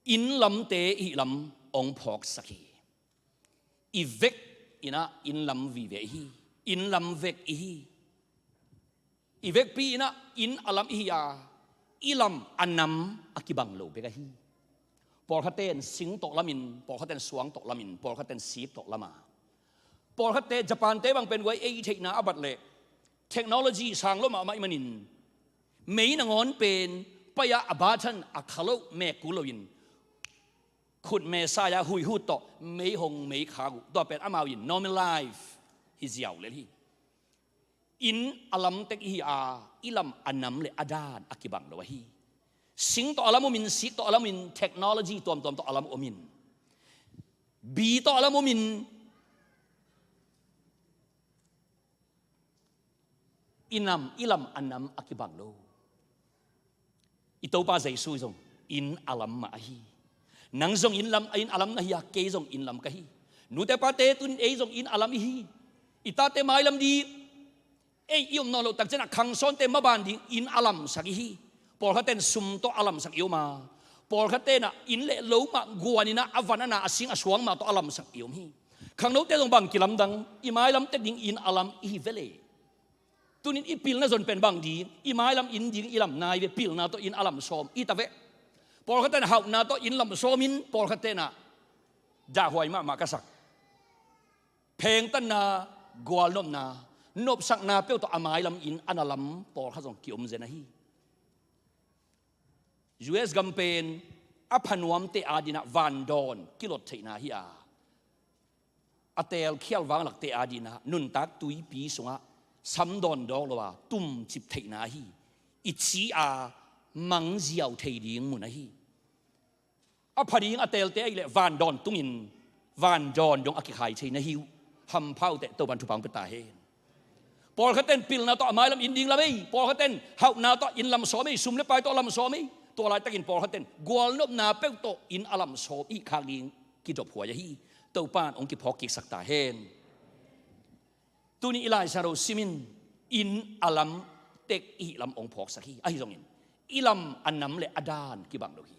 inn lamte i hih lam hong phawksak hi. I vek in ah inn lam vive i hi. Inn lam vek i hi. I vekpi in ah inn a lam i hi a, i lam a nam a kibang lo bek ahi. Pawlkhatte in sing tawh lamin, pawlkhatte in suang tawh lamin, pawlkhatte in sik tawh lam a, pawlkhatte, Japan-te bang pen guai ei theihna a bat leh technology sang lua mahmah ahih manin mei nangawn pen pai-a, a button a kha loh mek kul loin khut mesa-a huihut tawh mei hong mei khak uh. Tua pen amau in normal life hi ziau lel hi. Inn a lam tek i hi a, i lam a nam le a dan a kibang lo ahi. Sing tawh a lam omin, sik tawh a lam omin, technology tuamtuam tawh a lam omin, bi tawh a lam omin, i nam, i lam a nam a kibang lo. I Topa Jesu zong inn a lam mah ahi. Nang zong inn lam, inn a lam na hi a, kei zong inn lam ka hi. Nute pate, tun ei zong inn a lam i hi. I tate mailam ding, ei i om nawn loh tak ciangin ah khangsawnte maban ding inn a lamsak i hi. Pawlkhatte in sum tawh a lamsak i om a, pawlkhatte in ah inn le lo mah guanin ah, a van a na, a sing a suang mah tawh a lamsak i om hi. Khangnote zong bang kilamdang, i mailam tek ding inn a lam i hi veleh. Tunin i pilna zon pen bang ding, i mailam inn ding i lam nai ve, pilna tawh inn a lam sawm i ta ve. Pawlkhatte in hauhna tawh inn lam sawmin, pawlkhatte in ah dahhuai mahmah ka sak, phengtanna, gualnopna, nopsakna peuh tawh a mailam inn a na lam pawlkhat zong kiom zen ahi. U S gam pen a phanuamte adingah vandawn kilot theihna hi a, a teelkhial vanglakte adingah nuntak tuipi sungah samdawn dawk lo a tumcip theihna hi. I ci a mangziau thei ding mun ahi. A pha ding a teelte ahih leh vandawn tungin vandawn dong a kikhai thei na hi uh. Hampha uh teh, Topan thupha hong pia ta hen. Pawlkhat ten pilna tawh a mailam inn ding lam ei, pawlkhat ten hauhna tawh inn lam sawm ei, sum le pai tawh lam sawm ei. Tua laitakin pawlkhat ten gualnopna peuh tawh inn a lam sawm i khak ding kidophuai ahi. Topan hong kiphawk kiksak ta hen. Tuni i Lai Siangtho simin inn a lam tek i hih lam hong phawksak hi. Ahi zongin i lam a nam le a dan kibang lo hi.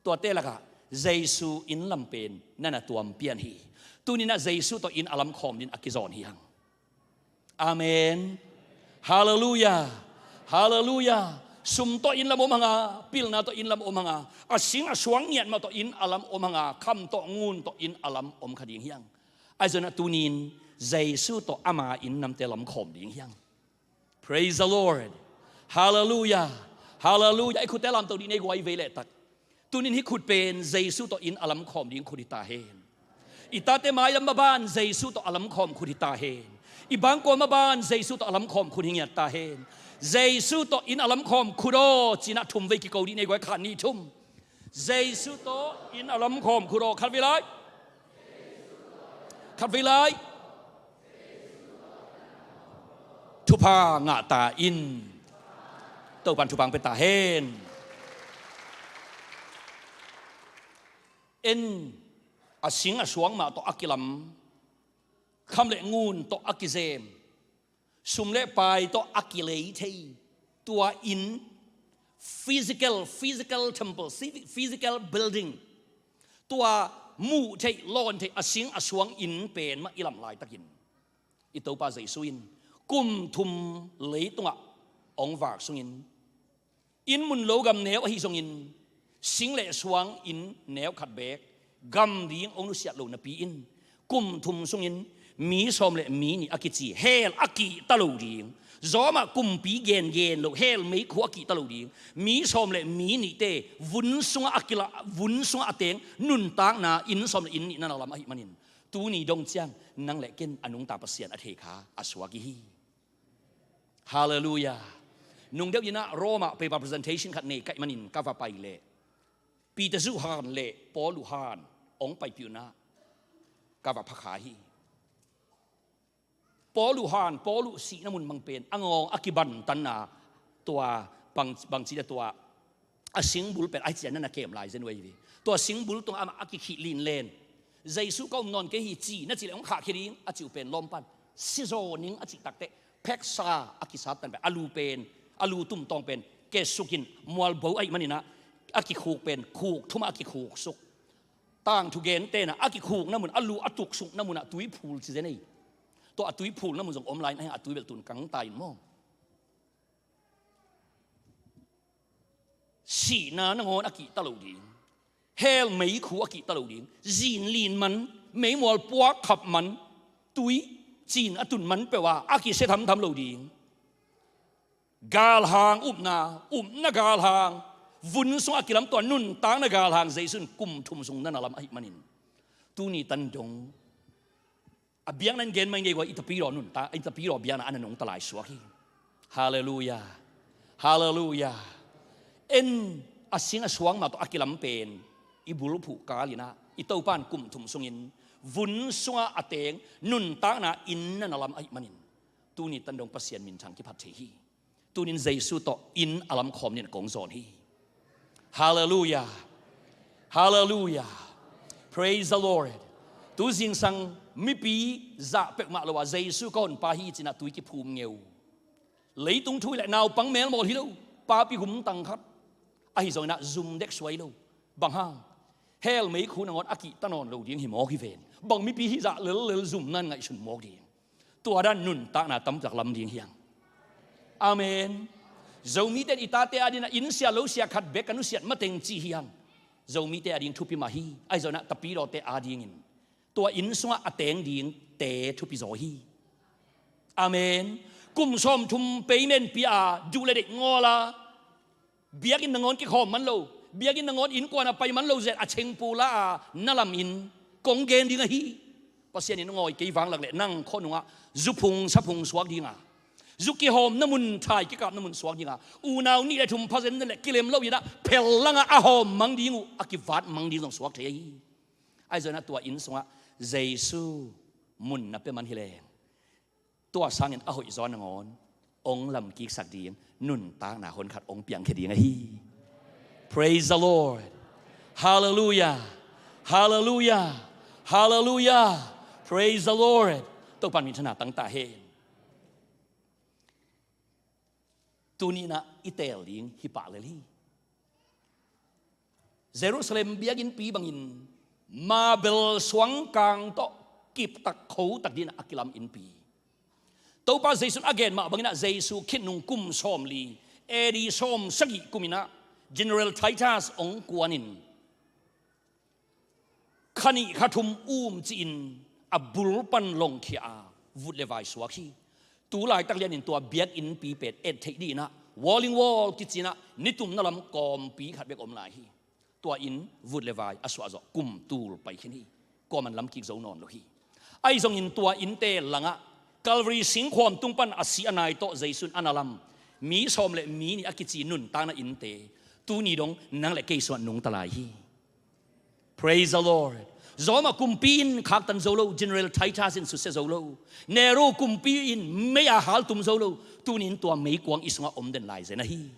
Tuate lakah Jesu inn lam pen na na tuam pian hi. Tuninah Jesu tawh inn a lam khawm din a kizawn hi hang. Amen. Halleluiah. Halleluiah. Sum tawh inn lam om hanga, pilna tawh inn lam om hanga, a sing a suang ngiat mah tawh inn a lam om hanga, kham tawh ngun tawh inn a lam om kha ding hi hang. Ahi zongin a tunin Jesu tawh ama inn namte lam khawm ding hi hang. Praise the Lord. Halleluiah. Halleluiah. I khutte lamto dih nei guai vei leh tak. Tunin hih khut pen Jesu tawh inn a lam khawm ding khut hi ta hen. I tate mailam maban Jesu tawh a lam khawm khut hi ta hen. I bangkua maban Jesu tawh a lam khawm khut hi ngiat ta hen. Jesu tawh inn a lam khawm khut aw, cinah thum vei kiko dih nei guai, khat nih thum. Jesu tawh inn a lam khawm khut aw, khat vei lai. Khat vei lai. Thupha ngah ta in. Topan thupha hong pia ta hen. En, a sing a suang mah tawh a kilam, kham le ngun tawh a kizem, sum le pai tawh a kilei thei, tua inn, physical, physical temple, physical building, tua muh theih, lawn theih, a sing a suang inn pen mah i lam laitakin i Topa Jesu in kum thum leitungah hong vak sungin, inn mun lo gam neu ahi zongin, sing le suang inn neu khat beek gam ding hong nusiat lo napi in, kum thum sungin mi sawm le mi nih a kici hell a kihta lo ding, zawmah kumpi gengen lo hell meikhu a kihta lo ding, mi sawm le mi nihte vun sungah a kila, vun sungah a teng nuntakna inn sawm le inn nihna lam ahih manin, tuni dong ciang nang le ken a nungta Pasian a thei kha a suak i hi. Halleluiah. Nungdeuh inah Rome ah paper presentation khat nei ka hih manin ka va pai leh Peter zuh han le Paul uh han hong paipih unah ka va phakha hi. Paul uh han, Paul uh sihna mun bang pen a ngawng a kibantanna, tua bang, bangci dah tua a singbul pen a hi cian na na kem lai zen uh ahi ve. Tua singbul tungah amah a kikhih linlen, Jesu ka um nawn kei hi ci na cih leh hong khahkhia ding a cih uh pen lawmpan sizaw ning a cih takteh pheksa a kisat tan pen a lu pen, a lu tumtawng pen kesukin mualbo ahih maninah a kikhuk pen khuk thumah a kikhuksuk. Tangthu gen tenah a kikhukna mun, a lu a tuksukna munah tuiphul ci zen ei. Tua a tuiphulna mun zong om lai in a, a tui belh tun kangta in maw? Sihna nangawn a kihta lo ding, hell meikhu a kihta lo ding, zinlin man, meimual puak khap man, tui cin a tun man peuh a a kisia thamtham lo ding. Galhang upna, upna galhang, vun sungah a kilam tua nuntakna galhang Jesu in kum thum sung na na lam ahih manin, tuni tan dong a biakna in gen mai ngei gua, i tapidaw nuntak, i tapidaw biakna a na nungta lai suak hi. Halleluiah. Halleluiah. En, a sing a suang mah tawh a kilam pen i bulphuh kal inah i Topan kum thum sungin vun sungah a teng nuntakna inn na na lam ahih manin, tuni tan dong Pasian minthang kiphat thei hi. Tunin Jesu tawh inn a lam khawm nin a kong zawn hi. Halleluiah. Halleluiah. Praise the Lord. Tu zingsang mipi zah peuhmah lo a Jesu ka honpa hi cinah tui kiphum ngeu. Leitung thu hi leh naupang melmawl hi lo, papi gumtang khat ahi zonginah zum dek suai lo. Bang hang? Hell meikhu nangawn a kihta nawn lo ding hi mawk hi ven. Bang mipi hih zah lellel zum nan ngaihsun mawk ding. Tua dan nuntakna tampitak lam ding hi hang. Amen. Zomite in i tate adingin a inn sia lo sia khat bek ka nusiat mateng ci hi hang. Zomite ading thupi mah hi. Ahi zonginah tapidawte adingin tua inn sungah a teng dingte thupi zaw hi. Amen. Kum sawmthum payment pia a, duh le deih ngawl a, biakinn nangawn kikhawm man lo, Biakinn nangawn innkuan a pai man lo zet a chengpu la a na lam in kong gen ding ahi. Pasian in ngawi kei vanglak leh nang khuanungah zuphung saphung suak dinga, zu kihawmna mun, thai kikapna mun suak dinga, unau nih le thum phazen le kilem lo inah phel langah a hawm mang ding uh, a kivat mang ding zong suak thei ahi. Ahi zongin ah tua inn sungah Jesu mun na pia man hileng, tua sangin a hoih zaw nangawn ong lamkiksak ding nuntakna honkhat ong piangkhia ding ahi. Praise the Lord. Hallelujah. Hallelujah. Hallelujah. Praise the Lord. Topan min thana tangta hen. Tuninah i teel ding hi pah lel hi. Jerusalem biakinnpi bangin mabel suangkang tawh kiptak khotak dinah a kilam innpi. Topa Jesu in a gen mah banginah Jesu khin nung kum sawmli, A D sawmsagih kuminah General Titus ong kuanin kha nih kha thum um ci-in a bul pan longkhia a vut le vai suak hi. Tu laitak lianin tua biakinnpi pen et theih dinah Wailing Wall kicinah nitumna lam kawmpi khat bek om lai hi. Tua inn vut le vai a suahzawh kum tul pai khin hi. Kuaman lamkik zo nawn lo hi. Ahi zongin tua innte langah Calvary singkhuam tung pan a si a nai tawh Jesu in a na lam mi sawm le mi nih a kici nuntakna innte tuni dong nang le kei sungah nungta lai hi. Praise the Lord. Roma kumpi in khaktan zo lo, General Titus in susia zo lo, Nero kumpi in mei a haltum zo lo, tunin tua meikuang i sungah om den lai zen ahi.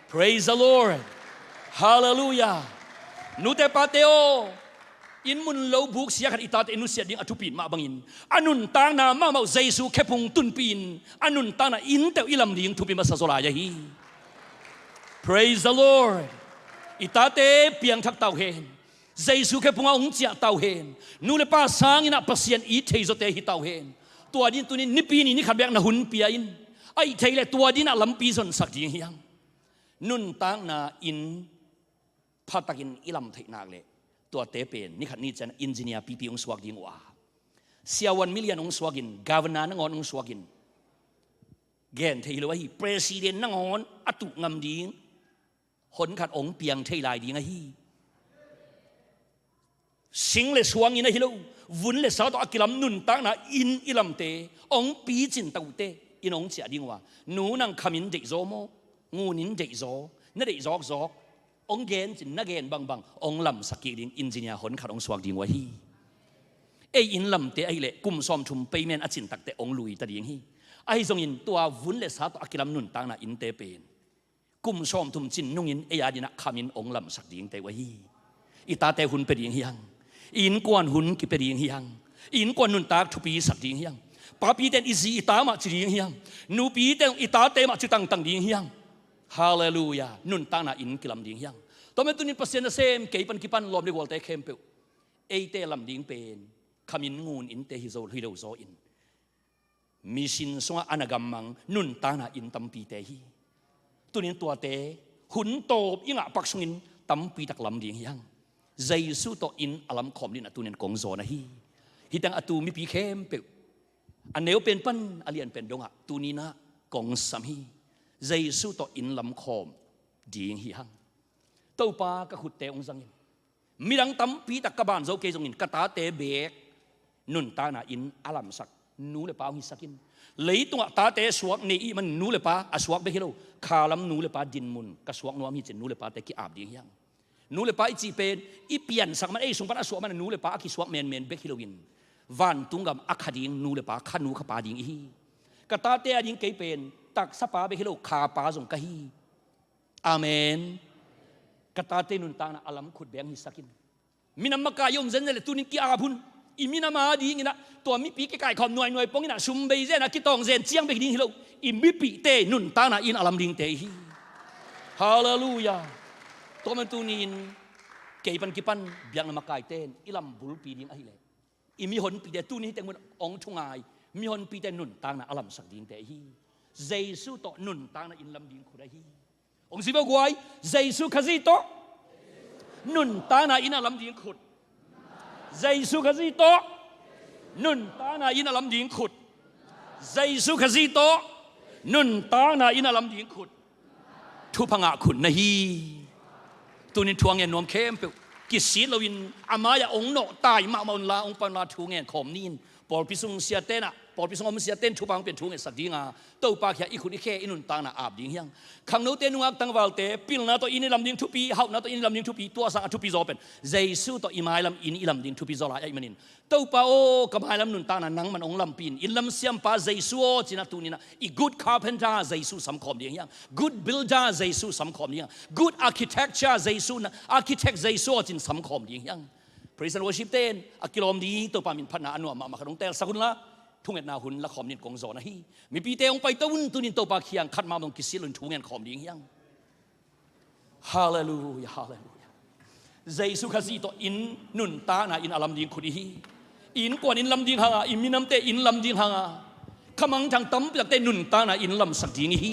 Praise the Lord. Hallelujah. Nute pate aw, inn mun lo buk sia khat i tate nusiat ding a thupi mah bangin a nuntakna mahmah uh Jesu khephung tunpi in a nuntakna innte uh i lam ding thupi masa zaw lai ahi. Praise the Lord. I tate piangthak tau hen. Jesu khephungah hong ciah tau hen. Nu le pa sanginah Pasian it thei zawte hi tau hen. Tua din tunin nipi ni ni khat biak na hun pia in. A ih thei le tua dinah lampi zonsak ding hiang. Nuntakna inn phatakin i lam theih nak leh tuate pen ni khat ni cian engineer pipi hong suak ding uh a, siavuan milian hong suakin, governor nangawn hong suakin, gen thei hi lo ahi, president nangawn a tuh ngam ding honkhat hong piang thei lai ding ahi. Sing le suangin ahi lo, vun le sa tawh a kilam nuntakna inn i lamte hong picin tak uhte in hong ciah ding uh a, nu nang khamin deihzaw maw, ngunin deihzaw, na deih zawkzawk hong gencin na gen bangbang hong lamsak kik ding engineer honkhat hong suak ding uh ahi. Ei inn lamte ahileh kum sawmthum payment a cin takte hong luita ding hi. Ahi zongin tua vun le sa tawh a kilam nuntakna innte pen kum sawmthum cin nungin ei a dinah khamin hong lamsak dingte uh ahi. I tate hun pia ding hiang. I innkuan hun kipia ding hiang. I innkuan nuntak thupisak ding hiang. Papite in i zi i ta mah ci ding hiang. Nupite in i tate mah ci tangtang ding hiang. Halleluiah. Nuntakna inn kilam ding hiang. Tua man tunin Pasian nasem kei pan kipan lawm le gualte khempeuh, eite lam ding pen khamin ngun innte hi zo, hi lo zaw in, mission sungah a na gammang nuntakna inn tampite hi. Tunin tuate hun tawp i ngah pak sungin tampitak lam ding hiang. Jesu tawh inn a lamkhawm dinah tunin kong zawn ahi. Hih teng a tu mipi khempeuh, a neu pen pan a lian pen dongah tuninah kong sam hi. Jesu tawh inn lamkhawm ding hi hang. Topa, ka khutte hong zangin, midang tampitak ka ban zo kei zongin ka tate beek nuntakna inn a lamsak nu le pa hong hisak in. Leitungah tate suak nei ih man nu le pa a suak bek hi lo, khalam nu le pa dinmun ka suak nuam hi cin nu le pate ki-ap ding hiang. Nu le pa i cih pen i piansak man, ei sung pan a suak man nu le pa a kisuak menmen bek hi loin vantung gam a kha ding nu le pa, kha nu kha pa ding i hi. Ka tate a ding kei pen taksa pa bek hi lo, kha pa zong ka hi. Amen. Ka tate nuntakna a lamkhut beng hisak in. Minam makai i om zenzen le tunin ki-ap hun. I minam a dinginah tua mipi kikaikhawm nuainuai ponginah sum bei zenah kitawng zen ciang bek ding hi lo. I mipihte nuntakna inn a lam dingte i hi. Halleluiah. Tua man tunin kei pan kipan biakna makaite in i lam bulpi ding ahileh i mihonpite, tuni hih teng mun hong thungai mihonpite nuntakna a lamsak dingte i hi. Jesu tawh nuntakna inn lam ding khut ahi. Hong zi vo guai. Jesu Khazih tawh nuntakna inn a lam ding khut. Jesu Khazih tawh nuntakna inn a lam ding khut. Jesu Khazih tawh nuntakna inn a lam ding khut. Thupha ngah khut na hi. Tunin thu a ngen nuam khempeuh kisit loin a mai-ah hong nawhtai mahmah unla, hong pai unla thu ngen khawm ni in. Pawlpi sung siate'n ah, pawlpi sung a om siate'n thupha hong piak thu ngetsak dinga, Topa kiang i khut i khe i nuntakna ap ding hi hang. Khangnote, nungak tangvalte, pilna tawh inn i lam ding thupi, hauhna tawh inn i lam ding thupi, tua sangin a thupi zaw pen Jesu tawh i mailam inn i lam ding thupi zaw lai ahih manin, Topa aw, ka mailam nuntakna nangman hong lampih in, inn lam siampa Jesu aw, ci-in ah tunin ah i good carpenter Jesu samkhawm ding hi hang. Good builder Jesu samkhawm ding hi hang. Good architecture Jesu, na architect Jesu aw, ci-in samkhawm ding hi hang. Praise and worship te'n a kilawm ding, Topa min phatna a nuam mahmah khat hong teelsak unla, thungetna hun la khawm ni in kong zawn ahi. Mipite hong paito un, tunin Topa kiang khat mah bang kisit loin thu ngen khawm ding hi hang. Halleluia, halleluia. Jesu Khazih tawh inn nuntakna inn a lam ding khut i hi. I innkuan inn lam ding hang a, i minamte inn lam ding hang a, kha mangthang tampi takte nuntakna inn lamsak ding i hi.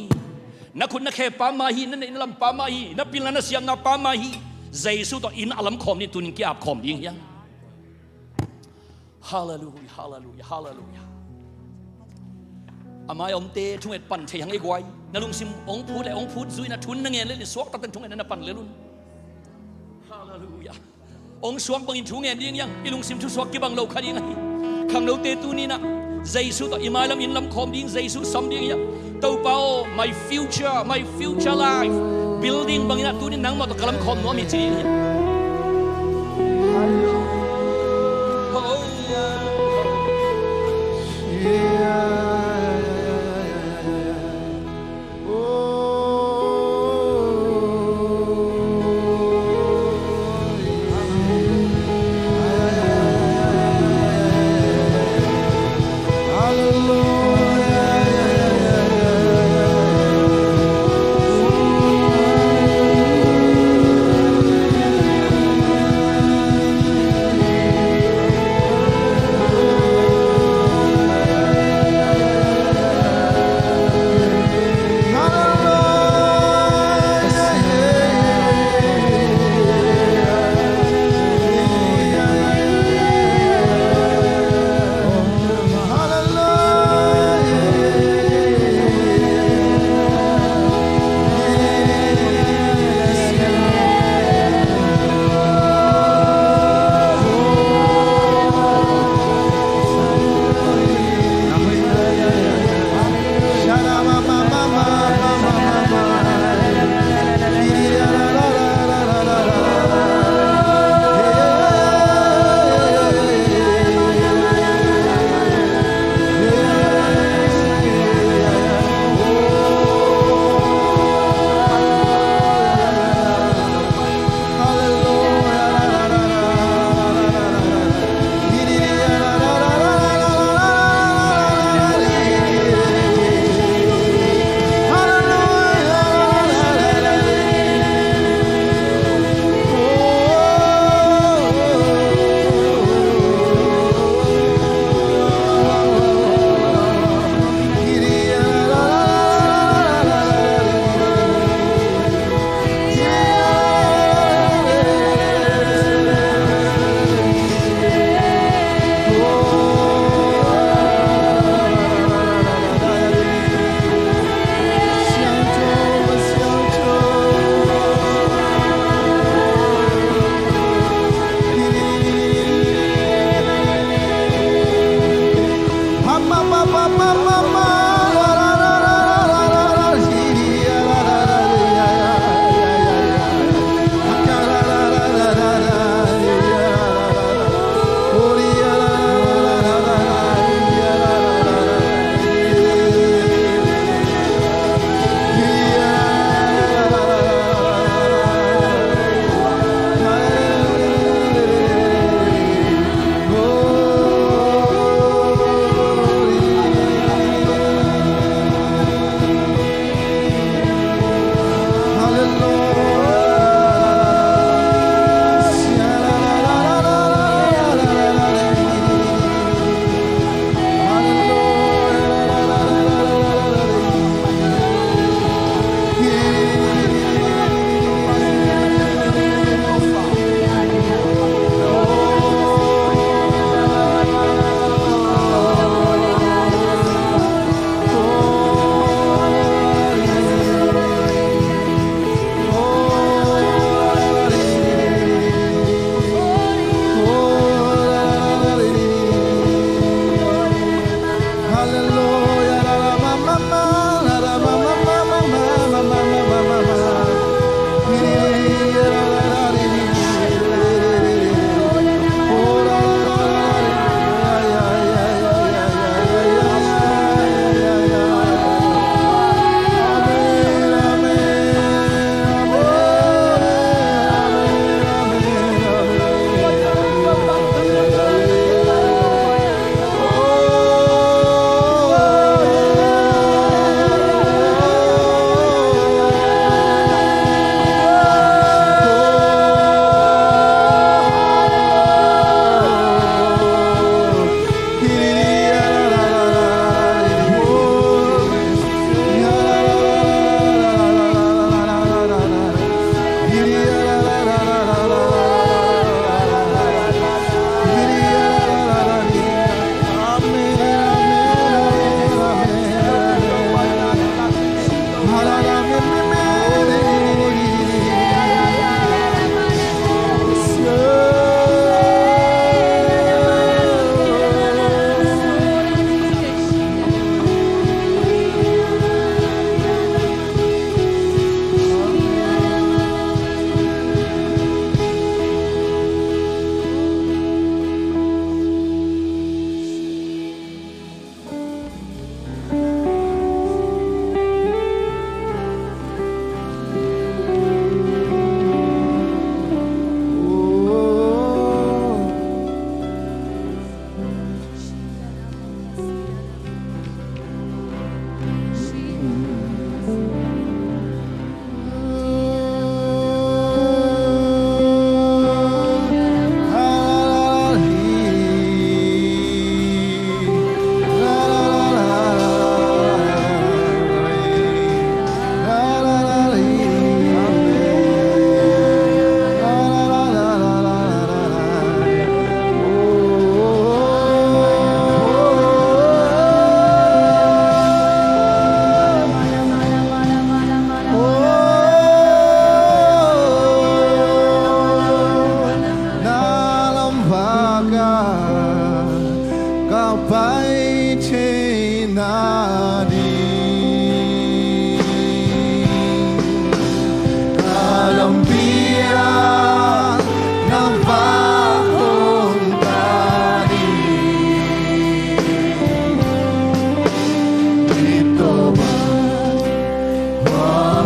Na khut na khe pa mah hi, na neih na lam pa mah hi, na pilna na siamna pa mah hi. Jesu tawh inn a lam khawm ni in, tunin ki-ap khawm ding hi hang. Halleluia, halleluia, halleluia. A mai-ah omte thunget pan thei hang ei guai. Na lungsim hong phut leh hong phut zui in ah, thu na ngen leh, suaktate'n thungetna na pan lel un. Halleluia. Hong suak bangin thu ngen ding hi hang. I lungsim thusuak kibang lo kha ding ahi. Khangnote, tunin ah Jesu tawh i mailam inn lam khawm ding, Jesu sam ding hi hang. Topa aw, my future, my future life building bangin ah tunin nangmah tawh ka lam khawm nuam hi, ci ding hi hang.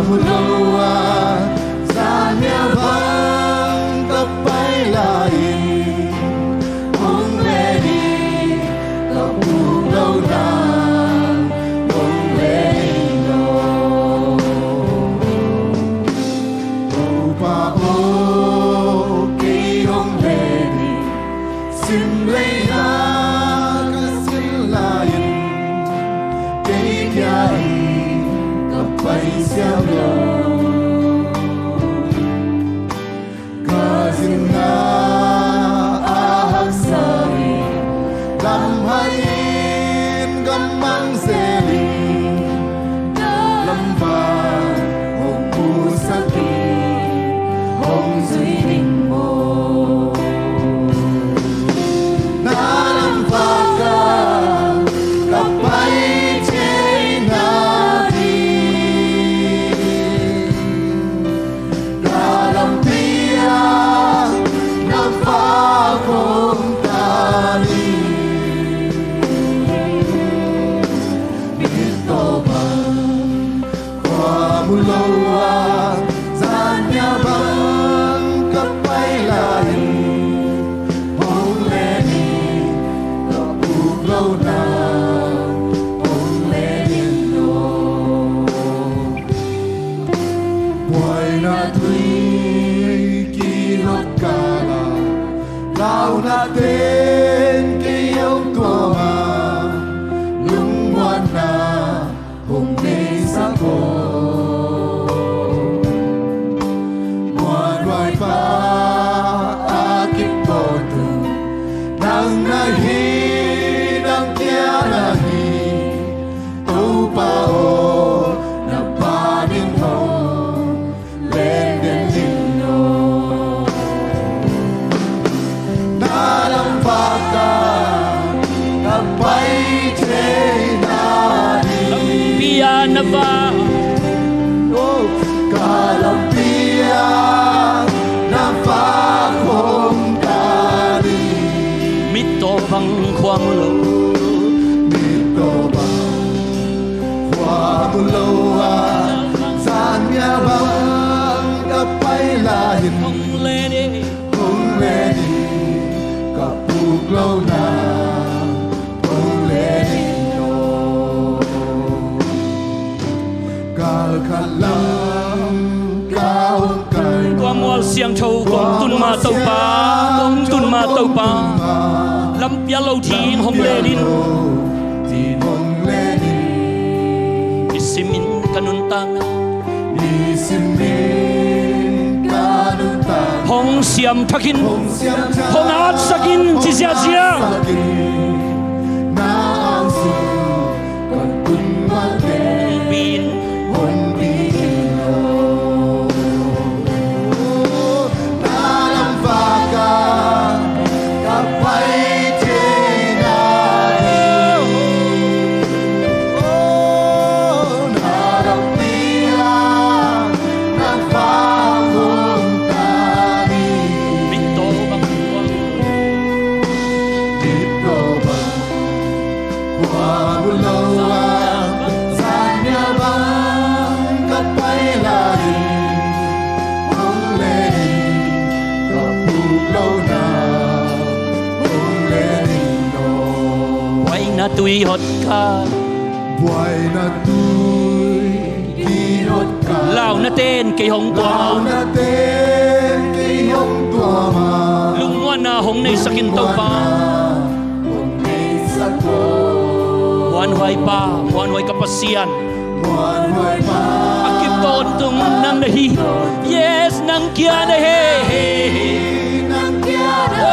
Mu lo a, zan nia bang ka pai lai-in, hong len in, ka puk lo na, hong len in aw. Topa aw, kei hong len in, sim lei na ka sim lai-in, kei kia in ka pai siam lo. Ka zinna a haksa in, lamhai in ka mang zel in, na lamvak hong pusak in, hong zui ning maw. Na lamvak ah ka pai thei na ding, ka lampi ah na vak hong ta ding. Mittaw bang khua mu lo a, zan nia bang ka pai lai-in, hong len in, ka puk lo na, hong len in aw. Buaina tui kihot kal ah, launa ten kei hong tuam a, lungmuanna hong neisak aw. Muanhuai pa a kip tawh tung, nang na hi, nang kia na hi, Topa aw, na ban in hong len den in aw. Na lamvak ah ka pai thei na ding, lampi ah na vak, oh, ka lampi ah na vak hong ta ding. Mittaw bang khua mu lo, mittaw bang khua mu lo a, zan nia bang ka pai lai-in, hong len in, hong len in, ka puk lo na, hong len in aw. Kal khat lam ka hong kai, tua mual siangtho kong tun ma Topa, kong tun ma Topa, lampi ah lo ding hong len in. Nisim in ka nuntakna, nisim in ka nuntakna hong siam thak in, hong siam thak, hong atsak in, ci ziahziah. Na ang sung ka tun ma teh, hong pi in, hong pi in aw. Na lamvak ah ka pai thei na ding, oh, na lampi ah na vak hong ta ding. Mittaw bang, mittaw bang khua mu lo a, zan nia bang ka pai lai-in, hong len in, ka puk lo na, hong len in aw. Buaina tui hot kal, buaina tui kihot kal, launa ten kei hong tuam, launa ten kei hong tuam a, lungmuanna hong neisak in Topa. Muanhuai pa, muanhuai ka Pasian, muanhuai pa, a kip tawntung nang na hi. Yes, nang kia na hi, nang kia na hi.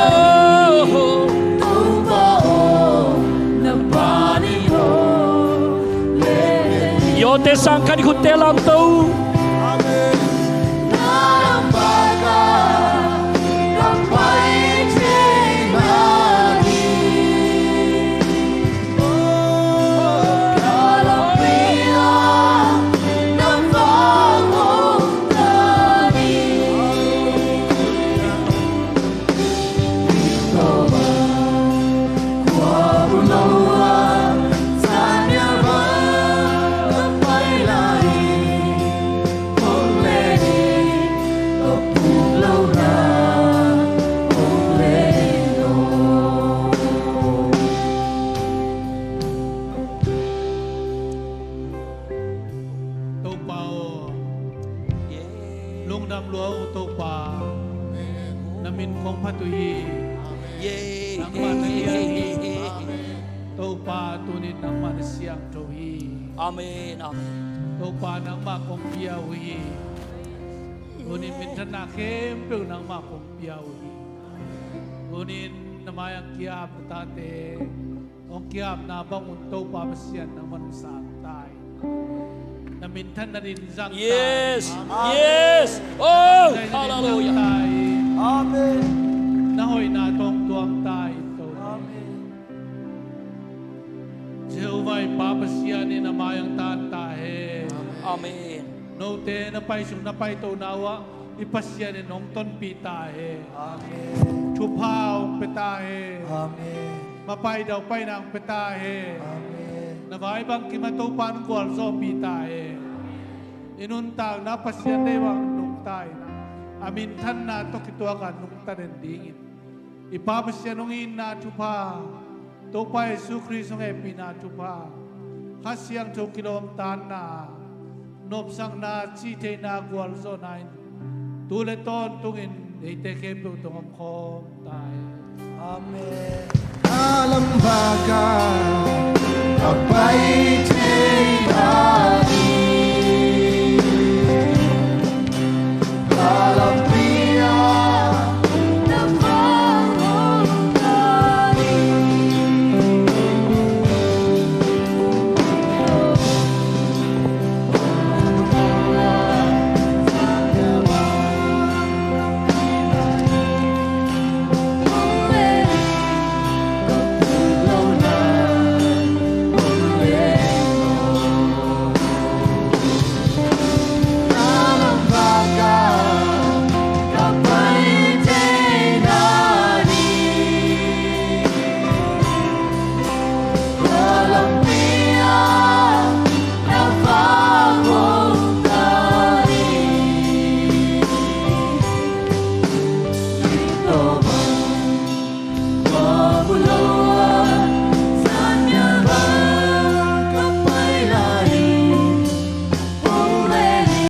Oh. Topa aw, na ban in hong len in. Yawte sang khat i khutte lamto. Amen. Dam lua uh Topa, na min kong phat uh hi. Nangmah na lian hi. Topa, tunin nangmah na siangtho hi. Amen, amen. Topa, nangmah kong pia uh hi. Tunin minthanna khempeuh nangmah kong pia uh hi. Tunin na mai-ah kiap na tate hong kiapna bangun Topa Pasian nangman sang ta hi. Na minthanna in zang ta hi. Yes. Yes. Oh, hallelujah. Amen. Na hoihna tawh tuam ta hi Topa. Amen. Jehovah i Pa Pasian in a mai-ah tan ta hen. Amen. Note na paisuk na paitona uh ah i Pasian in hong tonpih ta hen. Amen. Thupha hong pia ta hen. Amen. Mapai daupaina hong pia ta hen. Amen. Na vai bangkim ah Topa in gualzawhpih ta hen. I nuntakna Pasian deih bang nungta in ah, a minthanna tawh kituak a nungta den dingin i Pa Pasian hong itna thupha, Topa Jesu Khrist hong hehpihna thupha, Kha Siangtho kilawmtatna, nopsakna, cihtheihna, gualzawhna in tu le tawntungin eite khempeuh tungah om khawm ta hi. Amen. A lam bak ah a pai thei a